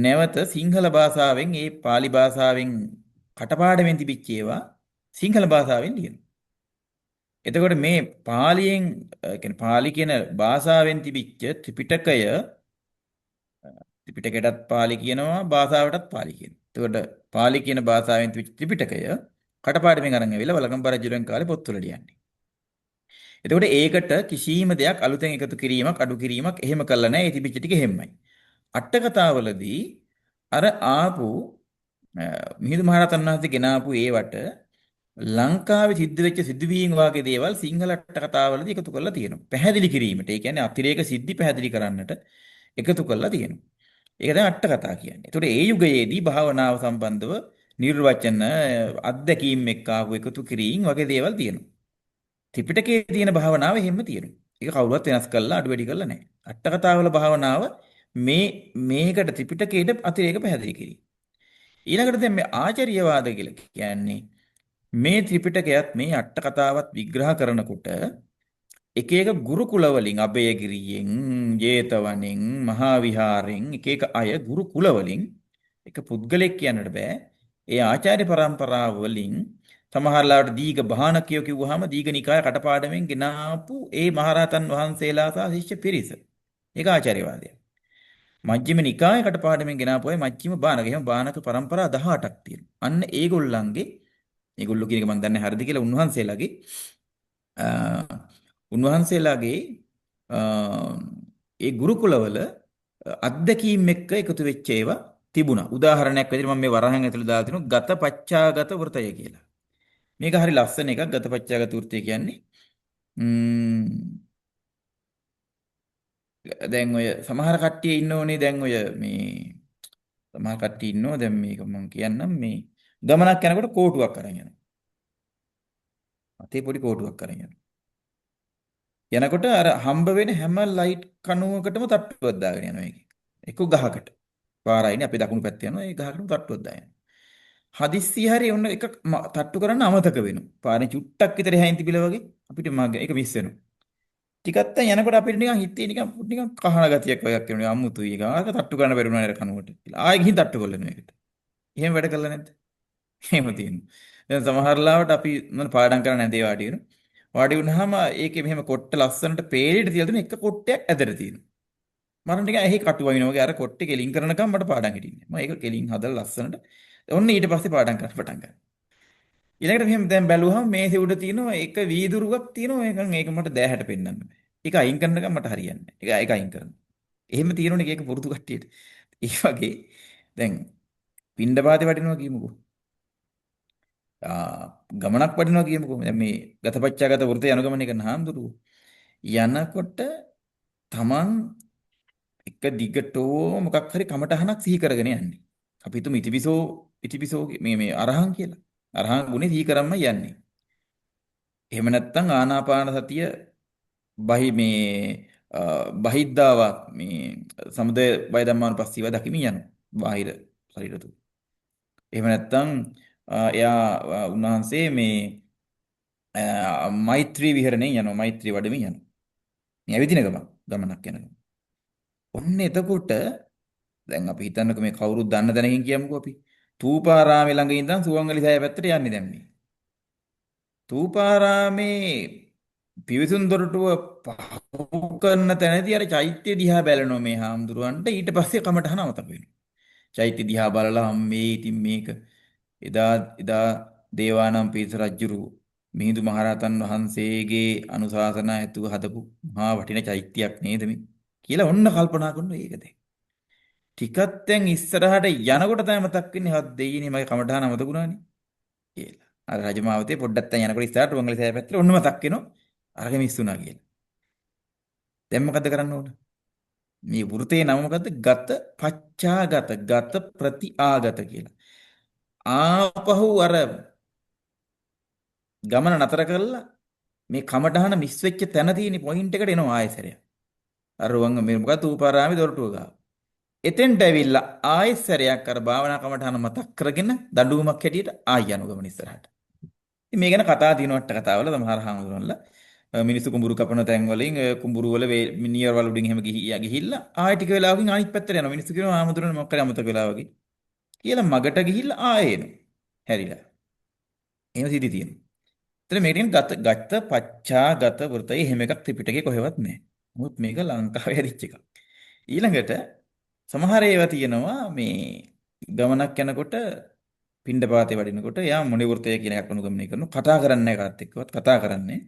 නැවත සිංහල භාෂාවෙන් ඒ පාලි භාෂාවෙන් කටපාඩමෙන් තිබිච්ච ඒවා සිංහල භාෂාවෙන් ලියනවා. එතකොට මේ පාලියෙන් කියන්නේ පාලි කියන භාෂාවෙන් තිබිච්ච ත්‍රිපිටකය, ත්‍රිපිටකයටත් පාලි කියනවා, භාෂාවටත් පාලි කියනවා. එතකොට පාලි කියන භාෂාවෙන් තිබිච්ච ත්‍රිපිටකය කටපාඩමෙන් අරන් ඇවිල්ලා වළගම්බ රජුගෙන් කාලේ පොත්වල ලියන්නේ. එතකොට ඒකට කිසිම දෙයක් අලුතෙන් එකතු කිරීමක් අඩු කිරීමක් එහෙම කළා නෑ. ඒ තිබිච්ච ටික එහෙම්මයි. අට කතාවලදී අර ආපු මිහිඳු මහරහතන් වහන්සේ ගෙන ආපු ඒවට ලංකාවේ සිද්ධ වෙච්ච සිදුවීම් වාගේ දේවල් සිංහල අට කතාවලදී එකතු කරලා තියෙනවා. පැහැදිලි කිරීමට. ඒ කියන්නේ අතිරේක සිද්ධි පැහැදිලි කරන්නට එකතු කරලා තියෙනවා. ඒක තමයි අට කතා කියන්නේ. ඒතකොට ඒ යුගයේදී භාවනාව සම්බන්ධව නිර්වචන අත්දැකීම් එක්ක ආපු එකතු කිරීම වගේ දේවල් තියෙනවා. ත්‍රිපිටකයේ තියෙන භාවනාව එහෙම තියෙනවා. ඒක කවුරුවත් වෙනස් කරලා අඩු වැඩි කරලා නැහැ. අට කතාවල භාවනාව මේකට ත්‍රිපිටකයට අතිරේක පැහැදිලි කිරීම. ඊළඟට දැන් මේ ආචාර්යවාද කියලා කියන්නේ මේ ත්‍රිපිටකයත් මේ අට කතාවත් විග්‍රහ කරනකොට එක එක ගුරුකුල වලින් අබයගිරියෙන්, ජේතවනෙන්, මහා විහාරෙන් එක එක අය ගුරුකුල වලින්, එක පුද්ගලෙක් කියන්නට බෑ. ඒ ආචාර්ය පරම්පරාව වලින් සමහර ලාවට දීඝ බාහනකයෝ කිව්වහම දීඝ නිකාය කටපාඩමෙන් ගෙනාපු ඒ මහරහතන් වහන්සේලා සහ ශිෂ්‍ය පිරිස. ඒක ආචාර්යවාදය. මජ්ක්‍ධිම නිකාය කටපාඩමෙන් ගෙනාපු අය මජ්ක්‍ධිම බානක. එහෙම බානක පරම්පරා 18ක් තියෙනවා. අන්න ඒගොල්ලන්ගේ, ඒගොල්ලෝ කියන එක මම දන්නේ හරිද කියලා, උන්වහන්සේලාගේ ඒ ගුරුකුලවල අත්දැකීම් එක්ක එකතු වෙච්ච ඒවා තිබුණා. උදාහරණයක් විදිහට මම මේ වරහන් ඇතුළේ දාලා තිනවා ගත පච්චාගත වෘතය කියලා. මේක හරි ලස්සන එකක්. ගත පච්චාගත වෘතය කියන්නේ දැන් ඔය සමහර කට්ටිය ඉන්නෝනේ, දැන් ඔය මේ සමහර කට්ටිය ඉන්නෝ, දැන් මේක මම කියන්නම්, මේ ගමනක් යනකොට කෝටුවක් අරන් යනවා. අතේ පොඩි කෝටුවක් අරන් යනවා. යනකොට අර හම්බ වෙන හැම ලයිට් කණුවකටම තට්ටුවක් දාගෙන යනවා ඒකේ. එක්ක ගහකට. පාරයිනේ අපි දකුණු පැත්තේ යනවා, ඒ ගහකටම තට්ටුවක් දාගෙන යනවා. හදිස්සිය හරි ඔන්න එක තට්ටු කරන්න අමතක වෙනවා. පාරේ චුට්ටක් විතර එහායින් තිබිලා වගේ අපිට මග ඒක මිස් වෙනවා. ටිකක් දැන් යනකොට අපිට නිකන් හිතේ නිකන් නිකන් කහන ගතියක් වගේක් එනවා. අමුතුයි ඒක. ආක තට්ටු කරන්න බැරි වුණා නේද කනුවට කියලා. ආයෙ ගිහින් තට්ටු කරලා එනවා ඒකට. එහෙම වැඩ කළා නැද්ද? එහෙම තියෙනවා. දැන් සමහර ලාවට අපි මොන පාඩම් කරන්න ඇඳේ වාඩි වෙනවා. වාඩි වුණාම ඒකේ මෙහෙම කොට්ට ලස්සනට පේලියට තියලා තියෙන එක කොට්ටයක් ඇදට තියෙනවා. මට නිකන් ඇහි කටු වයින්නවා වගේ අර කොට්ටේ කෙලින් කරනකම් මට පාඩම් හිටින්නේ. මම ඒක කෙලින් හදලා ලස්සනට ඔන්න ඊට පස්සේ පාඩම් කරන්න පටන් ගන්නවා. ඊළඟට මෙහෙම දැන් බැලුවහම මේසෙ උඩ තියෙනවා එක වීදුරුවක් තියෙනවා, ඒකන් ඒක මට දෑහැට පෙන්වන්න බෑ. ඒක අයින් කරනකම් මට හරියන්නේ නෑ. ඒක ඒක අයින් කරනවා. එහෙම තියෙනවනේ ඒක පුරුදු කට්ටියට. ඒ වගේ දැන් පින්ඩපාතේ වටිනවා කියමුකෝ. ගමනක් වටිනවා කියමුකෝ. දැන් මේ ගතපච්චාගත වෘතය අනුගමනය කරන හාමුදුරුවෝ යනකොට තමන් එක දිගටම මොකක් හරි කමටහනක් සිහි කරගෙන යන්නේ. අපි හිතමු ඉතිපිසෝ ඉතිපිසෝ මේ මේ අරහං කියලා. අරහං ගුණේ සිහි කරන්ම යන්නේ. එහෙම නැත්නම් ආනාපාන සතිය බහි මේ බහිද්ධාවක් මේ සමුදය බය ධම්මානුපස්සීව දකිමින් යනවා. බාහිර ශරීර තුල. එහෙම නැත්නම් එයා උන්වහන්සේ මේ මෛත්‍රී විහරණයෙන් යනවා. මෛත්‍රී වඩමින් යනවා. මේ ඇවිදින ගමන් ගමනක් යන ගමන්. ඔන්න එතකොට දැන් අපි හිතන්නකෝ මේ කවුරුත් දන්න දැනකින් කියමුකෝ අපි. තූපාරාමේ ළඟ ඉඳන් සුවංගලි සෑය පැත්තට යන්නේ දැන් මේ. තූපාරාමේ පිවිසුම් දොරටුව පහු කරන තැනදී අර චෛත්‍ය දිහා බැලනවා මේ හාමුදුරුවන්ට. ඊට පස්සේ කමටහන අමතක වෙනවා. චෛත්‍ය දිහා බලලා අම්මේ ඉතින් මේක එදා එදා දේවානම්පියතිස්ස රජුරු මිහිඳු මහරහතන් වහන්සේගේ අනුශාසනා ඇතුව හදපු මහා වටින චෛත්‍යයක් නේද මේ කියලා ඔන්න කල්පනා කරනවා. ඒක දැන් ටිකක් දැන් ඉස්සරහට යනකොට තමයි මතක් වෙන්නේ, හත් දෙයියනේ මගේ කමටහන අමතක වුණානේ කියලා. අර රජමාවතේ පොඩ්ඩක් දැන් යනකොට ඉස්සරහට වංගලි සෑය පැත්තට ඔන්න මතක් වෙනවා අරගෙන මිස් වුණා කියලා. දැන් මොකද්ද කරන්න ඕන? මේ වෘතේ නම මොකද්ද? ගත පච්චාගත, ගත ප්‍රති ආගත කියලා. ආපහු අර ගමන නතර කරලා මේ කමටහන මිස් වෙච්ච තැන තියෙන පොයින්ට් එකට එනවා ආයෙ සැරයක්. අර රුවන් මේ මොකක්ද තූපාරාමේ දොරටුව ගාව. එතෙන්ට ඇවිල්ලා ආයෙ සැරයක් අර භාවනා කමටහන මතක් කරගෙන දඬුවමක් හැටියට ආයෙ යනවා ගමන ඉස්සරහට. ඉතින් මේ ගැන කතා තියෙනවා අට කතාවල සමහර හාමුදුරන්ලා මිනිස්සු කුඹුරු කපන තැන් වලින් කුඹුරු වල නියරවල උඩින් එහෙම ගිහිල්ලා ආයෙ ටික වෙලාවකින් අනිත් පැත්තට යනවා. මිනිස්සු කියනවා හාමුදුරනේ මොකක් හරි අමතක වෙලා වගේ කියලා මගට ගිහිල්ලා ආයෙ එනවා. හැරිලා. එහෙම සිද්ධි තියෙනවා. එතන මේක කියන්නේ ගත ගත පච්චා ගත වෘතය එහෙම එකක් ත්‍රිපිටකේ කොහෙවත් නැහැ. නමුත් මේක ලංකාවේ හැදිච්ච එකක්. ඊළඟට සමහර ඒවා තියෙනවා මේ ගමනක් යනකොට පිණ්ඩපාතේ වඩිනකොට එයා මුනි වෘතය කියන එකක් අනුගමනය කරනවා. කතා කරන්නේ නැහැ කාත් එක්කවත් කතා කරන්නේ.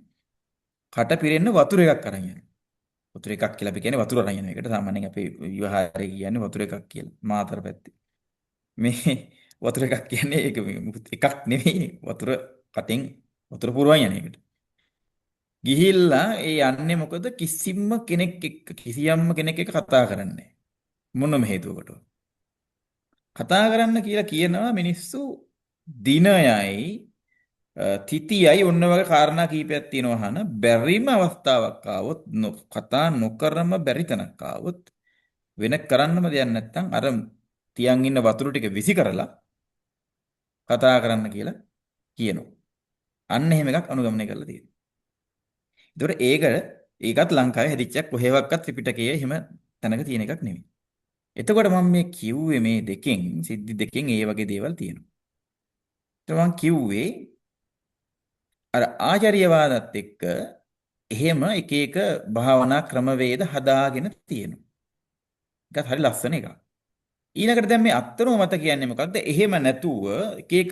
කට පිරෙන්න වතුර එකක් අරන් යනවා. වතුර එකක් කියලා අපි කියන්නේ වතුර අරන් යන එකට. සාමාන්‍යයෙන් අපේ විවාහය කියන්නේ වතුර එකක් කියලා. මාතර පැත්තේ. මේ වතුර එකක් කියන්නේ ඒක මොකුත් එකක් නෙවෙයි. වතුර කටෙන් වතුර පුරවන් යන එකට. ගිහිල්ලා ඒ යන්නේ මොකද කිසිම කෙනෙක් එක්ක කිසියම්ම කෙනෙක් එක්ක කතා කරන්නේ මොනම හේතුවකටවත්. කතා කරන්න කියලා කියනවා මිනිස්සු දිනයයි තිතියයි ඔන්න වගේ කාරණා කීපයක් තියෙනවා අහන බැරිම අවස්ථාවක් ආවොත් කතා නොකරම බැරි තැනක් ආවොත් වෙන කරන්නම දෙයක් නැත්තම් අර තියන් ඉන්න වතුර ටික විසි කරලා කතා කරන්න කියලා කියනවා. අන්න එහෙම එකක් අනුගමනය කරලා තියෙනවා. ඒතකොට ඒකත් ලංකාවේ හැදිච්ච එකක් කොහේවත් ත්‍රිපිටකයේ එහෙම තැනක තියෙන එකක් නෙමෙයි. එතකොට මම මේ කිව්වේ මේ දෙකෙන් සිද්ධි දෙකෙන් ඒ වගේ දේවල් තියෙනවා. එතකොට මම කිව්වේ අර ආචාර්යවාදත් එක්ක එහෙම එක එක භාවනා ක්‍රමවේද හදාගෙන තියෙනවා. ඒකත් හරි ලස්සන එකක්. ඊළඟට දැන් මේ අත්තරෝ මත කියන්නේ මොකක්ද? එහෙම නැතුව එක එක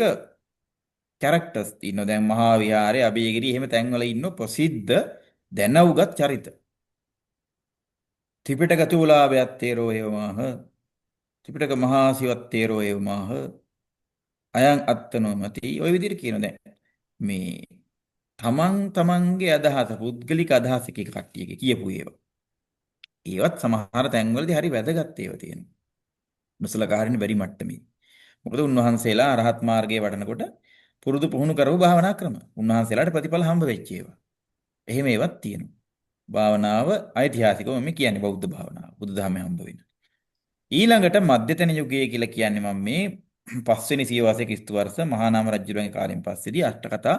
කැරක්ටර්ස් ඉන්නවා. දැන් මහා විහාරේ අභයගිරි එහෙම තැන්වල ඉන්න ප්‍රසිද්ධ දැනවුගත් චරිත. ත්‍රිපිටක තුලාභයත් තේරෝ ඒවමාහ. ත්‍රිපිටක මහා සිවත් තේරෝ ඒවමාහ. අයං අත්තනෝ මති ඔය විදිහට කියනවා දැන් මේ තමන් තමන්ගේ අදහස පුද්ගලික අදහස එක එක කට්ටියගේ කියපු ඒවා. ඒවත් සමහර තැන්වලදී හරි වැදගත් ඒවා තියෙනවා. නොසලකා හරින්න බැරි මට්ටමේ. මොකද උන්වහන්සේලා අරහත් මාර්ගයේ වඩනකොට පුරුදු පුහුණු කරපු භාවනා ක්‍රම. උන්වහන්සේලාට ප්‍රතිඵල හම්බ වෙච්ච ඒවා. එහෙම ඒවත් තියෙනවා. භාවනාව ඓතිහාසිකව මේ කියන්නේ බෞද්ධ භාවනාව. බුදුදහමේ හම්බ වෙන. ඊළඟට මධ්‍යතන යුගය කියලා කියන්නේ මම මේ පස්වෙනි සියවසේ ක්‍රිස්තු වර්ෂ මහා නාම රජුගේ කාලෙන් පස්සේදී අෂ්ට කතා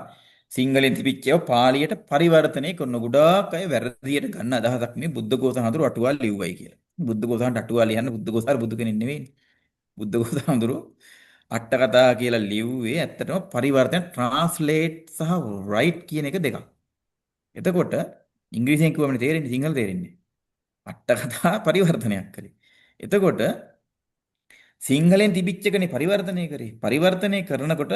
සිංහලෙන් තිබිච්ච ඒවා පාලියට පරිවර්තනය කරන ගොඩාක් අය වැරදියට ගන්න අදහසක් මේ බුද්ධඝෝස හඳුරු අටුවා ලිව්වයි කියලා. බුද්ධඝෝසහන්ට අටුවා ලියන්න බුද්ධඝෝස අර බුදු කෙනෙක් නෙවෙයිනේ. බුද්ධඝෝස හඳුරු අට කතා කියලා ලිව්වේ ඇත්තටම පරිවර්තන ට්‍රාන්ස්ලේට් සහ රයිට් කියන එක දෙකක්. එතකොට ඉංග්‍රීසියෙන් කිව්වම තේරෙන්නේ සිංහල තේරෙන්නේ. අට කතා පරිවර්තනයක් කළේ. එතකොට සිංහලෙන් තිබිච්ච එකනේ පරිවර්තනය කරේ. පරිවර්තනය කරනකොට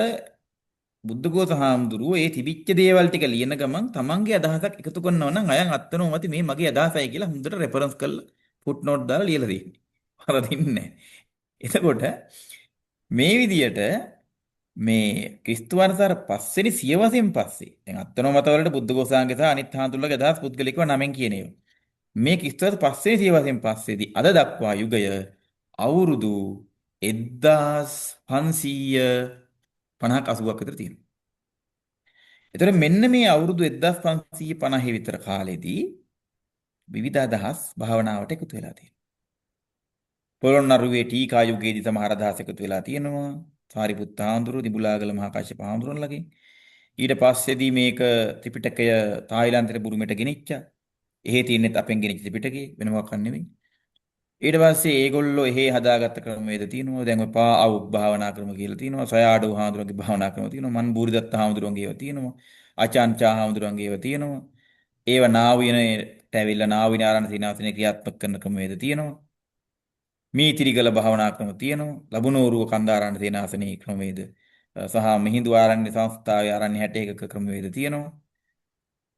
බුද්ධඝෝස හාමුදුරුවෝ ඒ තිබිච්ච දේවල් ටික ලියන ගමන් තමන්ගේ අදහසක් එකතු කරනවා නම් අයන් අත්තනෝ මති මේ මගේ අදහසයි කියලා හොඳට රෙෆරන්ස් කරලා ෆුට් නෝට් දාලා ලියලා දෙන්නේ. වරදින්නේ නැහැ. එතකොට මේ විදියට මේ ක්‍රිස්තු වර්ෂ අර පස්වෙනි සියවසෙන් පස්සේ දැන් අත්තනෝ මත වලට බුද්ධඝෝසාංගේ සහ අනිත් හාමුදුරුවෝගේ අදහස් පුද්ගලිකව නමෙන් කියන ඒවා. මේ ක්‍රිස්තු වර්ෂ පස්වෙනි සියවසෙන් පස්සේදී අද දක්වා යුගය අවුරුදු 1550ක් 80ක් විතර තියෙනවා. එතකොට මෙන්න මේ අවුරුදු 1550 විතර කාලෙදී විවිධ අදහස් භාවනාවට එකතු වෙලා තියෙනවා. පොළොන්නරුවේ ටීකා යුගයේදී සමහර අදහස් එකතු වෙලා තියෙනවා. සාරිපුත්ත හාමුදුරුවෝ, දිඹුලාගල මහා කාශ්‍යප හාමුදුරුවන්ලගෙන්. ඊට පස්සේදී මේක ත්‍රිපිටකය තායිලන්තයට බුරුමෙට ගෙනිච්චා. එහෙ තියෙනෙත් අපෙන් ගෙනිච්ච ත්‍රිපිටකේ වෙන මොකක් නෙවෙයි. ඊට පස්සේ ඒගොල්ලෝ එහෙ හදාගත්ත ක්‍රමවේද තියෙනවා. දැන් ඔය පා අවුක් භාවනා ක්‍රම කියලා තියෙනවා. සයාඩෝ හාමුදුරුවන්ගේ භාවනා ක්‍රම තියෙනවා. මන් බූරිදත්ත හාමුදුරුවන්ගේ ඒවා තියෙනවා. අචාන්චා හාමුදුරුවන්ගේ ඒවා තියෙනවා. ඒවා නාවිනට ඇවිල්ලා නාවින ආරණ්‍ය සීනාසනේ ක්‍රියාත්මක කරන ක්‍රමවේද තියෙනවා. මීතිරිගල භාවනා ක්‍රම තියෙනවා. ලබුනෝරුව කන්දාරාණ සේනාසනේ ක්‍රමවේද සහ මිහිඳු ආරණ්‍ය සංස්ථාවේ ආරණ්‍ය 61ක ක්‍රමවේද තියෙනවා.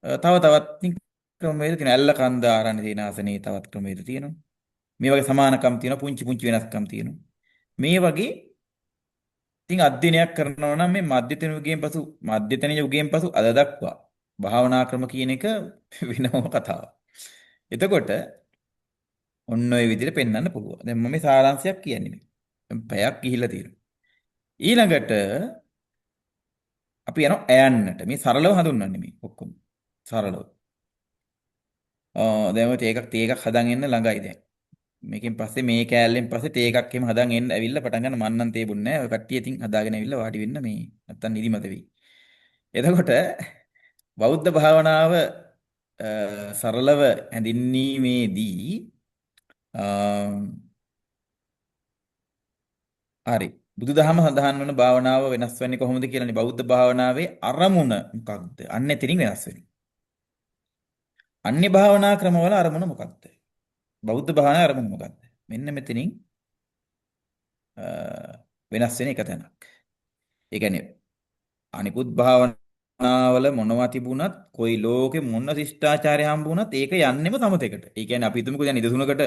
තව තවත් ක්‍රමවේද තියෙනවා. ඇල්ල කන්ද ආරණ්‍ය සේනාසනේ තවත් ක්‍රමවේද තියෙනවා. මේ වගේ සමානකම් තියෙනවා, පුංචි පුංචි වෙනස්කම් තියෙනවා. මේ වගේ ඉතින් අධ්‍යයනයක් කරනවා නම් මේ මධ්‍යතන යුගයෙන් පසු අද දක්වා භාවනා ක්‍රම කියන එක වෙනම කතාවක්. එතකොට ඔන්න ඔය විදිහට පෙන්වන්න පුළුවන්. දැන් මම මේ සාරාංශයක් කියන්නේ මේ. දැන් පැයක් ගිහිල්ලා තියෙනවා. ඊළඟට අපි යනවා ඇයන්නට. මේ සරලව හඳුන්වන්නේ මේ ඔක්කොම. සරලව. දැන් ඔය තේ එකක් තේ එකක් හදන් එන්න ළඟයි දැන්. මේකෙන් පස්සේ මේ කෑල්ලෙන් පස්සේ තේ එකක් එහෙම හදන් එන්න ඇවිල්ලා පටන් ගන්න මං නම් තේ බොන්නේ නෑ. ඔය කට්ටිය ඉතින් හදාගෙන ඇවිල්ලා වාඩි වෙන්න මේ නැත්තම් නිදිමත වෙයි. එතකොට බෞද්ධ භාවනාව සරලව හැඳින්වීමේදී හරි. බුදුදහම සඳහන් වන භාවනාව වෙනස් වෙන්නේ කොහොමද කියලානේ බෞද්ධ භාවනාවේ අරමුණ මොකක්ද? අන්න එතනින් වෙනස් වෙන්නේ. අන්‍ය භාවනා ක්‍රමවල අරමුණ මොකක්ද? බෞද්ධ භාවනාවේ අරමුණ මොකක්ද? මෙන්න මෙතනින් වෙනස් වෙන එක තැනක්. ඒ කියන්නේ අනිකුත් භාවනාවල මොනවා තිබුණත් කොයි ලෝකෙ මොන ශිෂ්ටාචාරය හම්බ වුණත් ඒක යන්නෙම සමතේකට. ඒ කියන්නේ අපි හිතමුකෝ දැන් නිදසුනකට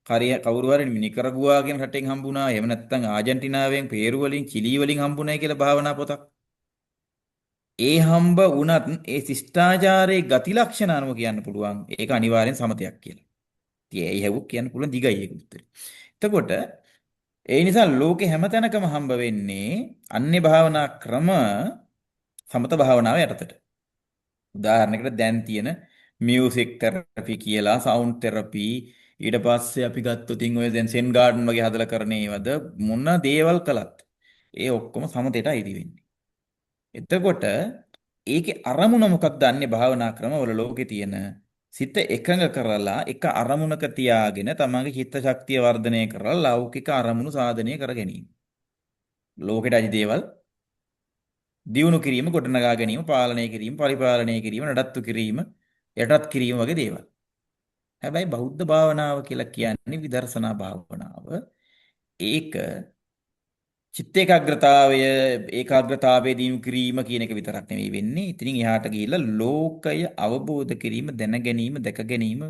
කවුරු හරි නිකරගුවා කියන රටෙන් හම්බුණා. එහෙම නැත්නම් ආජන්ටිනාවෙන්, පේරු වලින්, චිලි වලින් හම්බුනායි කියලා භාවනා පොතක්. ඒ හම්බ වුණත් ඒ ශිෂ්ටාචාරයේ ගති ලක්ෂණ අනුව කියන්න පුළුවන් ඒක අනිවාර්යෙන් සමතයක් කියලා. ඉතින් ඇයි හැවුක් කියන්න පුළුවන් දිගයි ඒක උත්තරේ. එතකොට ඒ නිසා ලෝකේ හැම තැනකම හම්බ වෙන්නේ අන්‍ය භාවනා ක්‍රම සමත භාවනාව යටතට. උදාහරණයකට දැන් තියෙන මියුසික් තෙරපි කියලා සවුන්ඩ් තෙරපි ඊට පස්සේ අපි ගත්තොත් ඉතින් ඔය දැන් සෙන් ගාඩන් වගේ හදලා කරන ඒවද මොන දේවල් කළත් ඒ ඔක්කොම සමතේට අයිති වෙන්නේ. එතකොට ඒකේ අරමුණ මොකක්ද අන්‍ය භාවනා ක්‍රමවල ලෝකේ තියෙන සිත එකඟ කරලා එක අරමුණක තියාගෙන තමන්ගේ චිත්ත ශක්තිය වර්ධනය කරලා ලෞකික අරමුණු සාධනය කර ගැනීම. ලෝකෙට අයිති දේවල් දියුණු කිරීම, ගොඩනගා ගැනීම, පාලනය කිරීම, පරිපාලනය කිරීම, නඩත්තු කිරීම, යටත් කිරීම වගේ දේවල්. හැබැයි බෞද්ධ භාවනාව කියලා කියන්නේ විදර්ශනා භාවනාව. ඒක චිත්ත ඒකාග්‍රතාවය ඒකාග්‍රතාවයේ දියුණු කිරීම කියන එක විතරක් නෙවෙයි වෙන්නේ. ඉතින් එහාට ගිහිල්ලා ලෝකය අවබෝධ කිරීම, දැන ගැනීම, දැක ගැනීම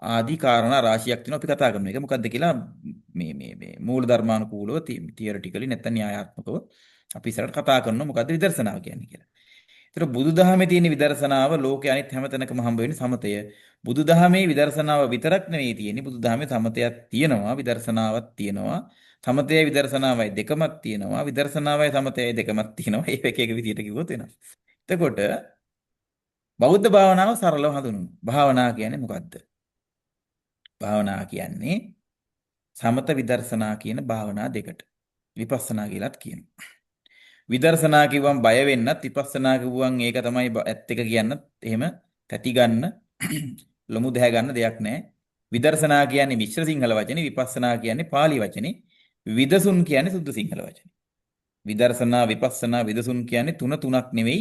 ආදී කාරණා රාශියක් තියෙනවා අපි කතා කරන එක. මොකද්ද කියලා මේ මේ මේ මූල ධර්මානුකූලව තියරිටිකලි නැත්නම් න්‍යායාත්මකව අපි ඉස්සරහට කතා කරනවා මොකද්ද විදර්ශනාව කියන්නේ කියලා. ඒතර බුදුදහමේ තියෙන විදර්ශනාව ලෝකේ අනිත් හැම තැනකම හම්බ වෙන්නේ සමතය. බුදුදහමේ විදර්ශනාව විතරක් නෙවෙයි තියෙන්නේ. බුදුදහමේ සමතයක් තියෙනවා, විදර්ශනාවක් තියෙනවා. සමතයයි විදර්ශනාවයි දෙකමක් තියෙනවා. විදර්ශනාවයි සමතයයි දෙකමක් තියෙනවා. ඒක එක එක විදියට කිව්වොත් වෙනස්. එතකොට බෞද්ධ භාවනාව සරලව හඳුන්වනවා. භාවනා කියන්නේ මොකද්ද? භාවනා කියන්නේ සමත විදර්ශනා කියන භාවනා දෙකට. විපස්සනා කියලාත් කියනවා. විදර්ශනා කිව්වම බය වෙන්නත් විපස්සනා කිව්වම ඒක තමයි ඇත්ත එක කියන්නත් එහෙම තැති ගන්න ලොමු දැහ ගන්න දෙයක් නෑ. විදර්ශනා කියන්නේ මිශ්‍ර සිංහල වචනේ, විපස්සනා කියන්නේ පාලි වචනේ, විදසුන් කියන්නේ සුද්ධ සිංහල වචනේ. විදර්ශනා විපස්සනා විදසුන් කියන්නේ තුන තුනක් නෙවෙයි,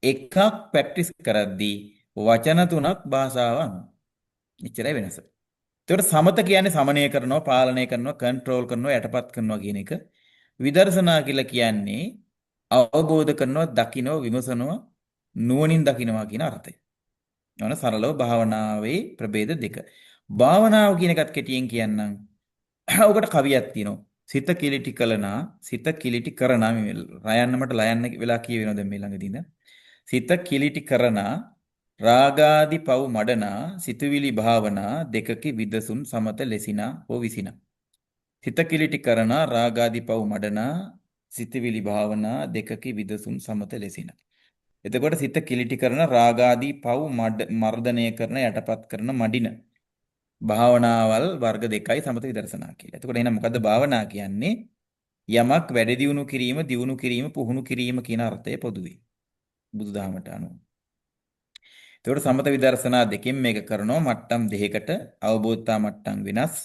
එකක් ප්‍රැක්ටිස් කරද්දී වචන තුනක් භාෂාව අනුව. එච්චරයි වෙනස. එතකොට සමත කියන්නේ සමනය කරනවා, පාලනය කරනවා, කන්ට්‍රෝල් කරනවා, යටපත් කරනවා කියන එක. විදර්ශනා කියලා කියන්නේ අවබෝධ කරනවා, දකිනවා, විමසනවා, නුවණින් දකිනවා කියන අර්ථය. ඔන්න සරලව භාවනාවේ ප්‍රභේද දෙක. භාවනාව කියන එකත් කෙටියෙන් කියන්නම්. ඔකට කවියක් තියෙනවා. සිත කිලිටි කළනා, සිත කිලිටි කරනා මේ රයන්න මට ලයන්න වෙලා කියවෙනවා දැන් මේ ළඟදී න. සිත කිලිටි කරනා, රාගාදි පව් මඩනා, සිතුවිලි භාවනා දෙකකි විදසුන් සමත ලෙසිනා හෝ විසිනා. සිත කිලිටි කරනා, රාගාදි පව් මඩනා, සිතුවිලි භාවනා දෙකකි විදසුන් සමත ලෙසිනා. එතකොට සිත කිලිටි කරන රාගාදී පව් මර්ධනය කරන යටපත් කරන මඩින භාවනාවල් වර්ග දෙකයි සමත විදර්ශනා කියලා. එතකොට එහෙනම් මොකද්ද භාවනා කියන්නේ? යමක් වැඩි දියුණු කිරීම, දියුණු කිරීම, පුහුණු කිරීම කියන අර්ථය පොදුවේ. බුදුදහමට අනුව. එතකොට සමත විදර්ශනා දෙකෙන් මේක කරනවා මට්ටම් දෙකකට අවබෝධතා මට්ටම් වෙනස්.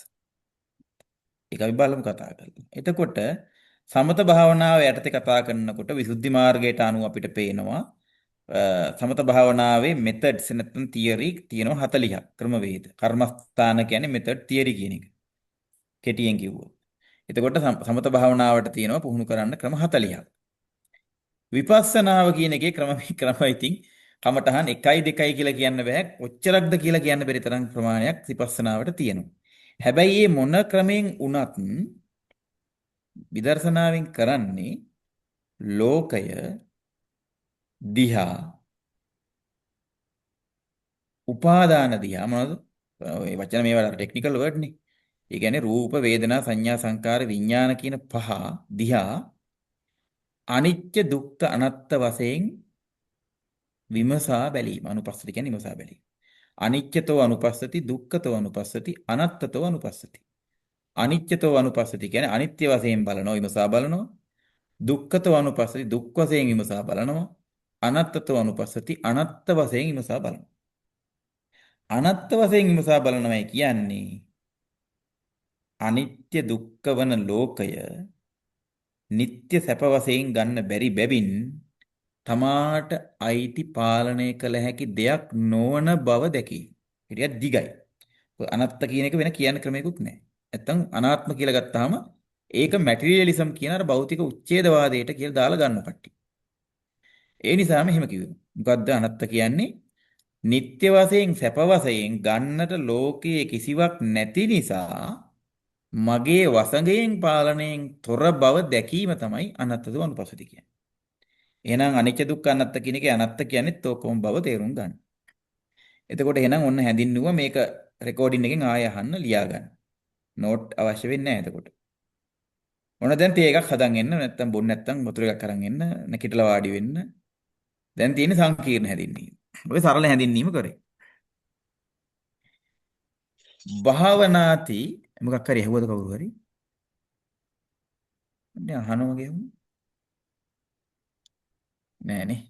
ඒක අපි බලමු කතා කරලා. එතකොට සමත භාවනාව යටතේ කතා කරනකොට විසුද්ධි මාර්ගයට අනුව අපිට පේනවා සමත භාවනාවේ මෙතඩ්ස් නැත්නම් තියරි තියෙනවා 40ක් ක්‍රමවේද. කර්මස්ථාන කියන්නේ මෙතඩ් තියරි කියන එක. කෙටියෙන් කිව්වොත්. එතකොට සමත භාවනාවට තියෙනවා පුහුණු කරන්න ක්‍රම 40ක්. විපස්සනාව කියන එකේ ක්‍රම ක්‍රම ඉතින් කමටහන් 1යි 2යි කියලා කියන්න බෑ. කොච්චරක්ද කියලා කියන්න බැරි තරම් ප්‍රමාණයක් විපස්සනාවට තියෙනවා. හැබැයි මේ මොන ක්‍රමෙන් වුණත් විදර්ශනාවෙන් කරන්නේ ලෝකය දිහා උපාදාන දිහා මොනවද? ඔය වචන මේවා ටෙක්නිකල් වර්ඩ් නේ. ඒ කියන්නේ රූප, වේදනා, සංඥා, සංකාර, විඥාන කියන පහ දිහා අනිත්‍ය, දුක්ඛ, අනාත්ම වශයෙන් විමසා බැලීම. අනුපස්සති කියන්නේ විමසා බැලීම. අනිත්‍යතෝ අනුපස්සති, දුක්ඛතෝ අනුපස්සති, අනාත්තතෝ අනුපස්සති. අනිත්‍යතෝ අනුපස්සති කියන්නේ අනිත්‍ය වශයෙන් බලනවා, විමසා බලනවා. දුක්ඛතෝ අනුපස්සති, දුක් වශයෙන් විමසා බලනවා. අනාත්තතෝ අනුපස්සති, අනාත්ත වශයෙන් විමසා බලනවා. අනාත්ත වශයෙන් විමසා බලනවායි කියන්නේ අනිත්‍ය දුක්ඛ වන ලෝකය නিত্য සැප වශයෙන් ගන්න බැරි බැවින් තමාට අයිති පාලනය කළ හැකි දෙයක් නොවන බව දැකීම. ඒ ටිකක් දිගයි. අනාත්ත කියන එක වෙන කියන්න ක්‍රමයකුත් නැහැ. නැත්තම් අනාත්ම කියලා ගත්තාම ඒක මැටීරියලිසම් කියන අර භෞතික උච්ඡේදවාදයට කියලා දාලා ගන්න කට්ටිය. ඒ නිසාම එහෙම කිව්වා. මොකද්ද අනාත්ත කියන්නේ? නিত্য වශයෙන් සැප වශයෙන් ගන්නට ලෝකයේ කිසිවක් නැති නිසා මගේ වසඟයෙන් පාලනයෙන් තොර බව දැකීම තමයි අනාත්තද අනුපස්සති කියන්නේ. එහෙනම් අනිත්‍ය දුක්ඛ අනාත්ත කියන එකේ අනාත්ත කියන්නේත් ඔකම බව තේරුම් ගන්න. එතකොට එහෙනම් ඔන්න හැඳින්නුවා මේක රෙකෝඩින් එකෙන් ආයෙ අහන්න ලියා ගන්න. නෝට් අවශ්‍ය වෙන්නේ නැහැ එතකොට. ඔන්න දැන් තේ එකක් හදන් එන්න, නැත්තම් බොන්න නැත්තම් වතුර එකක් අරන් එන්න, නැගිටලා වාඩි වෙන්න. දැන් තියෙන්නේ සංකීර්ණ හැඳින්වීම. ඔය සරල හැඳින්වීම කරේ. භාවනාති මොකක් හරි ඇහුවද කවුරු හරි? නෑ අහනවා වගේ ඇහුනේ. නෑ නේ.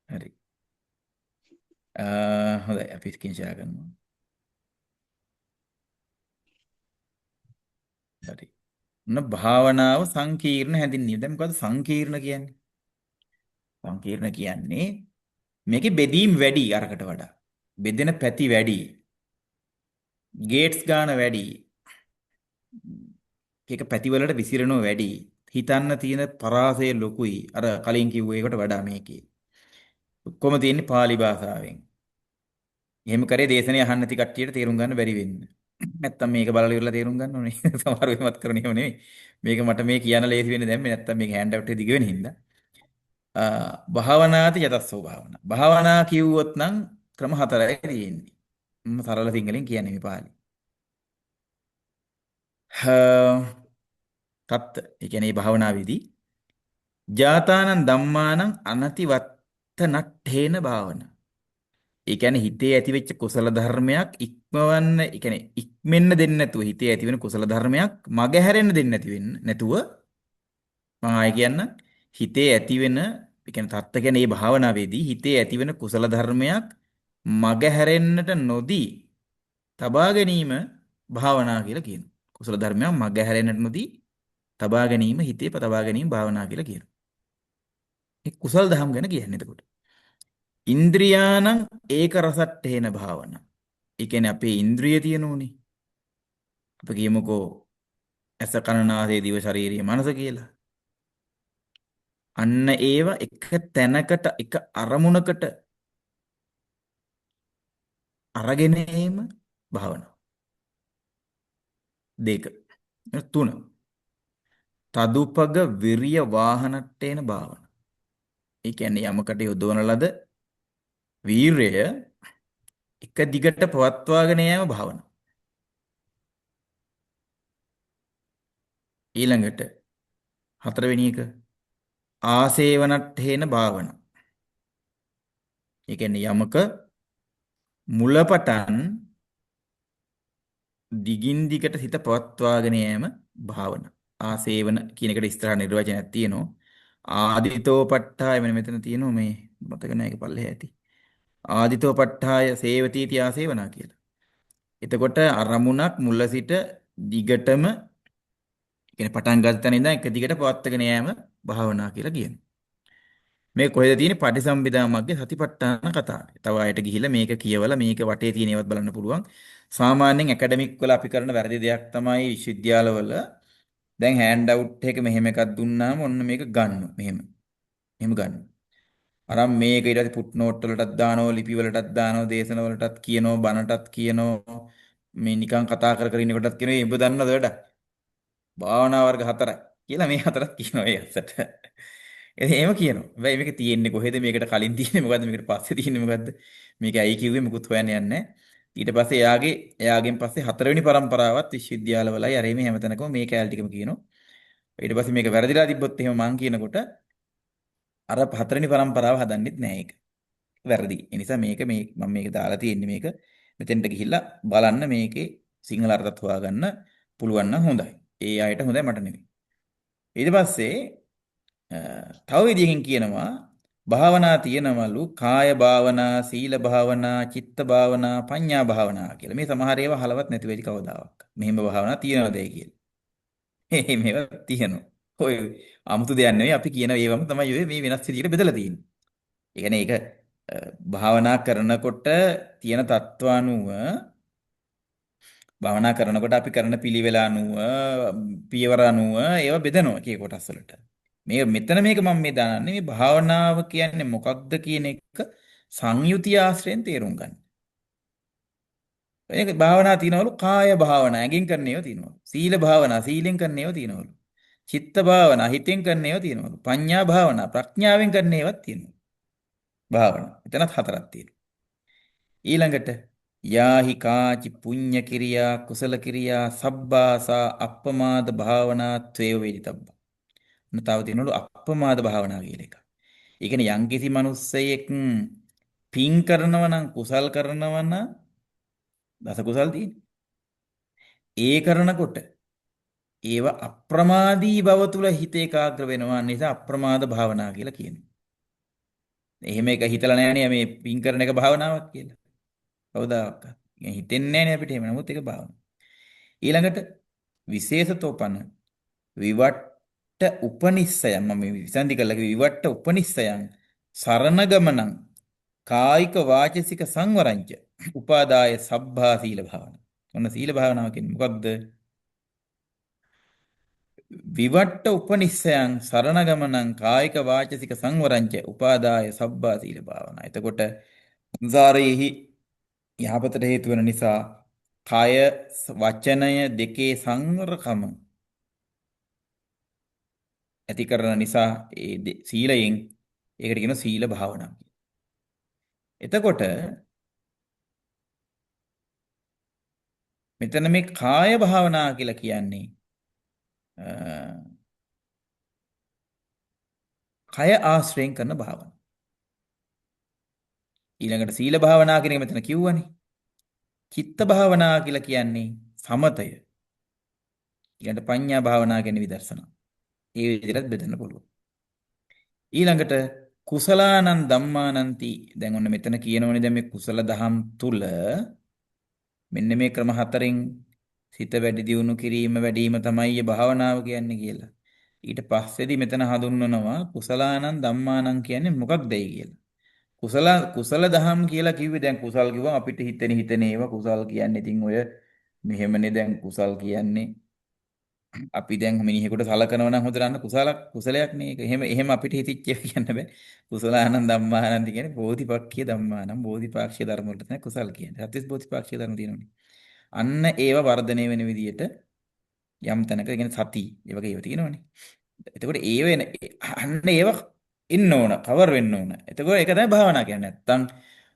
හරි. හොඳයි අපි ස්ක්‍රීන් ෂෙයා කරනවා. හරි. ඔන්න භාවනාව සංකීර්ණ හැඳින්වීම. දැන් මොකද්ද සංකීර්ණ කියන්නේ? සංකීර්ණ කියන්නේ මේකේ බෙදීම් වැඩි අරකට වඩා. බෙදෙන පැති වැඩි. ගේට්ස් ගාන වැඩි. ඒක පැති වලට විසිරෙනව වැඩි. හිතන්න තියෙන පරාසය ලොකුයි. අර කලින් කිව්ව එකට වඩා මේකේ. ඔක්කොම තියෙන්නේ පාලි භාෂාවෙන්. එහෙම කරේ දේශනේ අහන්න නැති කට්ටියට තේරුම් ගන්න බැරි වෙන්න. නැත්තම් මේක බලලා ඉවරලා තේරුම් ගන්න ඕනේ. සමහරව එහෙමත් කරන එහෙම නෙවෙයි. මේක මට මේ කියන්න ලේසි වෙන්නේ දැන් මේ නැත්තම් මේක හෑන්ඩ් අවුට් එක දිග වෙන හින්දා. භාවනාති යතස්සෝ භාවනා. භාවනා කිව්වොත් නම් ක්‍රම හතරයි තියෙන්නේ. මම සරල සිංහලෙන් කියන්නේ මේ පාලි. තත්ත ඒ කියන්නේ මේ භාවනාවේදී ජාතානං ධම්මානං අනතිවත්ත නට්ඨේන භාවනා. ඒ කියන්නේ හිතේ ඇතිවෙච්ච කුසල ධර්මයක් ඉක්මවන්න, ඒ කියන්නේ ඉක්මෙන්න දෙන්නේ නැතුව හිතේ ඇතිවෙන කුසල ධර්මයක් මගහැරෙන්න දෙන්නේ නැති වෙන්න නැතුව මම ආයෙ කියන්න හිතේ ඇතිවෙන ඒ කියන්නේ තත්ත කියන්නේ මේ භාවනාවේදී හිතේ ඇතිවෙන කුසල ධර්මයක් මගහැරෙන්නට නොදී තබා ගැනීම භාවනා කියලා කියනවා. කුසල ධර්මයක් මගහැරෙන්නට නොදී තබා ගැනීම හිතේ තබා ගැනීම භාවනා කියලා කියනවා. ඒ කුසල දහම් ගැන කියන්නේ එතකොට. ඉන්ද්‍රියානං ඒක රසට්ඨේන භාවනා. ඒ කියන්නේ අපේ ඉන්ද්‍රිය තියෙනෝනේ. අපි කියමුකෝ ඇස කන නාසය දිව ශරීරය මනස කියලා. අන්න ඒව එක තැනකට එක අරමුණකට අරගෙන ඒම භාවනාව. දෙක. තුන. තදුපග විරිය වාහනට්ටේන භාවන. ඒ කියන්නේ යමකට යොදවන ලද වීරය එක දිගට පවත්වාගෙන යෑම භාවනාව. ඊළඟට හතරවෙනි එක ආසේවනට්ඨේන භාවන. ඒ කියන්නේ යමක මුලපටන් දිගින් දිගට සිත පවත්වාගෙන යෑම භාවන. ආසේවන කියන එකට ඉස්සරහ නිර්වචනයක් තියෙනවා. ආදිතෝ පට්ඨාය මෙන්න මෙතන තියෙනවා මේ මතක නෑ ඒක පල්ලෙහා ඇති. ආදිතෝ පට්ඨාය සේවතීති ආසේවනා කියලා. එතකොට අරමුණක් මුල සිට දිගටම කියන්නේ පටන් ගත්ත තැන ඉඳන් එක දිගට පවත්වාගෙන යෑම භාවනා කියලා කියනවා. මේ කොහෙද තියෙන්නේ? පටිසම්භිදා මග්ගේ සතිපට්ඨාන කතාවේ. තව අයට ගිහිල්ලා මේක කියවලා මේක වටේ තියෙන ඒවාත් බලන්න පුළුවන්. සාමාන්‍යයෙන් ඇකඩමික් වල අපි කරන වැරදි දෙයක් තමයි විශ්වවිද්‍යාලවල දැන් හෑන්ඩ් අවුට් එක මෙහෙම එකක් දුන්නාම ඔන්න මේක ගන්න. මෙහෙම. එහෙම ගන්න. අරන් මේක ඊට පස්සේ ෆුට් නෝට් වලටත් දානවා, ලිපි වලටත් දානවා, දේශන වලටත් කියනවා, බණටත් කියනවා, මේ නිකන් කතා කර කර ඉන්න කොටත් කියනවා, ඒ උඹ දන්නවද වැඩ? භාවනා වර්ග හතරයි කියලා මේ හතරක් කියනවා ඒ අස්සට. ඉතින් එහෙම කියනවා. හැබැයි මේක තියෙන්නේ කොහෙද? මේකට කලින් තියෙන්නේ මොකද්ද? මේකට පස්සේ තියෙන්නේ මොකද්ද? මේක ඇයි කිව්වේ? මොකුත් හොයන්න යන්නේ නැහැ. ඊට පස්සේ එයාගෙන් පස්සේ හතරවෙනි පරම්පරාවත් විශ්වවිද්‍යාලවලයි අර මේ හැමතැනකම මේ කෑලි ටිකම කියනවා. ඊට පස්සේ මේක වැරදිලා තිබ්බොත් එහෙම මං කියනකොට අර හතරවෙනි පරම්පරාව හදන්නෙත් නෑ ඒක. වැරදි. ඒ නිසා මේක මේ මම මේක දාලා තියෙන්නේ මේක මෙතෙන්ට ගිහිල්ලා බලන්න මේකේ සිංහල අර්ථත් හොයාගන්න පුළුවන් නම් හොඳයි. ඒ අයට හොඳයි මට නෙවෙයි. ඊට පස්සේ තව විදියකින් කියනවා භාවනා තියෙනවලු කාය භාවනා, සීල භාවනා, චිත්ත භාවනා, පඤ්ඤා භාවනා කියලා. මේ සමහර ඒවා අහලවත් නැති වෙයි කවදාවත්. මෙහෙම භාවනා තියෙනවද ඒ කියලා. මේවා තියෙනවා. ඔය 아무තු දෙයක් නෙවෙයි අපි කියන ඒවම තමයි ඔය මේ වෙනස් විදියට බෙදලා තියෙන්නේ. ඒ කියන්නේ ඒක භාවනා කරනකොට තියෙන තත්ත්ව අනුව භාවනා කරනකොට අපි කරන පිළිවෙල අනුව පියවර අනුව ඒවා බෙදනවා කී කොටස් වලට. මේ මෙතන මේක මම මේ දාන්නේ මේ භාවනාව කියන්නේ මොකක්ද කියන එක සංයුතිය ආශ්‍රයෙන් තේරුම් ගන්න. ඒක භාවනා තියනවලු කාය භාවනා ඇඟෙන් කරන ඒවා තියනවලු. සීල භාවනා සීලෙන් කරන ඒවා තියනවලු. චිත්ත භාවනා හිතෙන් කරන ඒවා තියනවලු. පඤ්ඤා භාවනා ප්‍රඥාවෙන් කරන ඒවාත් තියෙනවා. භාවනා. එතනත් හතරක් තියෙනවා. ඊළඟට යාහි කාචි පුඤ්ඤ කිරියා කුසල කිරියා සබ්බාසා අප්පමාද භාවනා ත්වේව වේදිතබ්බා. ඔන්න තව තියෙනවලු අප්පමාද භාවනා කියලා එකක්. ඒ කියන්නේ යම්කිසි මිනිස්සෙක් පින් කරනවා නම් කුසල් කරනවා නම් දස කුසල් තියෙන්නේ. ඒ කරනකොට ඒව අප්‍රමාදී බව තුල හිත ඒකාග්‍ර වෙනවා නිසා අප්‍රමාද භාවනා කියලා කියනවා. එහෙම එක හිතලා නෑනේ මේ පින් කරන එක භාවනාවක් කියලා. කවදාවත්. හිතෙන්නේ නෑනේ අපිට එහෙම. නමුත් ඒක භාවනාව. ඊළඟට විශේෂතෝපන විවට්ට උපනිස්සයන් මම මේ විසන්ධි කරලා කිව්වේ විවට්ට උපනිස්සයන් සරණ ගමනං කායික වාචසික සංවරංච උපාදාය සබ්බා සීල භාවනා. ඔන්න සීල භාවනාව කියන්නේ මොකක්ද? විවට්ට උපනිස්සයන් සරණ ගමනං කායික වාචසික සංවරංච උපාදාය සබ්බා සීල භාවනා. එතකොට සංසාරයේහි යහපතට හේතු වෙන නිසා කය වචනය දෙකේ සංවරකම ඇති කරන නිසා ඒ සීලයෙන් ඒකට කියනවා සීල භාවනාව කියලා. එතකොට මෙතන මේ කාය භාවනා කියලා කියන්නේ කය ආශ්‍රයෙන් කරන භාවනාව. ඊළඟට සීල භාවනා කියන එක මෙතන කිව්වනේ. චිත්ත භාවනා කියලා කියන්නේ සමතය. ඊළඟට පඤ්ඤා භාවනා කියන්නේ විදර්ශනා. ඒ විදිහටත් බෙදන්න පුළුවන්. ඊළඟට කුසලානං ධම්මානන්ති. දැන් ඔන්න මෙතන කියනවනේ දැන් මේ කුසල දහම් තුල මෙන්න මේ ක්‍රම හතරෙන් සිත වැඩි දියුණු කිරීම වැඩිම තමයි මේ භාවනාව කියන්නේ කියලා. ඊට පස්සේදී මෙතන හඳුන්වනවා කුසලානං ධම්මානං කියන්නේ මොකක්දයි කියලා. කුසල කුසල දහම් කියලා කිව්වේ දැන් කුසල් කිව්වම අපිට හිතෙන හිතෙන ඒවා කුසල් කියන්නේ ඉතින් ඔය මෙහෙමනේ දැන් කුසල් කියන්නේ අපි දැන් මිනිහෙකුට සලකනවා නම් හොඳට අන්න කුසලයක් නේ ඒක. එහෙම එහෙම අපිට හිතිච්ච ඒවා කියන්න බෑ. කුසලානං ධම්මානං කියන්නේ බෝධිපක්ඛිය ධම්මානං බෝධිපාක්ෂික ධර්ම වලට තමයි කුසල් කියන්නේ. සත්‍විස් බෝධිපාක්ෂික ධර්ම තියෙනවනේ. අන්න ඒවා වර්ධනය වෙන විදියට යම් තැනක ඒ කියන්නේ සති ඒ වගේ ඒවා තියෙනවනේ. එතකොට ඒ වෙන අන්න ඒවා ඉන්න ඕන, කවර් වෙන්න ඕන. එතකොට ඒක තමයි භාවනා කියන්නේ. නැත්තම්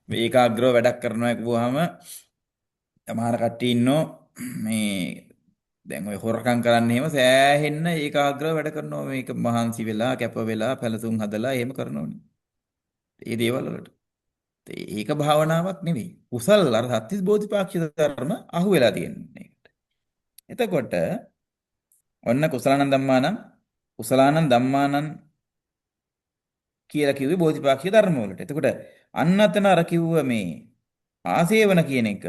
ඒකාග්‍රව වැඩක් කරනවා කිව්වහම සමහර කට්ටිය ඉන්නෝ මේ දැන් ඔය හොරකම් කරන්න එහෙම සෑහෙන්න ඒකාග්‍රව වැඩ කරනවා. මේක මහන්සි වෙලා කැප වෙලා පැලසුම් හදලා එහෙම කරනෝනේ. ඒ දේවල් වලට. ඒක භාවනාවක් නෙවෙයි. කුසල් අර සත්‍තිස් බෝධිපාක්ෂික ධර්ම අහු වෙලා තියෙන්නේ ඒකට. එතකොට ඔන්න කුසලානං ධම්මානං කුසලානං ධම්මානං කියලා කිව්වේ බෝධිපාක්ෂික ධර්ම වලට. එතකොට අන්න අතන අර කිව්ව මේ ආසේවන කියන එක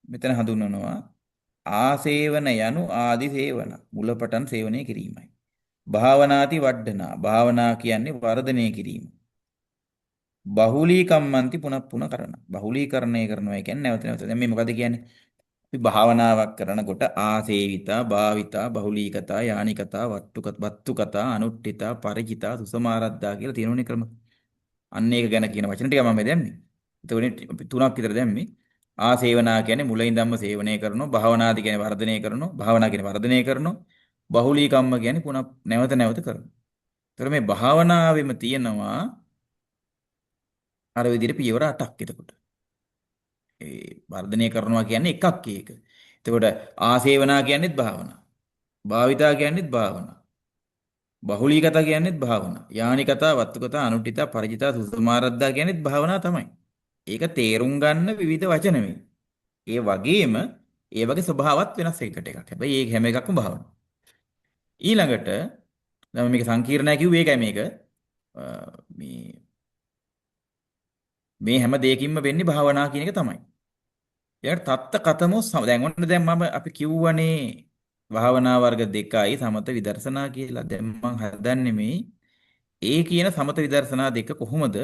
මෙතන හඳුන්වනවා ආසේවන යනු ආදි සේවන මුලපටන් සේවනය කිරීමයි. භාවනාති වඩ්ඩනා භාවනා කියන්නේ වර්ධනය කිරීම. බහුලී කම්මන්ති පුනප්පුන කරන. බහුලීකරණය කරනවා ඒ කියන්නේ නැවත නැවත. දැන් මේ මොකද කියන්නේ? අපි භාවනාවක් කරනකොට ආසේවිතා, භාවිතා, බහුලීකතා, යානිකතා, වට්ටුකතා, වත්තුකතා, අනුට්ඨිතා, පරිචිතා, සුසමාරද්දා කියලා තියෙනෝනේ ක්‍රම. අන්න ඒක ගැන කියන වචන ටික මම මේ දැම්මේ. එතකොට අපි තුනක් විතර දැම්මේ. ආසේවනා කියන්නේ මුලින් ඉඳන්ම සේවනය කරනවා, භාවනාදි කියන්නේ වර්ධනය කරනවා, භාවනා කියන්නේ වර්ධනය කරනවා, බහුලී කම්ම කියන්නේ පුනක් නැවත නැවත කරනවා. ඒතර මේ භාවනාවෙම තියෙනවා අර විදිහට පියවර 8ක් එතකොට. ඒ වර්ධනය කරනවා කියන්නේ එකක් ඒක. එතකොට ආසේවනා කියන්නේත් භාවනා. භාවිතා කියන්නේත් භාවනා. බහුලී කතා කියන්නේත් භාවනා. යානි කතා, වත්තු කතා, අනුට්ඨිතා, පරිජිතා, සුසමාරද්දා කියන්නේත් භාවනා තමයි. ඒක තේරුම් ගන්න විවිධ වචන මේ. ඒ වගේම ඒ වගේ ස්වභාවත් වෙනස් එකකට එකක්. හැබැයි ඒ හැම එකක්ම භාවනා. ඊළඟට දැන් මේක සංකීර්ණයි කිව්වේ ඒකයි මේක. මේ මේ හැම දෙයකින්ම වෙන්නේ භාවනා කියන එක තමයි. ඊළඟට තත්ත කතමෝ දැන් ඔන්න දැන් මම අපි කිව්වනේ භාවනා වර්ග දෙකයි සමත විදර්ශනා කියලා. දැන් මං හදන්නේ මේ ඒ කියන සමත විදර්ශනා දෙක කොහොමද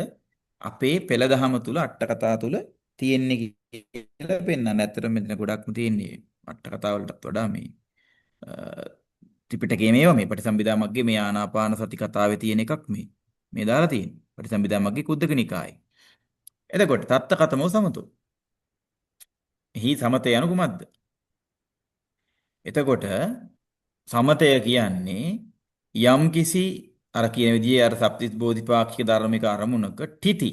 අපේ පෙළ දහම තුල අට කතා තුල තියෙන්නේ කියලා පෙන්නන්න. ඇත්තටම මෙතන ගොඩක්ම තියෙන්නේ අට කතා වලටත් වඩා මේ ත්‍රිපිටකයේ මේවා මේ පටිසම්භිදා මග්ගේ මේ ආනාපාන සති කතාවේ තියෙන එකක් මේ. මේ දාලා තියෙන්නේ. පටිසම්භිදා මග්ගේ කුද්දක නිකායේ. එතකොට තත්ත කතමෝ සමතෝ. එහි සමතය යනු කුමක්ද? එතකොට සමතය කියන්නේ යම් කිසි අර කියන විදිහේ අර සප්තිස් බෝධිපාක්ෂික ධර්මික අරමුණක ඨිති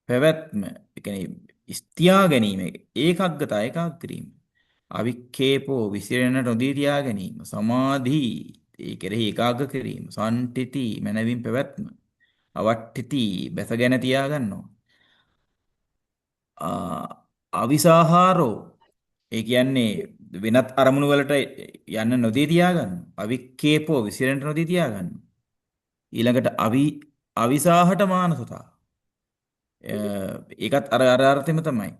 පැවැත්ම, ඒ කියන්නේ ස්තියා ගැනීම, ඒකග්ගතා ඒකාග්‍ර කිරීම, අවික්ඛේපෝ විසිරෙන්නට නොදී තියා ගැනීම, සමාධි ඒ කෙරෙහි ඒකාග්‍ර කිරීම, සම්ඨිති මනවින් පැවැත්ම, අවට්ඨිති බැසගෙන තියා ගන්නවා, අවිසාහාරෝ ඒ කියන්නේ වෙනත් අරමුණු වලට යන්න නොදී තියාගන්න. අවික්කේපෝ විසිරෙන්න නොදී තියාගන්න. ඊළඟට අවිසාහට මානසතා. ඒකත් අර අර අර්ථෙම තමයි.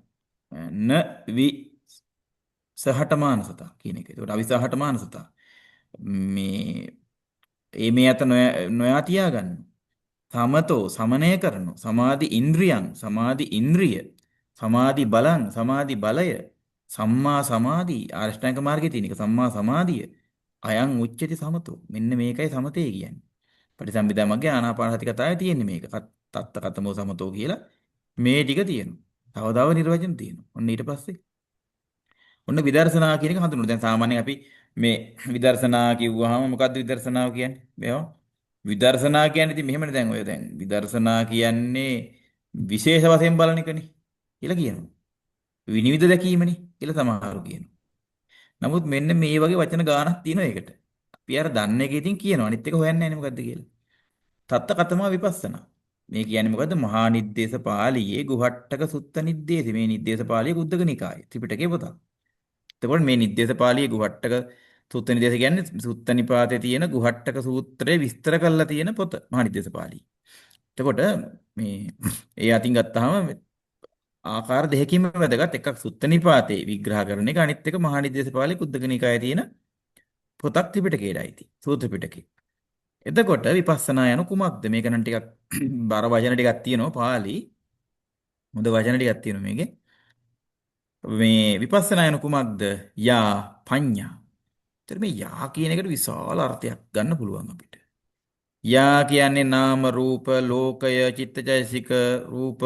න වි සහට මානසතා කියන එක. ඒකට අවිසාහට මානසතා. මේ ඒ මේ අත නොයා තියාගන්න. සමතෝ සමනය කරනු. සමාධි ඉන්ද්‍රියං සමාධි ඉන්ද්‍රිය සමාධි බලං සමාධි බලය සම්මා සමාධි ආරෂ්ඨාංග මාර්ගයේ තියෙන එක සම්මා සමාධිය අයං උච්චති සමතෝ. මෙන්න මේකයි සමතේ කියන්නේ. පටිසම්භිදා මග්ගේ ආනාපාන සති කතාවේ තියෙන්නේ මේක. තත්ත කතමෝ සමතෝ කියලා මේ ටික තියෙනවා. තව තව නිර්වචන තියෙනවා. ඔන්න ඊට පස්සේ ඔන්න විදර්ශනා කියන එක හඳුනනවා. දැන් සාමාන්‍යයෙන් අපි මේ විදර්ශනා කිව්වහම මොකද්ද විදර්ශනාව කියන්නේ? මේවා විදර්ශනා කියන්නේ ඉතින් මෙහෙමනේ දැන් ඔය දැන් විදර්ශනා කියන්නේ විශේෂ වශයෙන් බලන එකනේ කියලා කියනවා. විනිවිද දැකීමනේ කියලා සමහරු කියනවා. නමුත් මෙන්න මේ වගේ වචන ගානක් තියෙනවා ඒකට. අපි අර දන්න එක ඉතින් කියනවා. අනිත් එක හොයන්නේ නැහැ නේ මොකද්ද කියලා. තත්ත කතමා විපස්සනා. මේ කියන්නේ මොකද්ද? මහා නිද්දේශ පාළියේ ගුහට්ටක සුත්ත නිද්දේශ. මේ නිද්දේශ පාළියේ කුද්දක නිකායේ ත්‍රිපිටකයේ පොතක්. එතකොට මේ නිද්දේශ පාළියේ ගුහට්ටක සුත්ත නිද්දේශ කියන්නේ සුත්ත නිපාතේ තියෙන ගුහට්ටක සූත්‍රය විස්තර කරලා තියෙන පොත මහා නිද්දේශ පාළිය. එතකොට මේ ඒ අතින් ගත්තාම ආකාර දෙකකින්ම වැදගත්. එකක් සුත්ත නිපාතේ විග්‍රහ කරන එක, අනිත් එක මහා නිද්දේශ පාළියේ කුද්දක නිකායේ තියෙන පොතක් ත්‍රිපිටකයේයි අයිති. සූත්‍ර පිටකේ. එතකොට විපස්සනා යනු කුමක්ද? මේක නම් ටිකක් බර වචන ටිකක් තියෙනවා පාලි. හොඳ වචන ටිකක් තියෙනවා මේකේ. මේ විපස්සනා යනු කුමක්ද? යා පඤ්ඤා. ඒතර මේ යා කියන එකට විශාල අර්ථයක් ගන්න පුළුවන් අපිට. යා කියන්නේ නාම රූප ලෝකය චිත්තචෛතසික රූප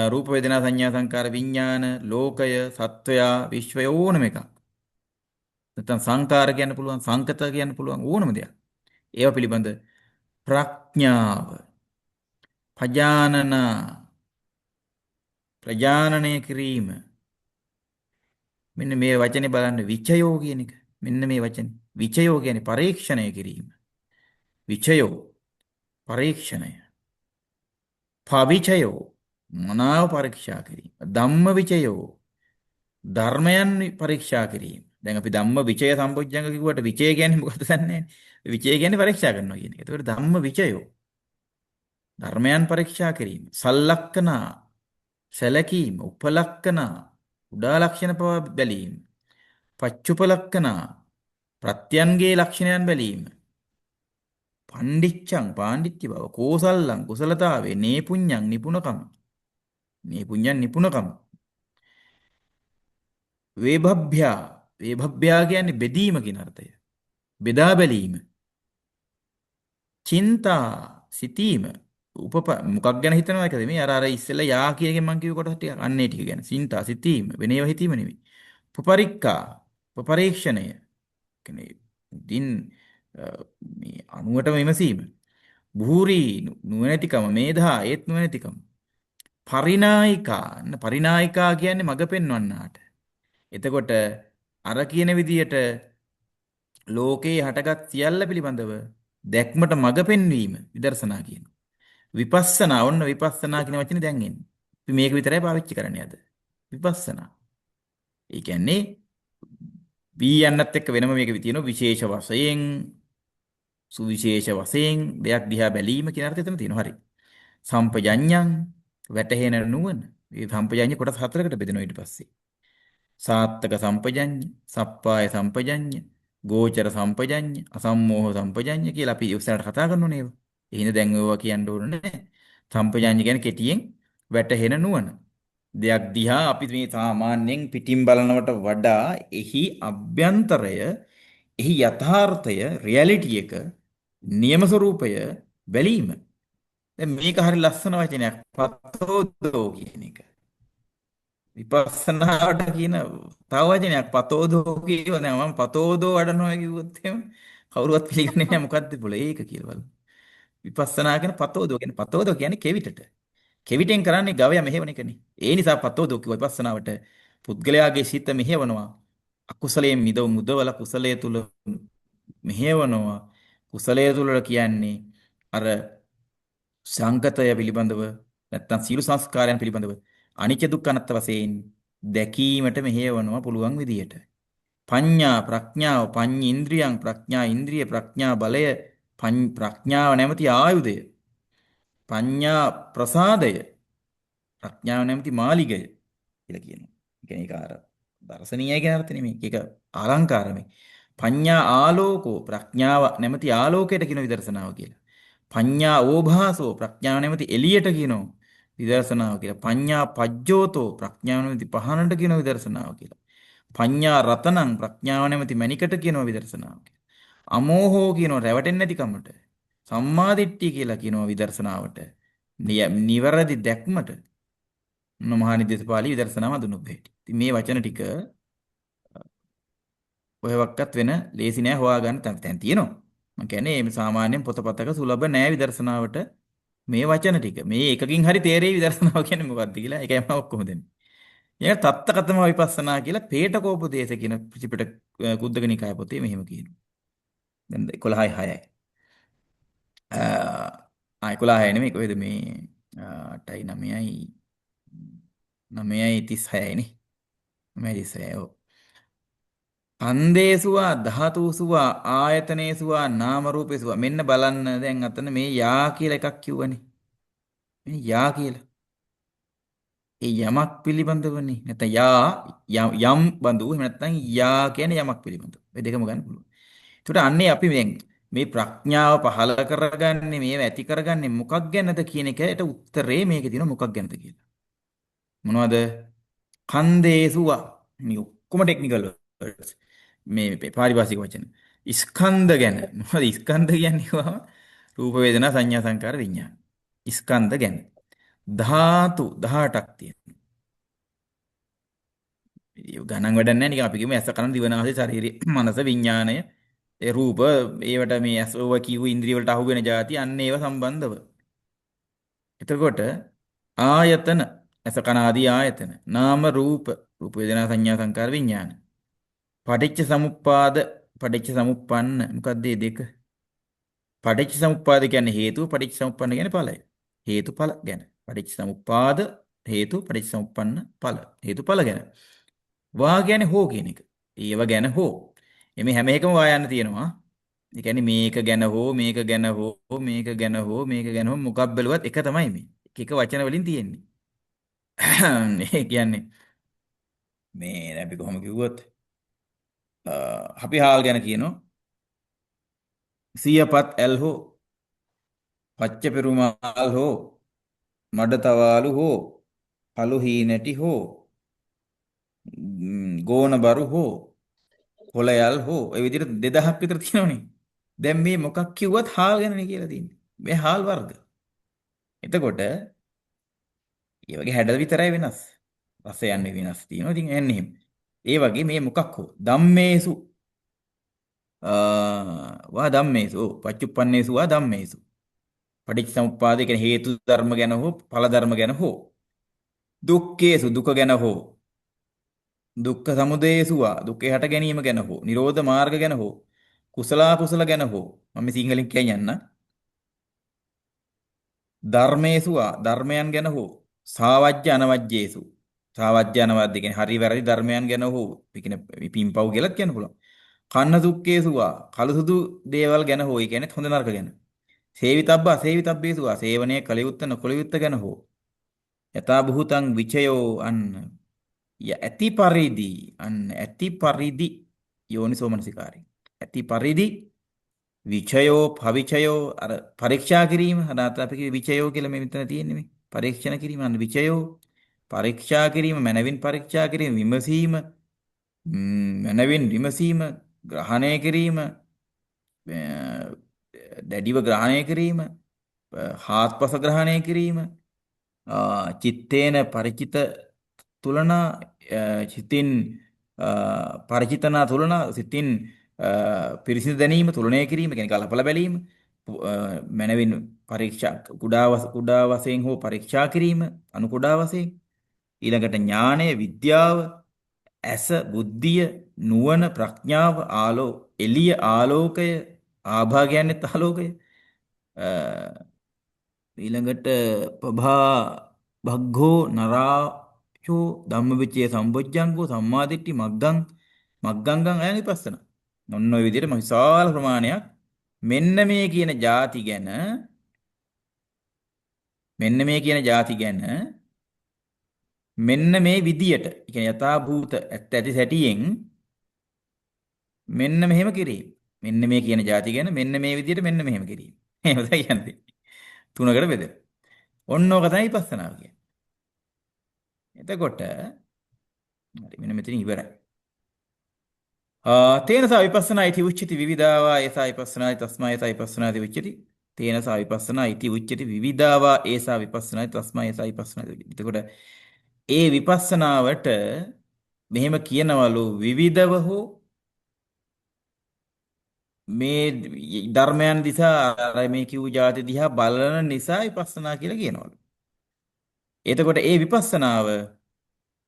රූප වේදනා සංඥා සංකාර විඥාන ලෝකය සත්වයා විශ්වය ඕනම එකක්. නැත්නම් සංකාර කියන්න පුළුවන් සංකත කියන්න පුළුවන් ඕනම දෙයක්. ඒවා පිළිබඳ ප්‍රඥාව පජානන ප්‍රජානනය කිරීම. මෙන්න මේ වචනේ බලන්න විචයෝ කියන එක. මෙන්න මේ වචනේ විචයෝ කියන්නේ පරීක්ෂණය කිරීම. විචයෝ පරීක්ෂණය. පවිචයෝ මනාව පරීක්ෂා කිරීම. ධම්ම විචයෝ ධර්මයන් පරීක්ෂා කිරීම. දැන් අපි ධම්ම විචය සම්පොඥංග කිව්වට විචය කියන්නේ මොකද්ද දන්නේ නැහැ. විචය කියන්නේ පරීක්ෂා කරනවා කියන එක. ඒතකොට ධම්ම විචයෝ ධර්මයන් පරීක්ෂා කිරීම. සල්ලක්කනා සැලකීම, උපලක්කනා උඩා ලක්ෂණ පවා බැලීම. පච්චුපලක්කනා ප්‍රත්‍යන්ගේ ලක්ෂණයන් බැලීම. පණ්ඩිච්ඡං පාණ්ඩිත්‍ය බව, කෝසල්ලං කුසලතාවේ, නේපුඤ්ඤං නිපුණකම. නේපුඤ්ඤං නිපුණකම. වේභබ්භ්‍යා වේභබ්භ්‍යා කියන්නේ බෙදීම කියන අර්ථය. බෙදා බැලීම. චින්තා සිතීම. උපප මොකක් ගැන හිතනවා එකද මේ අර අර ඉස්සෙල්ලා යා කියන එකෙන් මං කිව්ව කොටස ටිකක් අන්න ඒ ටික ගැන. චින්තා සිතීම වෙන ඒවා හිතීම නෙමෙයි. උපපරික්කා උපපරීක්ෂණය. කියන්නේ ඉතින් මේ අනුවටම විමසීම. භූරි නුවණැතිකම මේධා ඒත් නුවණැතිකම. පරිනායිකා. අන්න පරිනායිකා කියන්නේ මඟ පෙන්වන්නාට. එතකොට අර කියන විදියට ලෝකේ හටගත් සියල්ල පිළිබඳව දැක්මට මඟ පෙන්වීම විදර්ශනා කියනවා. විපස්සනා, ඔන්න විපස්සනා කියන වචනේ දැන් එන්නේ. අපි මේක විතරයි පාවිච්චි කරන්නේ අද. විපස්සනා. ඒ කියන්නේ වී යන්නත් එක්ක වෙනම මේක තියෙනවා විශේෂ වශයෙන්, සුවිශේෂ වශයෙන් දෙයක් දිහා බැලීම කියන අර්ථය එතන තියෙනවා. හරි. සම්පජඤ්ඤං වැටහෙන නුවණ. මේ සම්පජඤ්ඤ කොටස් හතරකට බෙදෙනවා ඊට පස්සේ. සාත්තක සම්පජඤ්ඤ, සප්පාය සම්පජඤ්ඤ, ගෝචර සම්පජඤ්ඤ, අසම්මෝහ සම්පජඤ්ඤ කියලා අපි ඉස්සරහට කතා කරනෝනේ ඒවා. ඒ හින්දා දැන් ඒවා කියන්න ඕන නෑ. සම්පජඤ්ඤ කියන්නේ කෙටියෙන් වැටහෙන නුවණ. දෙයක් දිහා අපි මේ සාමාන්‍යයෙන් පිටින් බලනවට වඩා එහි අභ්‍යන්තරය, එහි යථාර්ථය, රියැලිටි එක, නියම ස්වરૂපය බැලීම. දැන් මේක හරි ලස්සන වචනයක්. පතෝදෝ කියන එක. විපස්සනාවට කියන තව වචනයක් පතෝදෝ කියව. දැන් මම පතෝදෝ වඩනවා කිව්වොත් එහෙම කවුරුවත් පිළිගන්නේ නැහැ, මොකද්ද බොල ඒක කියලා බලන්න. විපස්සනා කියන පතෝදෝ කියන්නේ, පතෝදෝ කියන්නේ කෙවිතට. කෙවිතෙන් කරන්නේ ගවයා මෙහෙවන එකනේ. ඒ නිසා පතෝදෝ කිව්ව විපස්සනාවට පුද්ගලයාගේ සිත මෙහෙවනවා. අකුසලයෙන් මුදවල කුසලයේ තුල මෙහෙවනවා. කුසලයේ තුල කියන්නේ අර සංගතය පිළිබඳව නැත්තම් සීල සංස්කාරයන් පිළිබඳව අනිත්‍ය දුක්ඛ අනාත්ම වශයෙන් දැකීමට මෙහෙවනවා පුළුවන් විදියට. පඤ්ඤා ප්‍රඥාව, පඤ්ඤ ඉන්ද්‍රියං ප්‍රඥා ඉන්ද්‍රිය, ප්‍රඥා බලය, ප්‍රඥාව නැමැති ආයුධය, පඤ්ඤා ප්‍රසාදය, ප්‍රඥාව නැමැති මාලිගය කියලා කියනවා. ඒ කියන්නේ ඒක අර දර්ශනීයයි කියන අර්ථ නෙමෙයි. ඒක අලංකාරමයි. පඤ්ඤා ආලෝකෝ, ප්‍රඥාව නැමැති ආලෝකයට කියන විදර්ශනාව කියලා. පඤ්ඤා ඕභාසෝ, ප්‍රඥාව නැමැති එළියට කියනවා විදර්ශනාව කියලා. පඤ්ඤා පජ්ජෝතෝ, ප්‍රඥාව නැමැති පහනට කියන විදර්ශනාව කියලා. පඤ්ඤා රතනං, ප්‍රඥාව නැමැති මණිකට කියනවා විදර්ශනාව කියලා. අමෝහෝ කියනවා රැවටෙන්නේ නැතිකමට. සම්මාදිට්ඨිය කියලා කියනවා විදර්ශනාවට. නිවැරදි දැක්මට. මහා නිදේශ පාළි විදර්ශනාව හඳුන්වපු හැටි. ඉතින් මේ වචන ටික කොහෙවත් වෙන ලේසි නෑ හොයාගන්න තැන් තියෙනවා. මං කියන්නේ මේ සාමාන්‍යයෙන් පොතපතක සුලභ නෑ විදර්ශනාවට මේ වචන ටික. මේ එකකින් හරි තේරෙයි විදර්ශනාව කියන්නේ මොකක්ද කියලා. ඒකයි මම ඔක්කොම දෙන්නේ. ඊළඟ තත්ත කතම විපස්සනා කියලා පේටකෝපදේශ කියන ත්‍රිපිටක කුද්දක නිකාය පොතේ මෙහෙම කියනවා. දැන් 11යි 6යි. ආ 11යි නෙමෙයි, කොහෙද මේ 8යි 9යි 9යි 36යි නේ. 9යි 36, ඔව්. ඛන්දේසුවා ධාතුසුවා ආයතනේසුවා නාම රූපේසුවා. මෙන්න බලන්න දැන් අතන මේ යා කියලා එකක් කිව්වනේ. මේ යා කියලා. ඒ යමක් පිළිබඳවනේ. නැත්නම් යා යම් බඳු, එහෙම නැත්නම් යා කියන්නේ යමක් පිළිබඳව. මේ දෙකම ගන්න පුළුවන්. ඒකට අන්නේ අපි දැන් මේ ප්‍රඥාව පහළ කරගන්නේ, මේව ඇති කරගන්නේ මොකක් ගැනද කියන එකට උත්තරේ මේකේ තියෙනවා මොකක් ගැනද කියලා. මොනවද? ඛන්දේසුවා. මේ ඔක්කොම ටෙක්නිකල් වර්ඩ්ස්. මේ පාරිභාෂික වචන. ස්කන්ධ ගැන. මොකද ස්කන්ධ කියන්නේ කිව්වම රූප වේදනා සංඥා සංකාර විඥාන. ස්කන්ධ ගැන. ධාතු 18ක් තියෙනවා. ගණන් වැඩක් නැහැ, නිකන් අපි කියමු ඇස කන දිව නාසය ශරීරය මනස විඥානය ඒ රූප, ඒවට මේ ඇස් ඔව කියු ඉන්ද්‍රිය වලට අහු වෙන જાති, අන්න ඒව සම්බන්ධව. එතකොට ආයතන, ඇස කන ආදී ආයතන, නාම රූප, රූප වේදනා සංඥා සංකාර විඥාන. පටිච්ච සමුප්පාද, පටිච්ච සමුප්පන්න, මොකද්ද මේ දෙක? පටිච්ච සමුප්පාද කියන්නේ හේතුව, පටිච්ච සමුප්පන්න කියන්නේ ඵලය. හේතුඵල ගැන. පටිච්ච සමුප්පාද හේතු, පටිච්ච සමුප්පන්න ඵල. හේතුඵල ගැන. වා කියන්නේ හෝ කියන එක. ඒව ගැන හෝ. එමේ හැම එකම වා යන්න තියෙනවා. ඒ කියන්නේ මේක ගැන හෝ, මේක ගැන හෝ, මේක ගැන හෝ, මේක ගැන හෝ, මොකක් බැලුවත් එක තමයි මේ. එක එක වචන වලින් තියෙන්නේ. ඒ කියන්නේ මේ දැන් අපි කොහොම කිව්වොත් අපි හාල් ගැන කියනවා. සියපත් ඇල් හෝ, පච්ච පෙරුමාල් හෝ, මඩ තවාලු හෝ, පළු හීනටි හෝ, ගෝන බරු හෝ, කොළයල් හෝ, ඔය විදිහට 2000ක් විතර තියෙනවනේ. දැන් මේ මොකක් කිව්වත් හාල් ගැනනේ කියලා තියෙන්නේ. මේ හාල් වර්ග. එතකොට ඒ වගේ හැඩ විතරයි වෙනස්. රසයන් වෙනස් තියෙනවා. ඉතින් එන්නේ එහෙම. ඒ වගේ මේ මොකක් හෝ ධම්මේසු වා ධම්මේසු, ඔව්, පච්චුප්පන්නේසු වා ධම්මේසු. පටිච්චසමුප්පාද කියන්නේ හේතු ධර්ම ගැන හෝ ඵල ධර්ම ගැන හෝ. දුක්ඛේසු දුක ගැන හෝ, දුක්ඛ සමුදයේසු වා දුකේ හට ගැනීම ගැන හෝ, නිරෝධ මාර්ග ගැන හෝ, කුසල කුසල ගැන හෝ, මම මේ සිංහලෙන් කියන් යන්න. ධර්මේසු වා ධර්මයන් ගැන හෝ, සාවජ්‍ය අනවජ්‍යේසු සාවජ්‍ය අනවජ්‍ය කියන්නේ හරි වැරදි ධර්මයන් ගැන හෝ, ඒ කියන්නේ පින්පව් කියලාත් කියන්න පුළුවන්. කන්න දුක්ඛේසු වා කළු සුදු දේවල් ගැන හෝ, ඒ කියන්නේ හොඳ නරක ගැන. සේවිතබ්බ අසේවිතබ්බේසු වා සේවනය කළ යුත්ත නොකළ යුත්ත ගැන හෝ. යථා භූතං විචයෝ අන්න ඇති පරිදි, අන්න ඇති පරිදි යෝනිසෝ මනසිකාරය. ඇති පරිදි විචයෝ පවිචයෝ අර පරීක්ෂා කිරීම, අනාත අපි කිව්වේ විචයෝ කියලා මේ මෙතන තියෙන්නේ මේ පරීක්ෂණ කිරීම. අන්න විචයෝ පරීක්ෂා කිරීම, මනවින් පරීක්ෂා කිරීම, විමසීම, මනවින් විමසීම, ග්‍රහණය කිරීම, දැඩිව ග්‍රහණය කිරීම, හාත්පස ග්‍රහණය කිරීම, චිත්තේන පරිචිත තුලන, චිතින් පරිචිතනා තුලන, සිතින් පිරිසිදු දැනීම, තුලනය කිරීම, කියන්නේ ගලපලා බැලීම, මනවින් පරීක්ෂා කුඩා වශයෙන් හෝ පරීක්ෂා කිරීම, අනු කුඩා වශයෙන්. ඊළඟට ඥානය, විද්‍යාව, ඇස, බුද්ධිය, නුවණ, ප්‍රඥාව, එළිය, ආලෝකය, ආභා කියන්නේත් ආලෝකය. ඊළඟට පභා භග්ගෝ නරාචෝ ධම්මවිචය සම්බොජ්ජංගෝ සම්මාදිට්ඨි මග්ගං මග්ගංගං අයං විපස්සනා. ඔන්න ඔය විදිහට විශාල ප්‍රමාණයක් මෙන්න මේ කියන ಜಾති ගැන, මෙන්න මේ කියන ಜಾති ගැන මෙන්න මේ විදියට, ඒ කියන්නේ යථා භූත ඇත්ත ඇති සැටියෙන් මෙන්න මෙහෙම කිරීම. මෙන්න මේ කියන ಜಾති ගැන මෙන්න මේ විදියට මෙන්න මෙහෙම කිරීම. එහෙම තමයි කියන්නේ. තුනකට බෙදෙනවා. ඔන්න ඕක තමයි විපස්සනාව කියන්නේ. එතකොට හරි මෙන්න මෙතනින් ඉවරයි. තේන සා විපස්සනා ඉති උච්චති විවිධාවා ඒසා විපස්සනා තස්මා ඒසා විපස්සනා ඉති උච්චති. තේන සා විපස්සනා ඉති උච්චති විවිධාවා ඒසා විපස්සනා තස්මා ඒසා විපස්සනා ඉති උච්චති. එතකොට ඒ විපස්සනාවට මෙහෙම කියනවලු විවිධව හෝ මේ ධර්මයන් දිහා අර මේ කිව් ජාති දිහා බලන නිසා විපස්සනා කියලා කියනවලු. එතකොට ඒ විපස්සනාව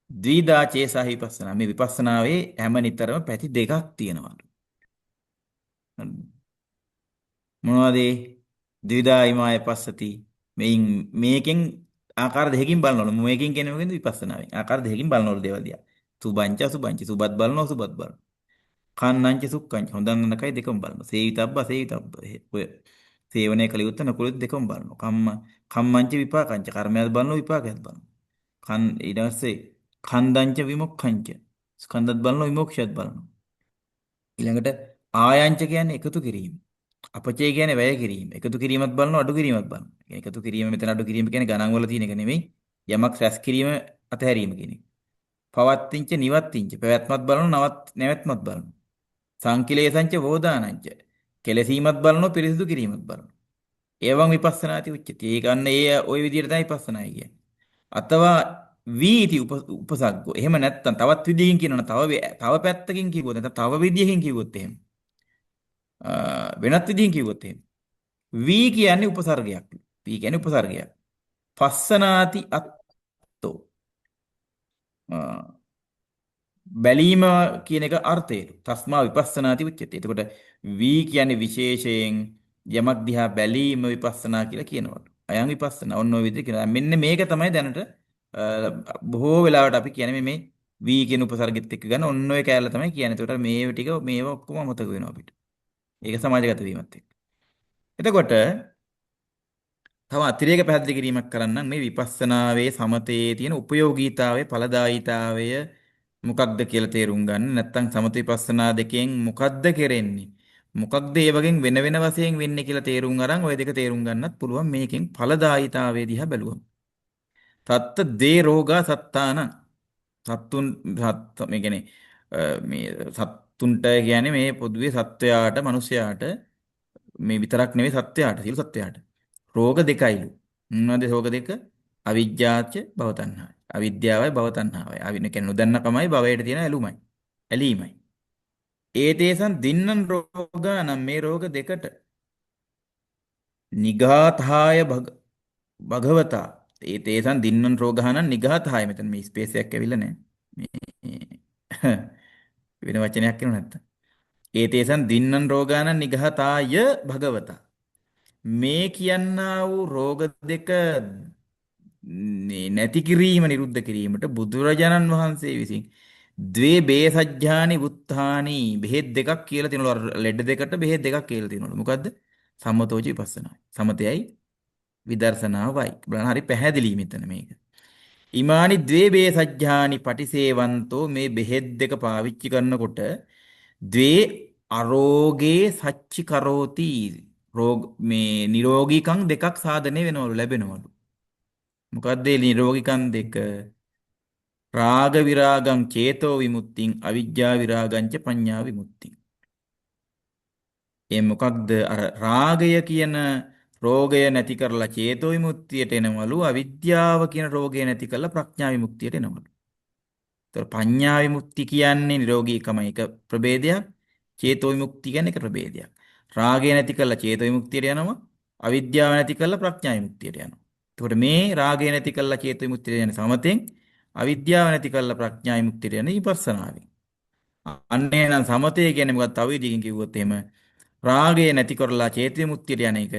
ද්විදා චේසහ විපස්සනා. මේ විපස්සනාවේ හැම නිතරම පැති දෙකක් තියෙනවලු. මොනවද ඒ? ද්විදා ඉමාය පස්සති. මෙයින් මේකෙන් ආකාර දෙකකින් බලනවලු. මේකෙන් කියන්නේ මොකෙන්ද? විපස්සනාවෙන්. ආකාර දෙකකින් බලනවලු දේවල් දිහා. සුභංච අසුභංච. සුභත් බලනවා අසුභත් බලනවා. කන්නංච සුක්ඛංච. හොඳ නරකයි දෙකම බලනවා. සේවිතබ්බ අසේවිතබ්බ. ඔය සේවනය කළ යුත්ත නොකළ යුත්ත දෙකම බලනවා. කම්මංච විපාකංච. කර්මයක් බලනවා විපාකයක් බලනවා. ඊට පස්සේ කන්දංච විමුක්ඛංච. ස්කන්ධත් බලනවා විමුක්ෂයත් බලනවා. ඊළඟට ආයංච කියන්නේ එකතු කිරීම. අපචය කියන්නේ වැය කිරීම. එකතු කිරීමත් බලනවා අඩු කිරීමත් බලනවා. ඒ කියන්නේ එකතු කිරීම මෙතන අඩු කිරීම කියන්නේ ගණන් වල තියෙන එක නෙමෙයි. යමක් රැස් කිරීම අතහැරීම කියන එක. පවත්තිංච නිවත්තිංච. පැවැත්මත් බලනවා නැවැත්මත් බලනවා. සංකිලේසංච වෝදානංච. කෙලසීමත් බලනවා පිරිසිදු කිරීමත් බලනවා. එවං විපස්සනාති උච්චති. ඒ ගන්න ඒ ওই විදිහට තමයි විපස්සනායි කියන්නේ. අතවා වීති උපසග්ගෝ. එහෙම නැත්තම් තවත් විදියකින් කියනවනම් තව පැත්තකින් කිව්වොත් නැත්නම් තව විදියකින් කිව්වොත් එහෙම. වෙනත් විදියකින් කිව්වොත් එහෙම. වී කියන්නේ උපසර්ගයක්. වී කියන්නේ උපසර්ගයක්. පස්සනාති අත්තෝ. බැලීම කියන එක අර්ථයලු. තස්මා විපස්සනාති උච්චති. එතකොට වී කියන්නේ විශේෂයෙන් යමක් දිහා බැලීම විපස්සනා කියලා කියනවලු. අයං විපස්සනා. ඔන්න ඔය විදිහට කියනවා. මෙන්න මේක තමයි දැනට බොහෝ වෙලාවට අපි කියන්නේ මේ වී කියන උපසර්ගෙත් එක්ක ගන්න ඔන්න ඔය කෑල්ල තමයි කියන්නේ. එතකොට මේ ටික මේවා ඔක්කොම අමතක වෙනවා අපිට. ඒක සමාජගත වීමත් එක්ක. එතකොට තව අතිරේක පැහැදිලි කිරීමක් කරන්නම් මේ විපස්සනාවේ සමතේ තියෙන උපයෝගීතාවය ඵලදායීතාවය මොකක්ද කියලා තේරුම් ගන්න. නැත්තම් සමත විපස්සනා දෙකෙන් මොකක්ද කෙරෙන්නේ? මොකක්ද ඒ වගේ වෙන වෙන වශයෙන් වෙන්නේ කියලා තේරුම් අරන් ඔය දෙක තේරුම් ගන්නත් පුළුවන් මේකෙන් ඵලදායීතාවය දිහා බැලුවම. තත්ත දේ රෝගා සත්තාන සත්තුන් සත් මේ කියන්නේ මේ සත්තුන්ට කියන්නේ මේ පොදුවේ සත්වයාට මනුෂ්‍යයාට මේ විතරක් නෙවෙයි සත්වයාට සියලු සත්වයාට රෝග දෙකයිලු. මොනවද රෝග දෙක? අවිජ්ජාච භව තණ්හායි. අවිද්‍යාවයි භව තණ්හාවයි. අවින කියන්නේ නොදන්නකමයි භවයට තියෙන ඇලුමයි. ඇලීමයි. ඒතේසං දින්නං රෝගානම් මේ රෝග දෙකට නිඝාතාය භගවතා ඒ තේසං දින්නන් රෝගහනං නිඝාතාය. මෙතන මේ ස්පේස් එකක් ඇවිල්ලා නැහැ. මේ වෙන වචනයක් කියනවා නැත්තම්. ඒ තේසං දින්නන් රෝගානං නිඝාතාය භගවතා. මේ කියන්නා වූ රෝග දෙක නැති කිරීම නිරුද්ධ කිරීමට බුදුරජාණන් වහන්සේ විසින් ද්වේ බේසජ්ජානි වුත්තානි බෙහෙත් දෙකක් කියලා තිනවලු. අර ලෙඩ දෙකට බෙහෙත් දෙකක් කියලා තිනවලු. මොකද්ද? සමතෝච විපස්සනායි. සමතයයි විදර්ශනාවයි. බලන්න හරි පැහැදිලි මෙතන මේක. ඉමානි ද්වේ බේසජ්ජානි පටිසේවන්තෝ මේ බෙහෙත් දෙක පාවිච්චි කරනකොට ද්වේ අරෝගේ සච්චි කරෝති රෝග මේ නිරෝගීකම් දෙකක් සාධනය වෙනවලු ලැබෙනවලු. මොකද්ද මේ නිරෝගීකම් දෙක? රාග විරාගං චේතෝ විමුක්තිං අවිජ්ජා විරාගං ච පඤ්ඤා විමුක්තිං. ඒ මොකක්ද? අර රාගය කියන රෝගය නැති කරලා චේතෝ විමුක්තියට එනවලු, අවිද්‍යාව කියන රෝගය නැති කරලා ප්‍රඥා විමුක්තියට එනවලු. ඒතර පඤ්ඤා විමුක්ති කියන්නේ නිරෝගීකම එක ප්‍රභේදයක්, චේතෝ විමුක්ති කියන්නේ එක ප්‍රභේදයක්. රාගය නැති කරලා චේතෝ විමුක්තියට යනවා, අවිද්‍යාව නැති කරලා ප්‍රඥා විමුක්තියට යනවා. එතකොට මේ රාගය නැති කරලා චේතෝ විමුක්තියට යන සමතෙන්, අවිද්‍යාව නැති කරලා ප්‍රඥා විමුක්තියට යන විපස්සනාවෙන්. අන්න එහෙනම් සමතය කියන්නේ මොකක්ද? තව විදිහකින් කිව්වොත් එහෙම රාගය නැති කරලා චේතෝ විමුක්තියට යන එක.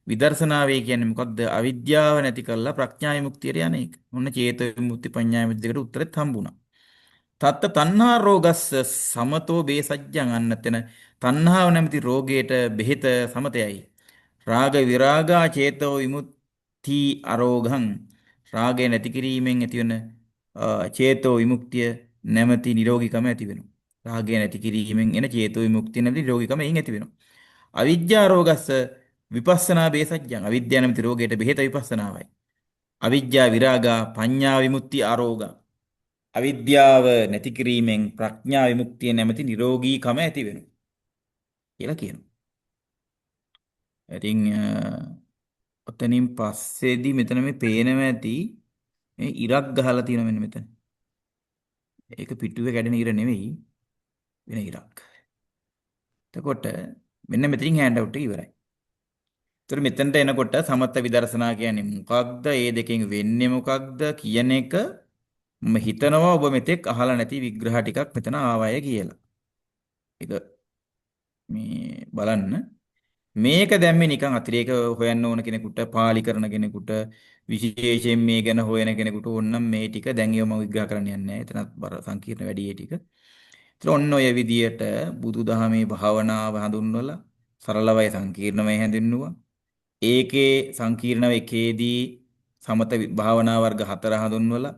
විදර්ශනාවේ කියන්නේ මොකක්ද? අවිද්‍යාව නැති කරලා ප්‍රඥා විමුක්තියට යන එක. ඔන්න චේතෝ විමුක්ති පඤ්ඤා විමුක්ති දෙකට උත්තරෙත් හම්බුණා. තත්ත තණ්හා රෝගස්ස සමතෝ බේසජ්ජං. අන්න එතන තණ්හාව නැමැති රෝගයට බෙහෙත සමතයයි. රාග විරාගා චේතෝ විමුක්ති අරෝගං. රාගය නැති කිරීමෙන් ඇතිවන චේතෝ විමුක්තිය නැමැති නිරෝගීකම ඇති වෙනවා. රාගය නැති කිරීමෙන් එන චේතෝ විමුක්තිය නැමැති නිරෝගීකම එයින් ඇති වෙනවා. අවිජ්ජා රෝගස්ස විපස්සනා බේසජ්ජං. අවිද්‍යාව නැමැති රෝගයට බෙහෙත විපස්සනාවයි. අවිජ්ජා විරාගා පඤ්ඤා විමුක්ති අරෝගං. අවිද්‍යාව නැති කිරීමෙන් ප්‍රඥා විමුක්තිය නැමැති නිරෝගීකම ඇති වෙනවා කියලා කියනවා. ඉතින් ඔතනින් පස්සේදී මෙතන මේ පේනවා ඇති මේ ඉරක් ගහලා තියෙනවා මෙන්න මෙතන. ඒක පිටුවේ කැඩෙන ඉර නෙවෙයි, වෙන ඉරක්. එතකොට මෙන්න මෙතනින් හෑන්ඩ් අවුට් එක ඉවරයි. ඒතර මෙතනට එනකොට සමත විදර්ශනා කියන්නේ මොකක්ද? ඒ දෙකෙන් වෙන්නේ මොකක්ද කියන එක මම හිතනවා ඔබ මෙතෙක් අහලා නැති විග්‍රහ ටිකක් මෙතන ආවය කියලා. ඒක මේ බලන්න. මේක දැම්මේ නිකන් අතිරේක හොයන්න ඕන කෙනෙකුට, පාලි කරන කෙනෙකුට, විශේෂයෙන් මේ ගැන හොයන කෙනෙකුට ඕනනම් මේ ටික දැන් ඒව මම විග්‍රහ කරන්න යන්නේ නැහැ. එතනත් බර සංකීර්ණ වැඩි ඒ ටික. ඒතර ඔන්න ඔය විදියට බුදුදහමේ භාවනාව හඳුන්වලා සරලවයි සංකීර්ණවයි හැඳින්නුවා. ඒකේ සංකීර්ණව එකේදී සමත භාවනා වර්ග හතර හඳුන්වලා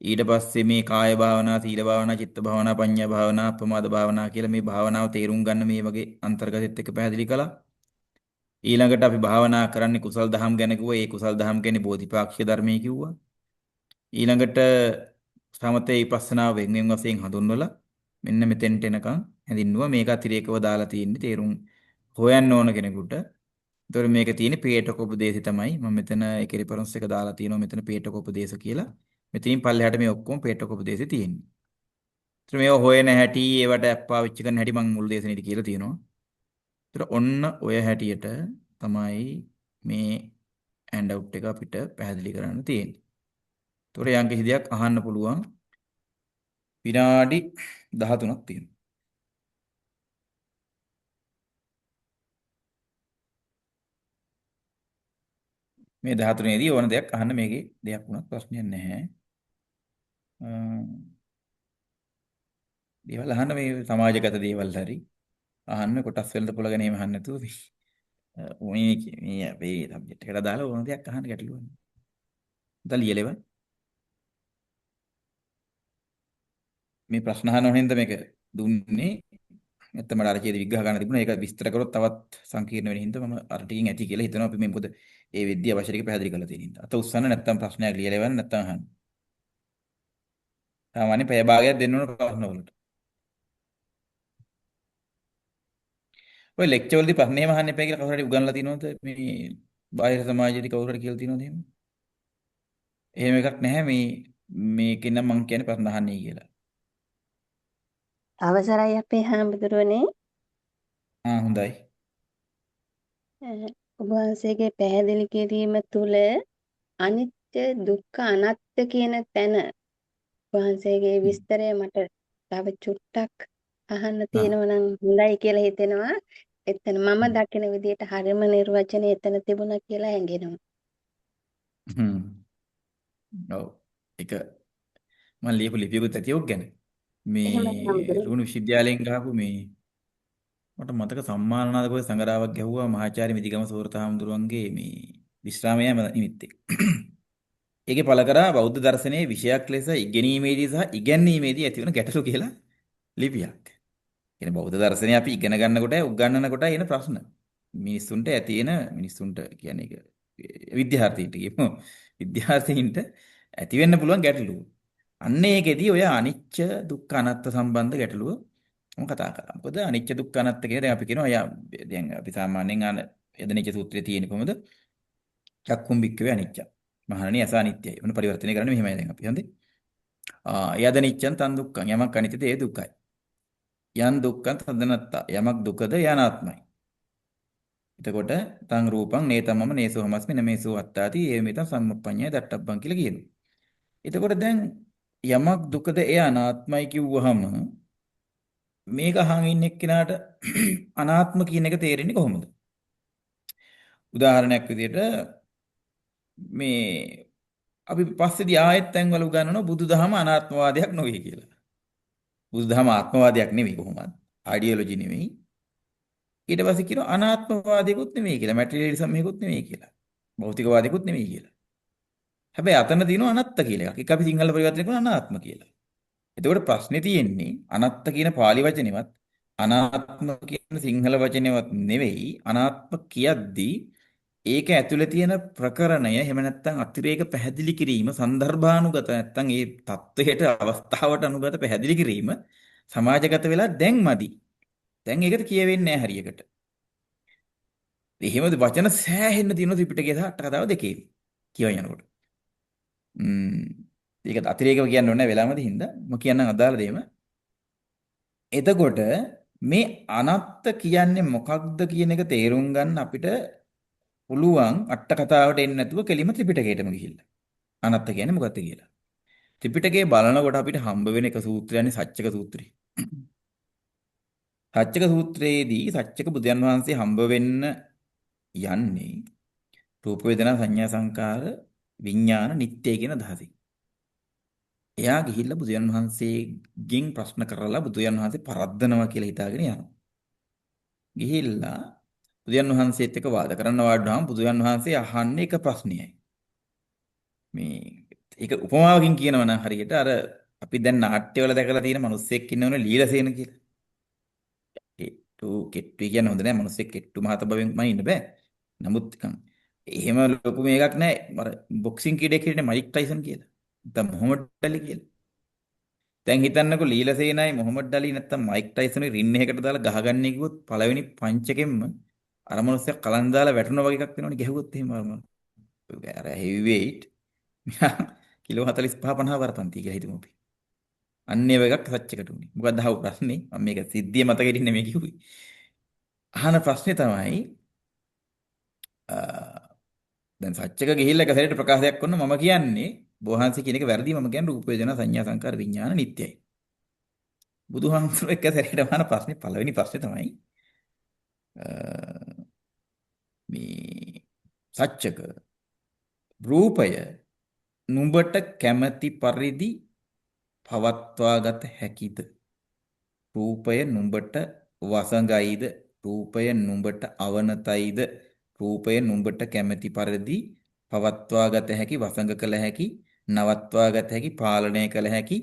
ඊට පස්සේ මේ කාය භාවනා, සීල භාවනා, චිත්ත භාවනා, පඤ්ඤා භාවනා, අප්‍රමාද භාවනා කියලා මේ භාවනාව තේරුම් ගන්න මේ වගේ අන්තර්ගතෙත් එක්ක පැහැදිලි කළා. ඊළඟට අපි භාවනා කරන්නේ කුසල් දහම් ගැන කිව්වා. ඒ කුසල් දහම් කියන්නේ බෝධිපාක්ෂික ධර්මයේ කිව්වා. ඊළඟට සමතේ විපස්සනා වෙන වෙන වශයෙන් හඳුන්වලා මෙන්න මෙතෙන්ට එනකන් හැඳින්නුවා. මේක අතිරේකව දාලා තියෙන්නේ තේරුම් හොයන්න ඕන කෙනෙකුට. ඒතකොට මේක තියෙන්නේ පේටක උපදේශය තමයි. මම මෙතන ඒකේ රෙෆරන්ස් එක දාලා තියෙනවා මෙතන පේටක උපදේශ කියලා. මෙතනින් පල්ලෙහාට මේ ඔක්කොම පේටක උපදේශය තියෙන්නේ. ඒතර මේවා හොයන හැටි, ඒවට ඇප් පාවිච්චි කරන හැටි මම මුල් දේශනෙදි කියලා තියෙනවා. ඒතර ඔන්න ඔය හැටියට තමයි මේ හෑන්ඩ් අවුට් එක අපිට පැහැදිලි කරන්න තියෙන්නේ. ඒතර යම් කිසි දෙයක් අහන්න පුළුවන් විනාඩි 13ක් තියෙනවා. මේ 13 දී ඕන දෙයක් අහන්න මේකේ දෙයක් වුණත් ප්‍රශ්නයක් නැහැ. දේවල් අහන්න මේ සමාජගත දේවල් හරි අහන්න කොටස් වෙළඳ පොළ ගැන එහෙම අහන්න නැතුව මේ මේ අපේ සබ්ජෙක්ට් එකට අදාළ ඕන දෙයක් අහන්න ගැටලුවක් නෑ. නැත්නම් ලියලෙවන්න. මේ ප්‍රශ්න අහන ඕන හින්දා මේක දුන්නේ. නැත්නම් මට අර ඡේද විග්‍රහ ගන්න තිබුණා. ඒක විස්තර කරොත් තවත් සංකීර්ණ වෙන හින්දා මම අර ටිකෙන් ඇති කියලා හිතනවා. අපි මේ මොකද ඒ වෙද්දී අවශ්‍ය ටික පැහැදිලි කරලා තියෙන හින්දා. අත උස්සන්න නැත්නම් ප්‍රශ්නයක් ලියලා එවන්න නැත්නම් අහන්න. සාමාන්‍ය පැය භාගයක් දෙන්න ඕන ප්‍රශ්න වලට. ඔය ලෙක්චර් වලදී ප්‍රශ්න එහෙම අහන්න එපා කියලා කවුරු හරි උගන්වලා තියෙනවද? මේ බාහිර සමාජයේදී කවුරු හරි කියලා තියෙනවද එහෙම? එහෙම එකක් නැහැ. මේකෙන් නම් මං කියන්නේ ප්‍රශ්න අහන්නේ කියලා. අවසරයි අපේ හාමුදුරුවනේ. ආ හොඳයි. ඔබ වහන්සේගේ පැහැදිලි කිරීම තුළ අනිත් අනිත්‍ය දුක්ඛ අනාත්ම කියන තැන වහන්සේගේ විස්තරය මට තව චුට්ටක් අහන්න තියෙනවා නම් හොඳයි කියලා හිතෙනවා. එතන මම දකින විදිහට හරිම නිර්වචනය එතන තිබුණා කියලා හැඟෙනවා. හ්ම්. ඔව්. ඒක මම ලියපු ලිපියකුත් ඇති ඔක් ගැන. එහෙමයි මේ හාමුදුරුවෝ. රුහුණු විශ්වවිද්‍යාලයෙන් ගහපු මේ මට මතක සම්මානනාද කොහෙ සංගරාවක් ගැහුවා මහාචාර්ය මිදිගම සෝරත හාමුදුරුවන්ගේ මේ විශ්‍රාම යාම නිමිත්තේ. ඒකේ පළ කරා බෞද්ධ දර්ශනයේ විෂයක් ලෙස ඉගෙනීමේදී සහ ඉගැන්වීමේදී ඇතිවන ගැටලු කියලා ලිපියක්. කියන්නේ බෞද්ධ දර්ශනය අපි ඉගෙන ගන්නකොට උගන්වනකොට එන ප්‍රශ්න. මිනිස්සුන්ට ඇති වෙන මිනිස්සුන්ට කියන්නේ ඒක විද්‍යාර්ථීන්ට කියමු. විද්‍යාර්ථීන්ට ඇති වෙන්න පුළුවන් ගැටලු. අන්න ඒකෙදී ඔය අනිච්ච දුක්ඛ අනාත්ම සම්බන්ධ ගැටලුව මම කතා කරා. මොකද අනිච්ච දුක්ඛ අනාත්ම කියලා දැන් අපි කියනවා යා දැන් අපි සාමාන්‍යයෙන් අන යදනිච්ච සූත්‍රයේ තියෙන කොහොමද? චක්කුම් භික්ඛවේ අනිච්ච. මහණෙනි ඇස අනිත්‍යයි. ඔන්න පරිවර්තනය කරන්නේ මෙහෙමයි දැන් අපි. හොඳේ. යදනිච්ඡන් තන් දුක්ඛං. යමක් අනිත්‍යද ඒ දුකයි. යන් දුක්ඛං තදනත්තා. යමක් දුකද ඒ අනාත්මයි. එතකොට තං රූපං නේතමම නේසෝ හමස්මි නමේසෝ අත්තාති ඒමෙතං සම්මප්පඤ්ඤය දට්ටබ්බං කියලා කියනවා. එතකොට දැන් යමක් දුකද එය අනාත්මයි කිව්වහම මේක අහන් ඉන්න එක්කෙනාට අනාත්ම කියන එක තේරෙන්නේ කොහොමද? උදාහරණයක් විදිහට මේ අපි පස්සේදී ආයෙත් තැන්වල උගන්වනවා බුදුදහම අනාත්මවාදයක් නොවේ කියලා. බුදුදහම ආත්මවාදයක් නෙවෙයි කොහොමද? අයිඩියොලොජි නෙවෙයි. ඊට පස්සේ කියනවා අනාත්මවාදයකුත් නෙවෙයි කියලා. මැටීරියලිසම් එකකුත් නෙවෙයි කියලා. භෞතිකවාදයකුත් නෙවෙයි කියලා. හැබැයි අතන තියෙනවා අනත්ත කියලා එකක්. ඒක අපි සිංහල පරිවර්තනය කරන අනාත්ම කියලා. එතකොට ප්‍රශ්නේ තියෙන්නේ අනත්ත කියන පාලි වචනේවත් අනාත්ම කියන සිංහල වචනේවත් නෙවෙයි. අනාත්ම කියද්දී ඒක ඇතුලේ තියෙන ප්‍රකරණය එහෙම නැත්නම් අතිරේක පැහැදිලි කිරීම සන්දර්භානුගත නැත්නම් ඒ தത്വයට අවස්ථාවට අනුගත පැහැදිලි කිරීම සමාජගත වෙලා දැන් මදි. දැන් ඒකට කියවෙන්නේ නැහැ හරියකට. එහෙමද වචන සෑහෙන්න තියෙනවා ත්‍රිපිටකයේ සහ අට කතාව දෙකේ. කියවන් යනකොට. ඒක අතිරේකව කියන්න ඕනේ නැහැ වෙලාවමද හින්දා මම කියන්නම් අදාළ දේම. එතකොට මේ අනත්ත කියන්නේ මොකක්ද කියන එක තේරුම් ගන්න අපිට පුළුවන් අට කතාවට එන්නේ නැතුව කෙලිම ත්‍රිපිටකයටම ගිහිල්ලා. අනත්ත කියන්නේ මොකක්ද කියලා. ත්‍රිපිටකයේ බලනකොට අපිට හම්බ වෙන එක සූත්‍රයනේ සච්චක සූත්‍රය. සච්චක සූත්‍රයේදී සච්චක බුදුන් වහන්සේ හම්බ වෙන්න යන්නේ රූප වේදනා සංඥා සංකාර විඥාන නිට්ටය කියන අදහසින්. එයා ගිහිල්ලා බුදුන් වහන්සේගෙන් ප්‍රශ්න කරලා බුදුන් වහන්සේ පරද්දනවා කියලා හිතාගෙන යනවා. ගිහිල්ලා බුදුන් වහන්සේත් එක්ක වාද කරන්න වාඩි වුණාම බුදුන් වහන්සේ අහන්නේ එක ප්‍රශ්නයයි. මේ ඒක උපමාවකින් කියනවා නම් හරියට අර අපි දැන් නාට්‍යවල දැකලා තියෙන මිනිස්සෙක් ඉන්නවනේ ලීලසේන කියලා. කෙට්ටු කෙට්ටු කියන්නේ හොඳ නෑ. මිනිස්සෙක් කෙට්ටු මහත භවෙන් මම ඉන්න බෑ. නමුත් නිකන් එහෙම ලොකු මේකක් නෑ. අර බොක්සිං ක්‍රීඩකයෙක් හිටියේ මයික් ටයිසන් කියලා. නැත්නම් මොහොමඩ් අලි කියලා. දැන් හිතන්නකෝ ලීලසේනයි මොහොමඩ් අලි නැත්නම් මයික් ටයිසන් රින් එකකට දාලා ගහගන්නේ කිව්වොත් පළවෙනි පංච් එකෙන්ම අර මනුස්සයා කලන් දාලා වැටුණා වගේ එකක් වෙනවනේ ගැහුවොත් එහෙම අර අර හෙවි වේට් කිලෝ 45 50 වරපන්ති කියලා හිතමු අපි. අන්න ඒ වගේ එකක් සත්‍යකට උනේ. මොකක්ද අහපු ප්‍රශ්නේ? මම මේක සිද්ධිය මතක හිටින්නේ නෙමෙයි කිව්වේ. අහන ප්‍රශ්නේ තමයි දැන් සත්‍යක ගිහිල්ලා එක සැරේට ප්‍රකාශයක් කරන මම කියන්නේ බෝහන්සේ කියන එක වැරදි මම කියන්නේ රූප වේදනා සංඥා සංකාර විඥාන නිට්ටයයි. බුදුහාමුදුරුවෝ එක සැරේට අහන ප්‍රශ්නේ පළවෙනි ප්‍රශ්නේ තමයි මේ සත්‍යක රූපය නුඹට කැමැති පරිදි පවත්වාගත හැකිද? රූපය නුඹට වසඟයිද? රූපය නුඹට අවනතයිද? රූපය නුඹට කැමැති පරිදි පවත්වාගත හැකි, වසඟ කළ හැකි, නවත්වාගත හැකි, පාලනය කළ හැකි,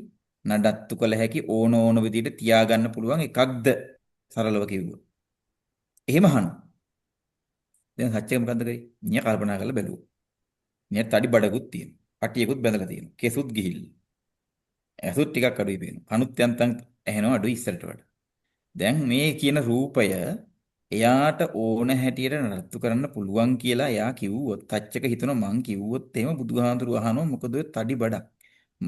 නඩත්තු කළ හැකි ඕන ඕන විදිහට තියාගන්න පුළුවන් එකක්ද? සරලව කිව්වොත්. එහෙම අහනවා. දැන් සත්‍යක මොකද්ද කරේ? මිනිහා කල්පනා කරලා බැලුවා. මිනිහා තඩි බඩකුත් තියෙනවා. පටියකුත් බැඳලා තියෙනවා. කෙසුත් ගිහිල්ලා. ඇසුත් ටිකක් අඩුයි පේනවා. කනුත් යන්තම් ඇහෙනවා අඩුයි ඉස්සරට වඩා. දැන් මේ කියන රූපය එයාට ඕන හැටියට නඩත්තු කරන්න පුළුවන් කියලා එයා කිව්වොත් තච්චක හිතනවා මං කිව්වොත් එහෙම බුදුහාඳුරු අහනවා මොකද ඔය තඩි බඩක්.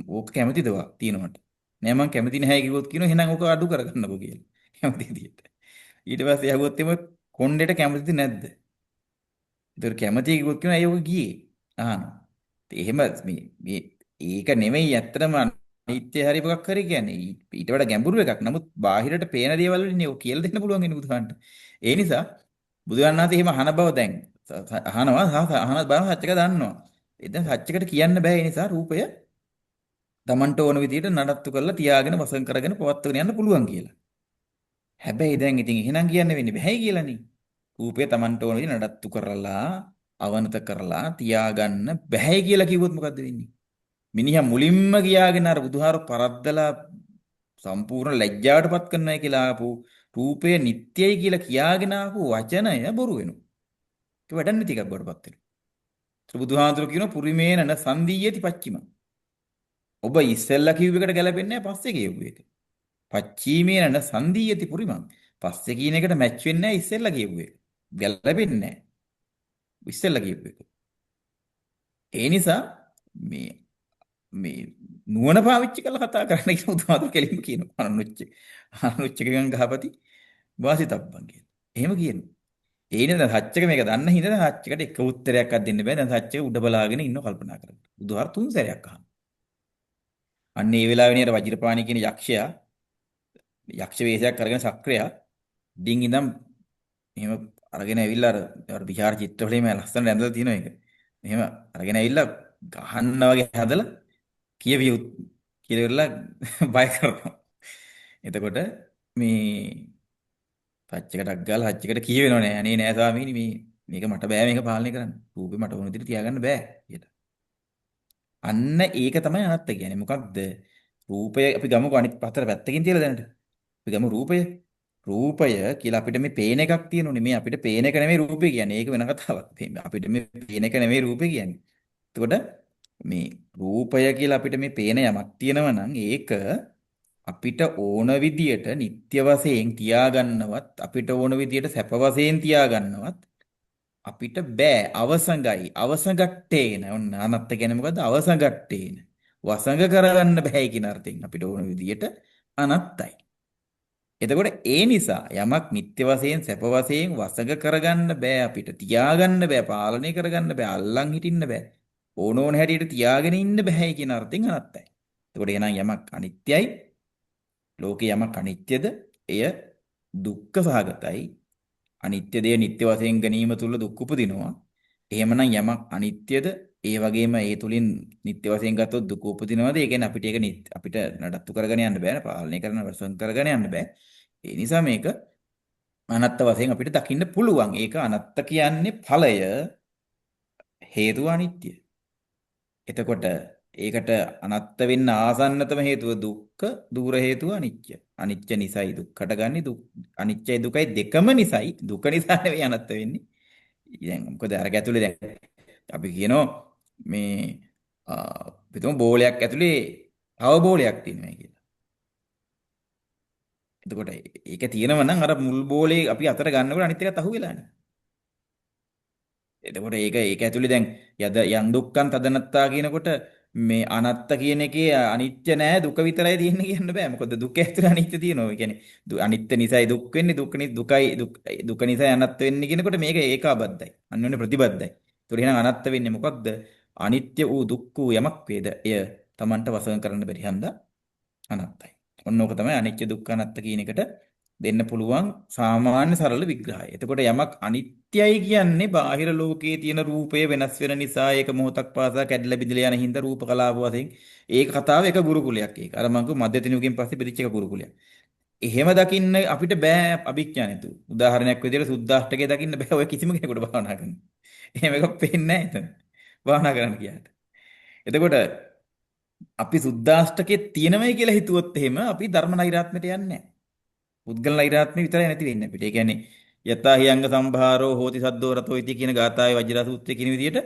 ඕක කැමතිද වා තියෙනවට? නෑ මං කැමති නැහැ කිව්වොත් කියනවා එහෙනම් ඕක අඩු කරගන්නකෝ කියලා. කැමති විදියට. ඊට පස්සේ ඇහුවොත් එහෙම කොණ්ඩේට කැමතිද නැද්ද? ඒතර කැමති කිව්වොත් කියනවා ඇයි ඔක ගියේ? අහනවා. එහෙම මේ මේ ඒක නෙමෙයි ඇත්තටම අනිත්‍ය හරි මොකක් හරි කියන්නේ. ඊට වඩා ගැඹුරු එකක්. නමුත් බාහිරට පේන දේවල් වලින් ඔය කියලා දෙන්න පුළුවන් ඉන්නේ බුදුහන්ට. ඒ නිසා බුදුන් වහන්සේ එහෙම අහන බව දැන් අහනවා සහ අහන බව සත්‍යක දන්නවා. ඒ දැන් සත්‍යකට කියන්න බෑ. ඒ නිසා රූපය Tamanට ඕන විදිහට නඩත්තු කරලා තියාගෙන වසඟ කරගෙන පවත්වාගෙන යන්න පුළුවන් කියලා. හැබැයි දැන් ඉතින් එහෙනම් කියන්න වෙන්නේ බැහැ කියලානේ. රූපය Tamanට ඕන විදිහට නඩත්තු කරලා අවනත කරලා තියාගන්න බැහැ කියලා කිව්වොත් මොකද්ද වෙන්නේ? මිනිහා මුලින්ම කියාගෙන අර බුදුහාර පරද්දලා සම්පූර්ණ ලැජ්ජාවටපත් කරනවා කියලා ආපු රූපය නිට්ටයයි කියලා කියාගෙන ආපු වචනය බොරු වෙනවා. ඒක වැඩක් නැති එකක් බවට පත් වෙනවා. ඒත් බුදුහාඳුර කියනවා පුරිමේන න සන්දීයති පච්චිම. ඔබ ඉස්සෙල්ලා කිව්ව එකට ගැලපෙන්නේ නැහැ පස්සේ කියපු එක. පච්චීමේන න සන්දීයති පුරිමං. පස්සේ කියන එකට මැච් වෙන්නේ නැහැ ඉස්සෙල්ලා කියපු එක. ගැලපෙන්නේ නැහැ. ඉස්සෙල්ලා කියපු එක. ඒ නිසා මේ මේ නුවණ පාවිච්චි කරලා කතා කරන්න කියලා බුදුහාඳුර කෙලින්ම කියනවා. අනුච්ච අනුච්ච ගං ගහපති වාසිතබ්බන් කියලා. එහෙම කියනවා. ඒ නිසා දැන් සත්‍යක මේක දන්න හින්දා දැන් සත්‍යකට එක උත්තරයක්වත් දෙන්න බෑ. දැන් සත්‍යක උඩ බලාගෙන ඉන්න කල්පනා කරලා. බුදුහාර තුන් සැරයක් අහනවා. අන්න ඒ වෙලාවෙනේ අර වජිරපාණි කියන යක්ෂයා යක්ෂ වේශයක් අරගෙන සක්‍රයා ඩින් ඉඳන් එහෙම අරගෙන ඇවිල්ලා අර අර විහාර චිත්‍රවල එහෙම ලස්සනට ඇඳලා තියෙනවා ඒක. එහෙම අරගෙන ඇවිල්ලා ගහන්න වගේ හදලා කියවිය කියලා ඉවරලා බය කරනවා. එතකොට මේ සත්‍යකටක් ගාලා සත්‍යකට කියවෙනව නෑ. අනේ නෑ ස්වාමීනි මේ මේක මට බෑ මේක පාලනය කරන්න. රූපේ මට ඕන විදිහට තියාගන්න බෑ කියලා. අන්න ඒක තමයි අනත්ත කියන්නේ. මොකක්ද? රූපය අපි ගමුකෝ අනිත් පතර පැත්තකින් තියලා දැනට. අපි ගමු රූපය. රූපය කියලා අපිට මේ පේන එකක් තියෙනුනේ. මේ අපිට පේන එක නෙමෙයි රූපය කියන්නේ. ඒක වෙන කතාවක්. අපිට මේ පේන එක නෙමෙයි රූපය කියන්නේ. එතකොට මේ රූපය කියලා අපිට මේ පේන යමක් තියෙනවා නම් ඒක අපිට ඕන විදියට නিত্য වශයෙන් තියාගන්නවත් අපිට ඕන විදියට සැප වශයෙන් තියාගන්නවත් අපිට බෑ. අවසඟයි. අවසඟට්ටේන. ඔන්න අනත්ත කියන්නේ මොකද්ද? අවසඟට්ටේන. වසඟ කරගන්න බෑ කියන අර්ථයෙන් අපිට ඕන විදියට අනත්තයි. එතකොට ඒ නිසා යමක් නිත්‍ය වශයෙන් සැප වශයෙන් වසඟ කරගන්න බෑ අපිට තියාගන්න බෑ පාලනය කරගන්න බෑ අල්ලන් හිටින්න බෑ ඕන ඕන හැටියට තියාගෙන ඉන්න බෑ කියන අර්ථයෙන් අනත්තයි. එතකොට එහෙනම් යමක් අනිත්‍යයි ලෝකේ යමක් අනිත්‍යද එය දුක්ඛ සහගතයි. අනිත්‍ය දේ නිත්‍ය වශයෙන් ගැනීම තුල දුක් උපදිනවා. එහෙමනම් යමක් අනිත්‍යද ඒ වගේම ඒ තුලින් නිත්‍ය වශයෙන් ගත්තොත් දුක උපදිනවද? ඒ කියන්නේ අපිට ඒක අපිට නඩත්තු කරගෙන යන්න බෑ නේ, පාලනය කරන වශයෙන් කරගෙන යන්න බෑ. ඒ නිසා මේක අනත්ත වශයෙන් අපිට දකින්න පුළුවන්. ඒක අනත්ත කියන්නේ ඵලය හේතුව අනිත්‍ය. එතකොට ඒකට අනත්ත වෙන්න ආසන්නතම හේතුව දුක්ඛ, දූර හේතුව අනිත්‍ය. අනිත්‍ය නිසායි දුක් හටගන්නේ, දුක් අනිත්‍යයි දුකයි දෙකම නිසායි දුක නිසා නෙවෙයි අනත්ත වෙන්නේ. දැන් මොකද අර ඇතුලේ දැන් අපි කියනවා මේ අපි තුමු බෝලයක් ඇතුලේ තව බෝලයක් තියෙනවා කියලා. එතකොට ඒක තියෙනවා නම් අර මුල් බෝලේ අපි අතර ගන්නකොට අනිත් එකත් අහු වෙලානේ. එතකොට ඒක ඒක ඇතුලේ දැන් යද යන් දුක්ඛං තදනත්තා කියනකොට මේ අනත්ත කියන එකේ අනිත්‍ය නෑ දුක විතරයි තියෙන්නේ කියන්න බෑ. මොකද දුක ඇතුලේ අනිත්‍ය තියෙනවා. ඒ කියන්නේ අනිත්‍ය නිසායි දුක් වෙන්නේ, දුක් දුකයි දුක නිසායි අනත්ත වෙන්නේ කියනකොට මේක ඒකාබද්ධයි. අන්‍යෝන්‍ය ප්‍රතිබද්ධයි. ඒතකොට එහෙනම් අනත්ත වෙන්නේ මොකක්ද? අනිත්‍ය වූ දුක් වූ යමක් වේද එය Tamanට වසඟ කරන්න බැරි හන්දා අනත්තයි. ඔන්න ඕක තමයි අනිත්‍ය දුක්ඛ අනාත්ත කියන එකට දෙන්න පුළුවන් සාමාන්‍ය සරල විග්‍රහය. එතකොට යමක් අනිත්‍යයි කියන්නේ බාහිර ලෝකයේ තියෙන රූපය වෙනස් වෙන නිසා ඒක මොහොතක් පාසා කැඩිලා බිඳිලා යන හින්දා රූප කලාප වශයෙන් ඒක කතාව එක ගුරුකුලයක් ඒක. අර මං කිව්ව මධ්‍යතන යුගයෙන් පස්සේ පිරිච්ච එක ගුරුකුලයක්. එහෙම දකින්න අපිට බෑ අභිඥා නැතුව. උදාහරණයක් විදිහට සුද්දාෂ්ටකය දකින්න බෑ ඔය කිසිම කෙනෙකුට භාවනා කරන්න. එහෙම එකක් පේන්නේ නැහැ එතන. භාවනා කරන්න ගියාට. එතකොට අපි සුද්දාෂ්ටකයේ තියෙනවයි කියලා හිතුවොත් එහෙම අපි ධර්ම නෛරාත්මයට යන්නේ නැහැ. පුද්ගල නෛරාත්මය විතරයි නැති වෙන්නේ අපිට. ඒ කියන්නේ යතා හි අංග සම්භාරෝ හෝති සද්දෝ රතෝ ඉති කියන ගාථාවේ වජිරා සූත්‍රයේ කියන විදිහට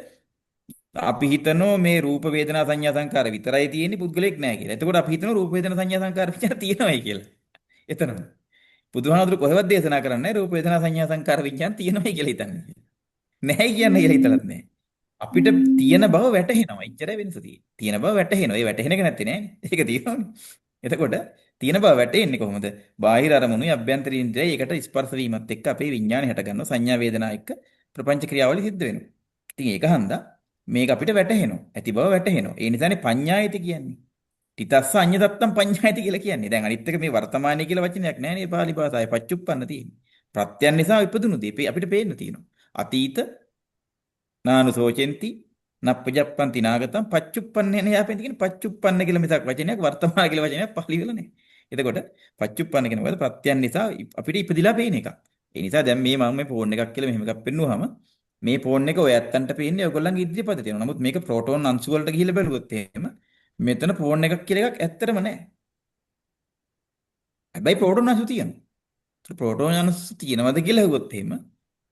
අපි හිතනෝ මේ රූප වේදනා සංඥා සංකාර විතරයි තියෙන්නේ පුද්ගලෙක් නෑ කියලා. එතකොට අපි හිතනවා රූප වේදනා සංඥා සංකාර විඥාන තියෙනවයි කියලා. එතනම. බුදුහාමුදුරු කොහෙවත් දේශනා කරන්නේ නැහැ රූප වේදනා සංඥා සංකාර විඥාන තියෙනවයි කියලා හිතන්නේ. නැහැ කියන්න කියලා හිතලත් නෑ. අපිට තියෙන බව වැටහෙනවා. එච්චරයි වෙනස තියෙන්නේ. තියෙන බව වැටහෙනවා. ඒ වැටහෙන එක නැත්තේ නෑනේ. ඒක තියෙනවනේ. එතකොට තියෙන බව වැටෙන්නේ කොහොමද? බාහිර අරමුණුයි අභ්‍යන්තර ඉන්ද්‍රියයි ඒකට ස්පර්ශ වීමත් එක්ක අපේ විඥානය හට ගන්නවා. සංඥා වේදනා එක්ක ප්‍රපංච ක්‍රියාවලිය සිද්ධ වෙනවා. ඉතින් ඒක හන්දා මේක අපිට වැටහෙනවා. ඇති බව වැටහෙනවා. ඒ නිසානේ පඤ්ඤායති කියන්නේ. තිතස්ස අඤ්ඤදත්තම් පඤ්ඤායති කියලා කියන්නේ. දැන් අනිත් එක මේ වර්තමානයේ කියලා වචනයක් නෑ නේ පාලි භාෂාවේ පච්චුප්පන්න තියෙන්නේ. ප්‍රත්‍යයන් නිසා ඉපදුණු දේ අපිට පේන්න තියෙනවා. අතීත නානුසෝචෙන්ති නප්පජප්පන්ති නාගතම් පච්චුප්පන්නේ යාපෙන්ති කියන්නේ පච්චුප්පන්න කියලා මිසක් වචනයක් වර්තමාන කියලා වචනයක් පාලි වල නෑ. එතකොට පච්චුප්පන්න කියන මොකද ප්‍රත්‍යයන් නිසා අපිට ඉපදිලා පේන එකක්. ඒ නිසා දැන් මේ මම මේ ෆෝන් එකක් කියලා මෙහෙම එකක් පෙන්නුවාම මේ ෆෝන් එක ඔය ඇත්තන්ට පේන්නේ ඔයගොල්ලන්ගේ ඉදිරිපත තියෙනවා. නමුත් මේක ප්‍රෝටෝන් අංශු වලට ගිහිල්ලා බැලුවොත් එහෙම මෙතන ෆෝන් එකක් කියලා එකක් ඇත්තටම නෑ. හැබැයි ප්‍රෝටෝන් අංශු තියෙනවා. ප්‍රෝටෝන් අංශු තියෙනවද කියලා ඇහුවොත් එහෙම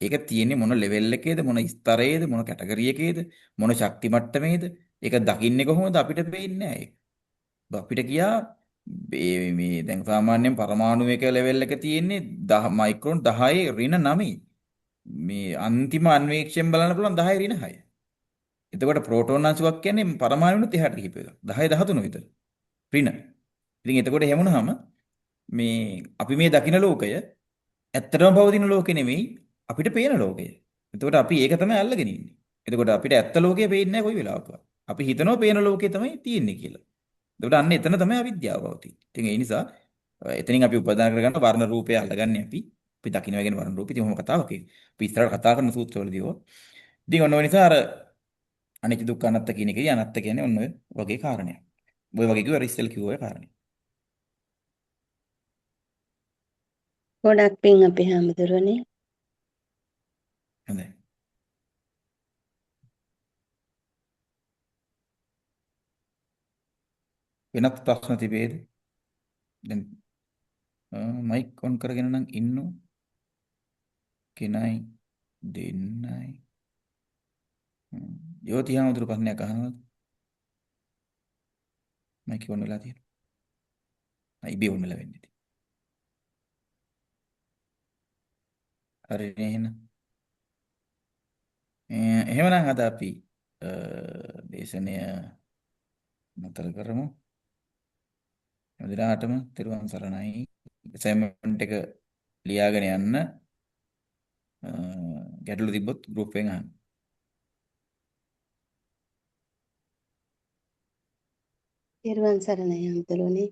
ඒක තියෙන්නේ මොන ලෙවල් එකේද මොන ස්තරයේද මොන කැටගරි එකේද මොන ශක්ති මට්ටමේද ඒක දකින්නේ කොහොමද අපිට පේන්නේ නෑ ඒක. අපිට කියා මේ මේ දැන් සාමාන්‍යයෙන් පරමාණු එක ලෙවල් එක තියෙන්නේ 10 මයික්‍රෝන් 10 ඍණ 9. මේ අන්තිම අන්වීක්ෂයෙන් බලන්න පුළුවන් 10 ඍණ 6. එතකොට ප්‍රෝටෝන අංශුවක් කියන්නේ පරමාණුනුත් එහාට ගිහිපු එකක්. 10 13 විතර. ඍණ. ඉතින් එතකොට එහෙම වුණාම මේ අපි මේ දකින ලෝකය ඇත්තටම පවතින ලෝකෙ නෙමෙයි අපිට පේන ලෝකය. එතකොට අපි ඒක තමයි අල්ලගෙන ඉන්නේ. එතකොට අපිට ඇත්ත ලෝකය පේන්නේ නැහැ කොයි වෙලාවකවත්. අපි හිතනවා පේන ලෝකය තමයි තියෙන්නේ කියලා. එතකොට අන්න එතන තමයි අවිද්‍යාව පවතින්නේ. ඉතින් ඒ නිසා එතනින් අපි උපාදාන කරගන්න වර්ණ රූපය අල්ලගන්නේ අපි. අපි දකින්න වගේ වර්ණ රූපය. ඉතින් ඔහොම කතාවක් ඒක. අපි ඉස්සරහට කතා කරන සූත්‍රවලදී ඔය. ඉතින් ඔන්න ඔය නිසා අර අනිත්‍ය දුක්ඛ අනාත්ත කියන එකේ අනාත්ත කියන්නේ ඔන්න ඔය වගේ කාරණයක්. ඔය වගේ කිව්ව අර ඉස්සෙල් කිව්ව ඔය කාරණේ. ගොඩක් පිං අපේ හැමදෙරෝනේ. හොඳයි. වෙනත් ප්‍රශ්න තිබේද? දැන් මයික් ඔන් කරගෙන නම් ඉන්නෝ කෙනයි දෙන්නයි. ජෝති හාමුදුරු ප්‍රශ්නයක් අහනවද? මයික් ඔන් වෙලා තියෙනවා. ආ ඉබේ ඔන් වෙලා වෙන්නේ. හරිනේ එහෙනම්. එහෙමනම් අද අපි දේශනය නතර කරමු. හැම දිනාටම තෙරුවන් සරණයි. ඇසයින්මන්ට් එක ලියාගෙන යන්න. ගැටලු තිබ්බොත් ගෲප් එකෙන් අහන්න. තෙරුවන් සරණයි හාමුදුරුවනේ.